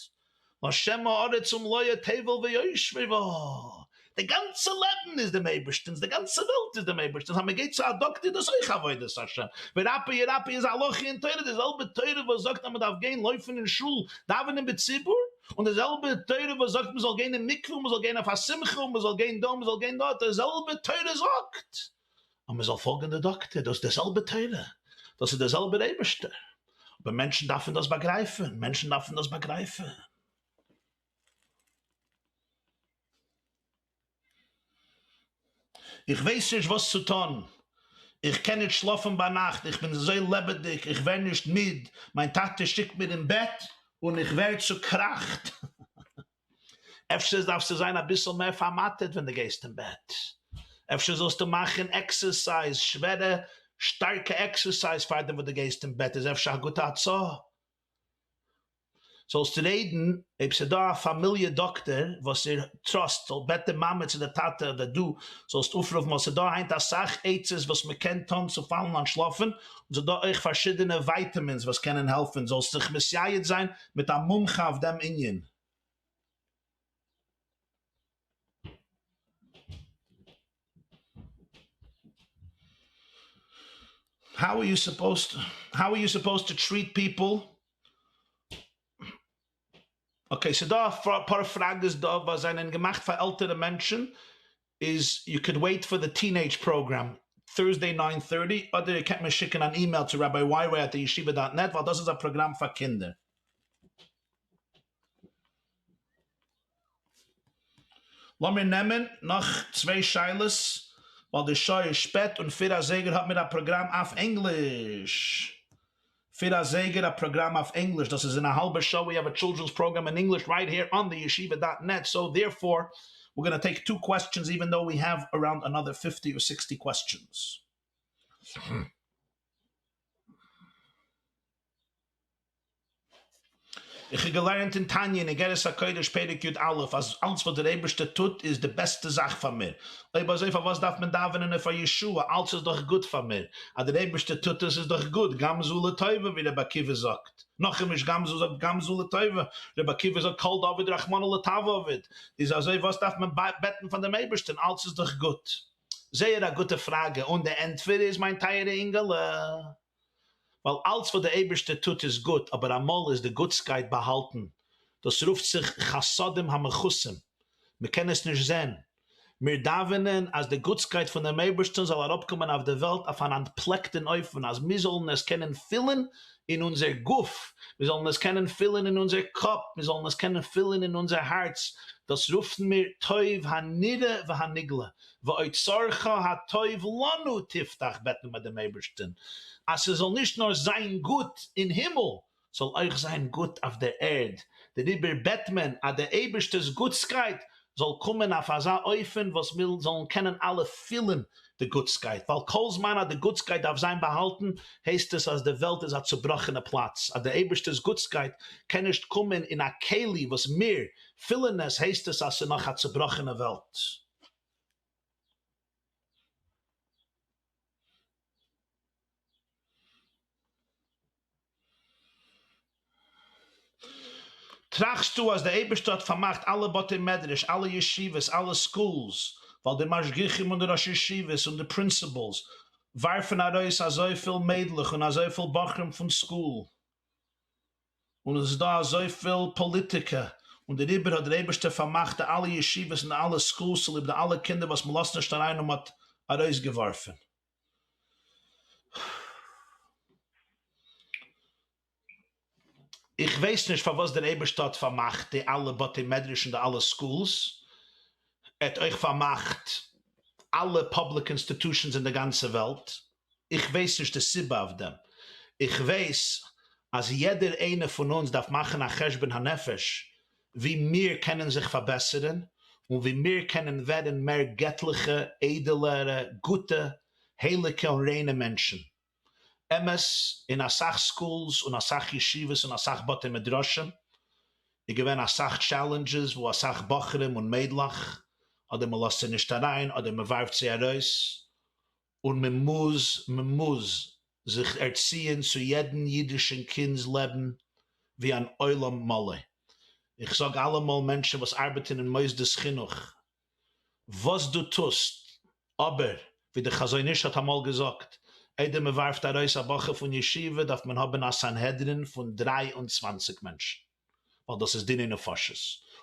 Speaker 1: להשם הארץ ומלואה תבל ויושבי בה. די גאנצע לעבן איז דעם אייבערשטענס, די גאנצע וועלט איז דעם אייבערשטענס, אז מען גייט צו א דאקטער איז דאס אויך עבודת השם, ורפא ירפא איז א הלכה אין תורה, די זעלבע תורה וואס זאגט אז מען דארף גיין לויפן אין שול דאווענען בציבור, און די זעלבע תורה וואס זאגט מען זאל גיין אין מקווה און מען זאל גיין אויף א שמחה און מען זאל גיין דא און מען זאל גיין דארט, די זעלבע תורה זאגט אז מען זאל פאלגען די דאקטער, דאס איז די זעלבע תורה, דאס איז דער זעלבער אייבערשטער, אבער מענטשן דארפן דאס באגרייפן, מענטשן דארפן דאס באגרייפן. איך ווייס נישט וואס צו טון, איך קען נישט שלאפן ביינאכט, איך בין אזוי לעבעדיג, איך ווער נישט מיד, מיין טאטע שיקט מיר אין בעט און איך ווער צוקראכט. אפשר דארפסטו זיין אביסל מער פארמאטערט ווען דו גייסט אין בעט, אפשר זאלסטו מאכן עקסערסייז, שווערע שטארקע עקסערסייז פארדעם וואס דו גייסט אין בעט איז אפשר א גוטע הצעה. זאלסט רעדן אויב ס'איז דא א פאמיליע דאקטער וואס איר טראסט, זאל בעט די מאמע צו די טאטע אדער דו זאלסט אויפרופן ווייל ס'איז דא היינט אסאך עצות וואס מ'קען טון צו פאלן אנטשלאפן, און ס'איז דא אויך פארשידענע ווייטעמינס וואס קענען העלפן, זאלסט זיך מתייעץ זיין מיט א מומחה אויף דעם ענין. How are you supposed to, how are you supposed to treat people? Okay, ס'דא אפאר פראגעס דא וואס זענען געמאכט פאר עלטערע מענטשן, איז you could wait for the teenage program Thursday nine thirty, אדער איר קענט מיר שיקן אן אימעיל צו Rabbi YY at the yeshiva dot net ווייל דאס איז א פראגראם פאר קינדער. לאמיר נעמען נאך צוויי שאלות ווייל די שעה איז שפעט און פיר אזייגער האט מיר א פראגראם אויף ענגליש. פיר אזייגער א פראגראם אויף ענגליש דאס איז אין א האלבע שעה we have a children's program in English right here on the yeshiva dot net so therefore we're gonna take two questions even though we have around another fifty or sixty questions. איך האב געלערנט אין תניא אין אגרת הקודש פרק י א אז אלץ וואס דער אייבערשטער טוט איז די בעסטע זאך פאר מיר, אויב אזוי פארוואס דארף מען דאווענען אויף א ישועה, אלץ איז דאך גוט פאר מיר, אז דער אייבערשטער טוט עס איז דאך גוט, גם זו לטובה ווי רבי עקיבא זאגט, נאכאמאל גם זו זאגט גם זו לטובה, רבי עקיבא זאגט כל דעביד רחמנא לטב עביד, איז אזוי וואס דארף מען בעטן פאר דעם אייבערשטען, אלץ איז דאך גוט. זייער א גוטע פראגע, און די ענטפער איז מיין טייערע אינגעלע, ווייל אלץ וואס דער אייבערשטער טוט איז גוט, אבער אמאל איז די גוטסקייט באהאלטן, דאס רופט זיך חסדים המכוסים, מען קען עס נישט זען. מיר דאווענען אז די גוטסקייט פון דעם אייבערשטן זאל אראפקומען אויף די וועלט אויף אן אנטפלעקטן אופן, אז מיר זאלן עס קענען פילן אין אונזער גוף, מיר זאלן עס קענען פילן אין אונזער קאפ, מיר זאלן עס קענען פילן אין אונזער הארץ, דאס רופן מיר טוב הנראה והנגלה, ואוצרך הטוב לנו תפתח בעט מען ביי דעם אייבערשטן אז ס'זאל נישט נאר זיין גוט אין הימל, ס'זאל אויך זיין גוט אויף דער ערד, דעריבער בעט מען אז דער אייבערשטער'ס גוטסקייט זאל קומען אויף אזא אופן וואס מיר זאלן קענען אלע פילן די גוטסקייט, ווייל כל זמן אז די גוטסקייט דארף זיין באהאלטן, הייסט עס אז די וועלט איז א צובראכענע פלאץ, אז דער אייבערשטער'ס גוטסקייט קען נישט קומען אין א כלי וואס מיר פילן עס, הייסט עס אז ס'איז נאך א צובראכענע וועלט. טראכסטו אז די אייבערשטער האט פארמאכט אלע בתי מדרש, אלע ישיבות, אלע schools, ווייל די משגיחים און די ראשי ישיבות און די principals ווארפן ארויס אזויפיל מיידלעך און אזויפיל בחורים פון school? און עס איז דא אזויפיל פאליטיקה, און דעריבער האט דער אייבערשטער פארמאכט די אלע ישיבות און די אלע schools צוליב די אלע קינדער וואס מען לאזט נישט אריין און מען האט ארויסגעווארפן. איך ווייס נישט פארוואס דער אייבערשטער האט פארמאכט די אלע בתי מדרש און די אלע schools, ער האט אויך פארמאכט אלע public institutions אין די גאנצע וועלט, איך ווייס נישט די סיבה אויף דעם, איך ווייס אז יעדער איינער פון אונז דארף מאכן א חשבון הנפש ווי מיר קענען זיך פארבעסערן און ווי מיר קענען ווערן מער געטליכע, איידעלערע, גוטע, הייליגע און ריינע מענטשן. אמת, אין אסאך schools און אסאך ישיבות און אסאך בתי מדרשים איז געווען אסאך challenges וואו אסאך בחורים און מיידלעך. אדער מען לאזט זיי נישט אריין אדער מען ווארפט זיי ארויס, און מען מוז, מען מוז זיך ערציען צו יעדן אידישן קינד'ס לעבן ווי אן עולם מלא. איך זאג אלעמאל מענטשן וואס ארבעטן אין מוסדות חינוך, וואס דו טוסט, אבער ווי דער חזון איש האט אמאל געזאגט, איידער מען ווארפט ארויס א בחור פון ישיבה דארף מען האבן א סנהדרין פון 23 מענטשן, ווייל דאס איז דיני נפשות,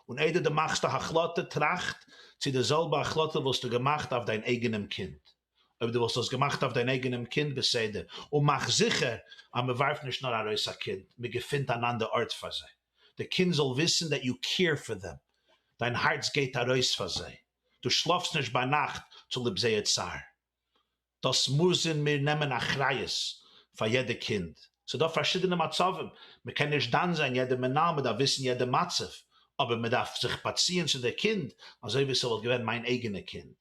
Speaker 1: און איידער דו מאכסט א החלטה טראכט צו די זעלבע החלטה וואלסטו געמאכט אויף דיין אייגענעם קינד, אויב דו וואלסט דאס געמאכט אויף דיין אייגענעם קינד בסדר, און מאך זיכער אז מען ווארפט נישט נאר ארויס א קינד, מען געפינט אן אנדער ארט פאר זיי, די קינד זאל וויסן דעט יו קעיר פאר דעם, דיין הארץ גייט ארויס פאר זיי, דו שלאפסט נישט ביינאכט צוליב זייער צער. דאס מוזן מיר נעמען אחריות פאר יעדע קינד, ס'דא פארשידענע מצבים, מען קען נישט דן זיין יעדע מנהל, מען דארף וויסן יעדע מצב, אבער מען דארף זיך באציען צו די קינד אזוי ווי ס'וואלט געווען מיין אייגענע קינד,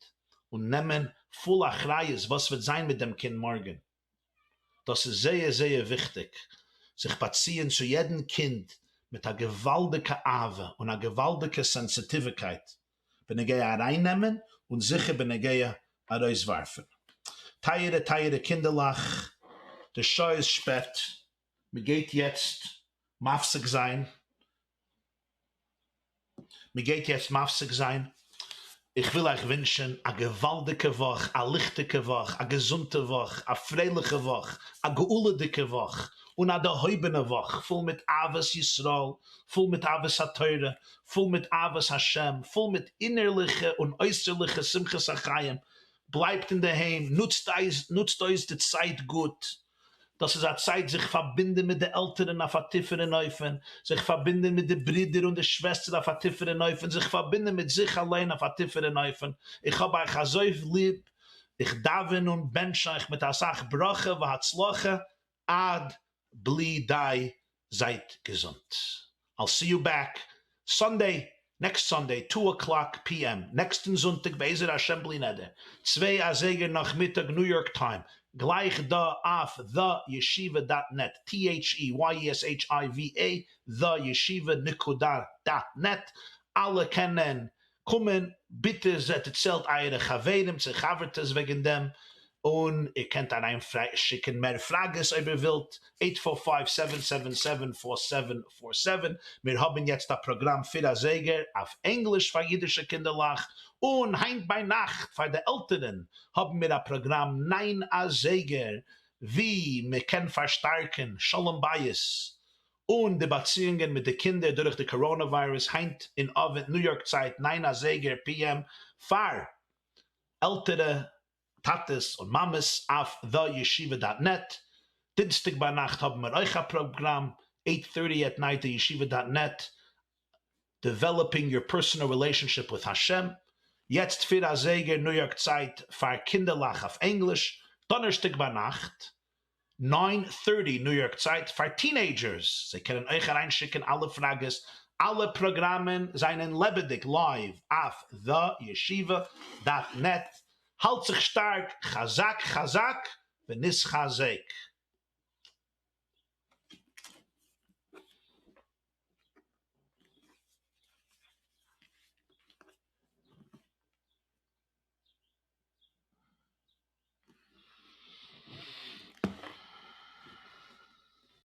Speaker 1: און נעמען פול אחריות וואס וועט זיין מיט דעם קינד מארגן. דאס איז זייער זייער וויכטיג, זיך באציען צו יעדן קינד מיט א געוואלדיגע אהבה און א געוואלדיגע סענסיטיווקייט בנוגע ארייננעמען און זיכער בנוגע ארויסווארפן. טייערע טייערע קינדערלעך, די שעה איז שפעט, מען גייט יעצט מפסיק זיין, מען גייט יעצט מפסיק זיין, איך וויל אייך ווינטשען א געוואלדיגע וואך, א ליכטיגע וואך, א געזונטע וואך, א פרייליכע וואך, א גאולה'דיגע וואך, און א דערהויבענע וואך, פול מיט אהבת ישראל, פול מיט אהבת התורה, פול מיט אהבת השם, פול מיט אינערליכע און אויסערליכע שמחת החיים, בלייבט אינדערהיים, נוצט אויס די צייט גוט, דאס איז א צייט זיך פארבינדען מיט די עלטערן אויף א טיפערן אופן, זיך פארבינדען מיט די ברידער און די שוועסטער אויף א טיפערן אופן, זיך פארבינדען מיט זיך אליין אויף א טיפערן אופן, איך האב אייך אזוי ליב, איך דאווען און בענטש אייך מיט אסאך ברכה והצלחה עד בלי די, זייט געזונט. I'll see you back Sunday, next Sunday, two o'clock PM, נעקסטן זונטאג בעזר השם בלי נדר, צוויי אזייגער נאכמיטאג ניו יארק time, גלייך דא אויף The Yeshiva dot net, THEYESHIVA, The Yeshiva נקודה dot net, אלע קענען קומען, ביטע דערציילט אייערע חברים צו חבר'טעס וועגן דעם, און איר קענט אריין שיקן מער פראגעס אויב איר ווילט, eight four five seven seven seven four seven four seven, מיר האבן יעצט א פראגראם פיר אזייגער אויף ענגליש פאר אידישע קינדערלעך, און היינט ביינאכט פאר די עלטערן האבן מיר א פראגראם ניין אזייגער ווי מען קען פארשטארקן שלום בית און די באציאונגען מיט די קינדער דורך די קאראנע וויירוס היינט אין אווענט ניו יארק צייט ניין אזייגער PM פאר עלטערע טאטעס און מאמעס אויף The Yeshiva dot net, דינסטאג ביינאכט האבן מיר אויך א פראגראם eight thirty at night The Yeshiva dot net, Developing Your Personal Relationship with Hashem, יעצט פיר אזייגער ניו יארק צייט פאר קינדערלעך אויף ענגליש, דאנערשטאג ביינאכט nine thirty ניו יארק צייט פאר teenagers, זיי קענען אויך אריינשיקן אלע פראגעס, אלע פראגראמען זענען לעבעדיג live אויף The Yeshiva dot net, האלט זיך שטארק, חזק חזק ונתחזק.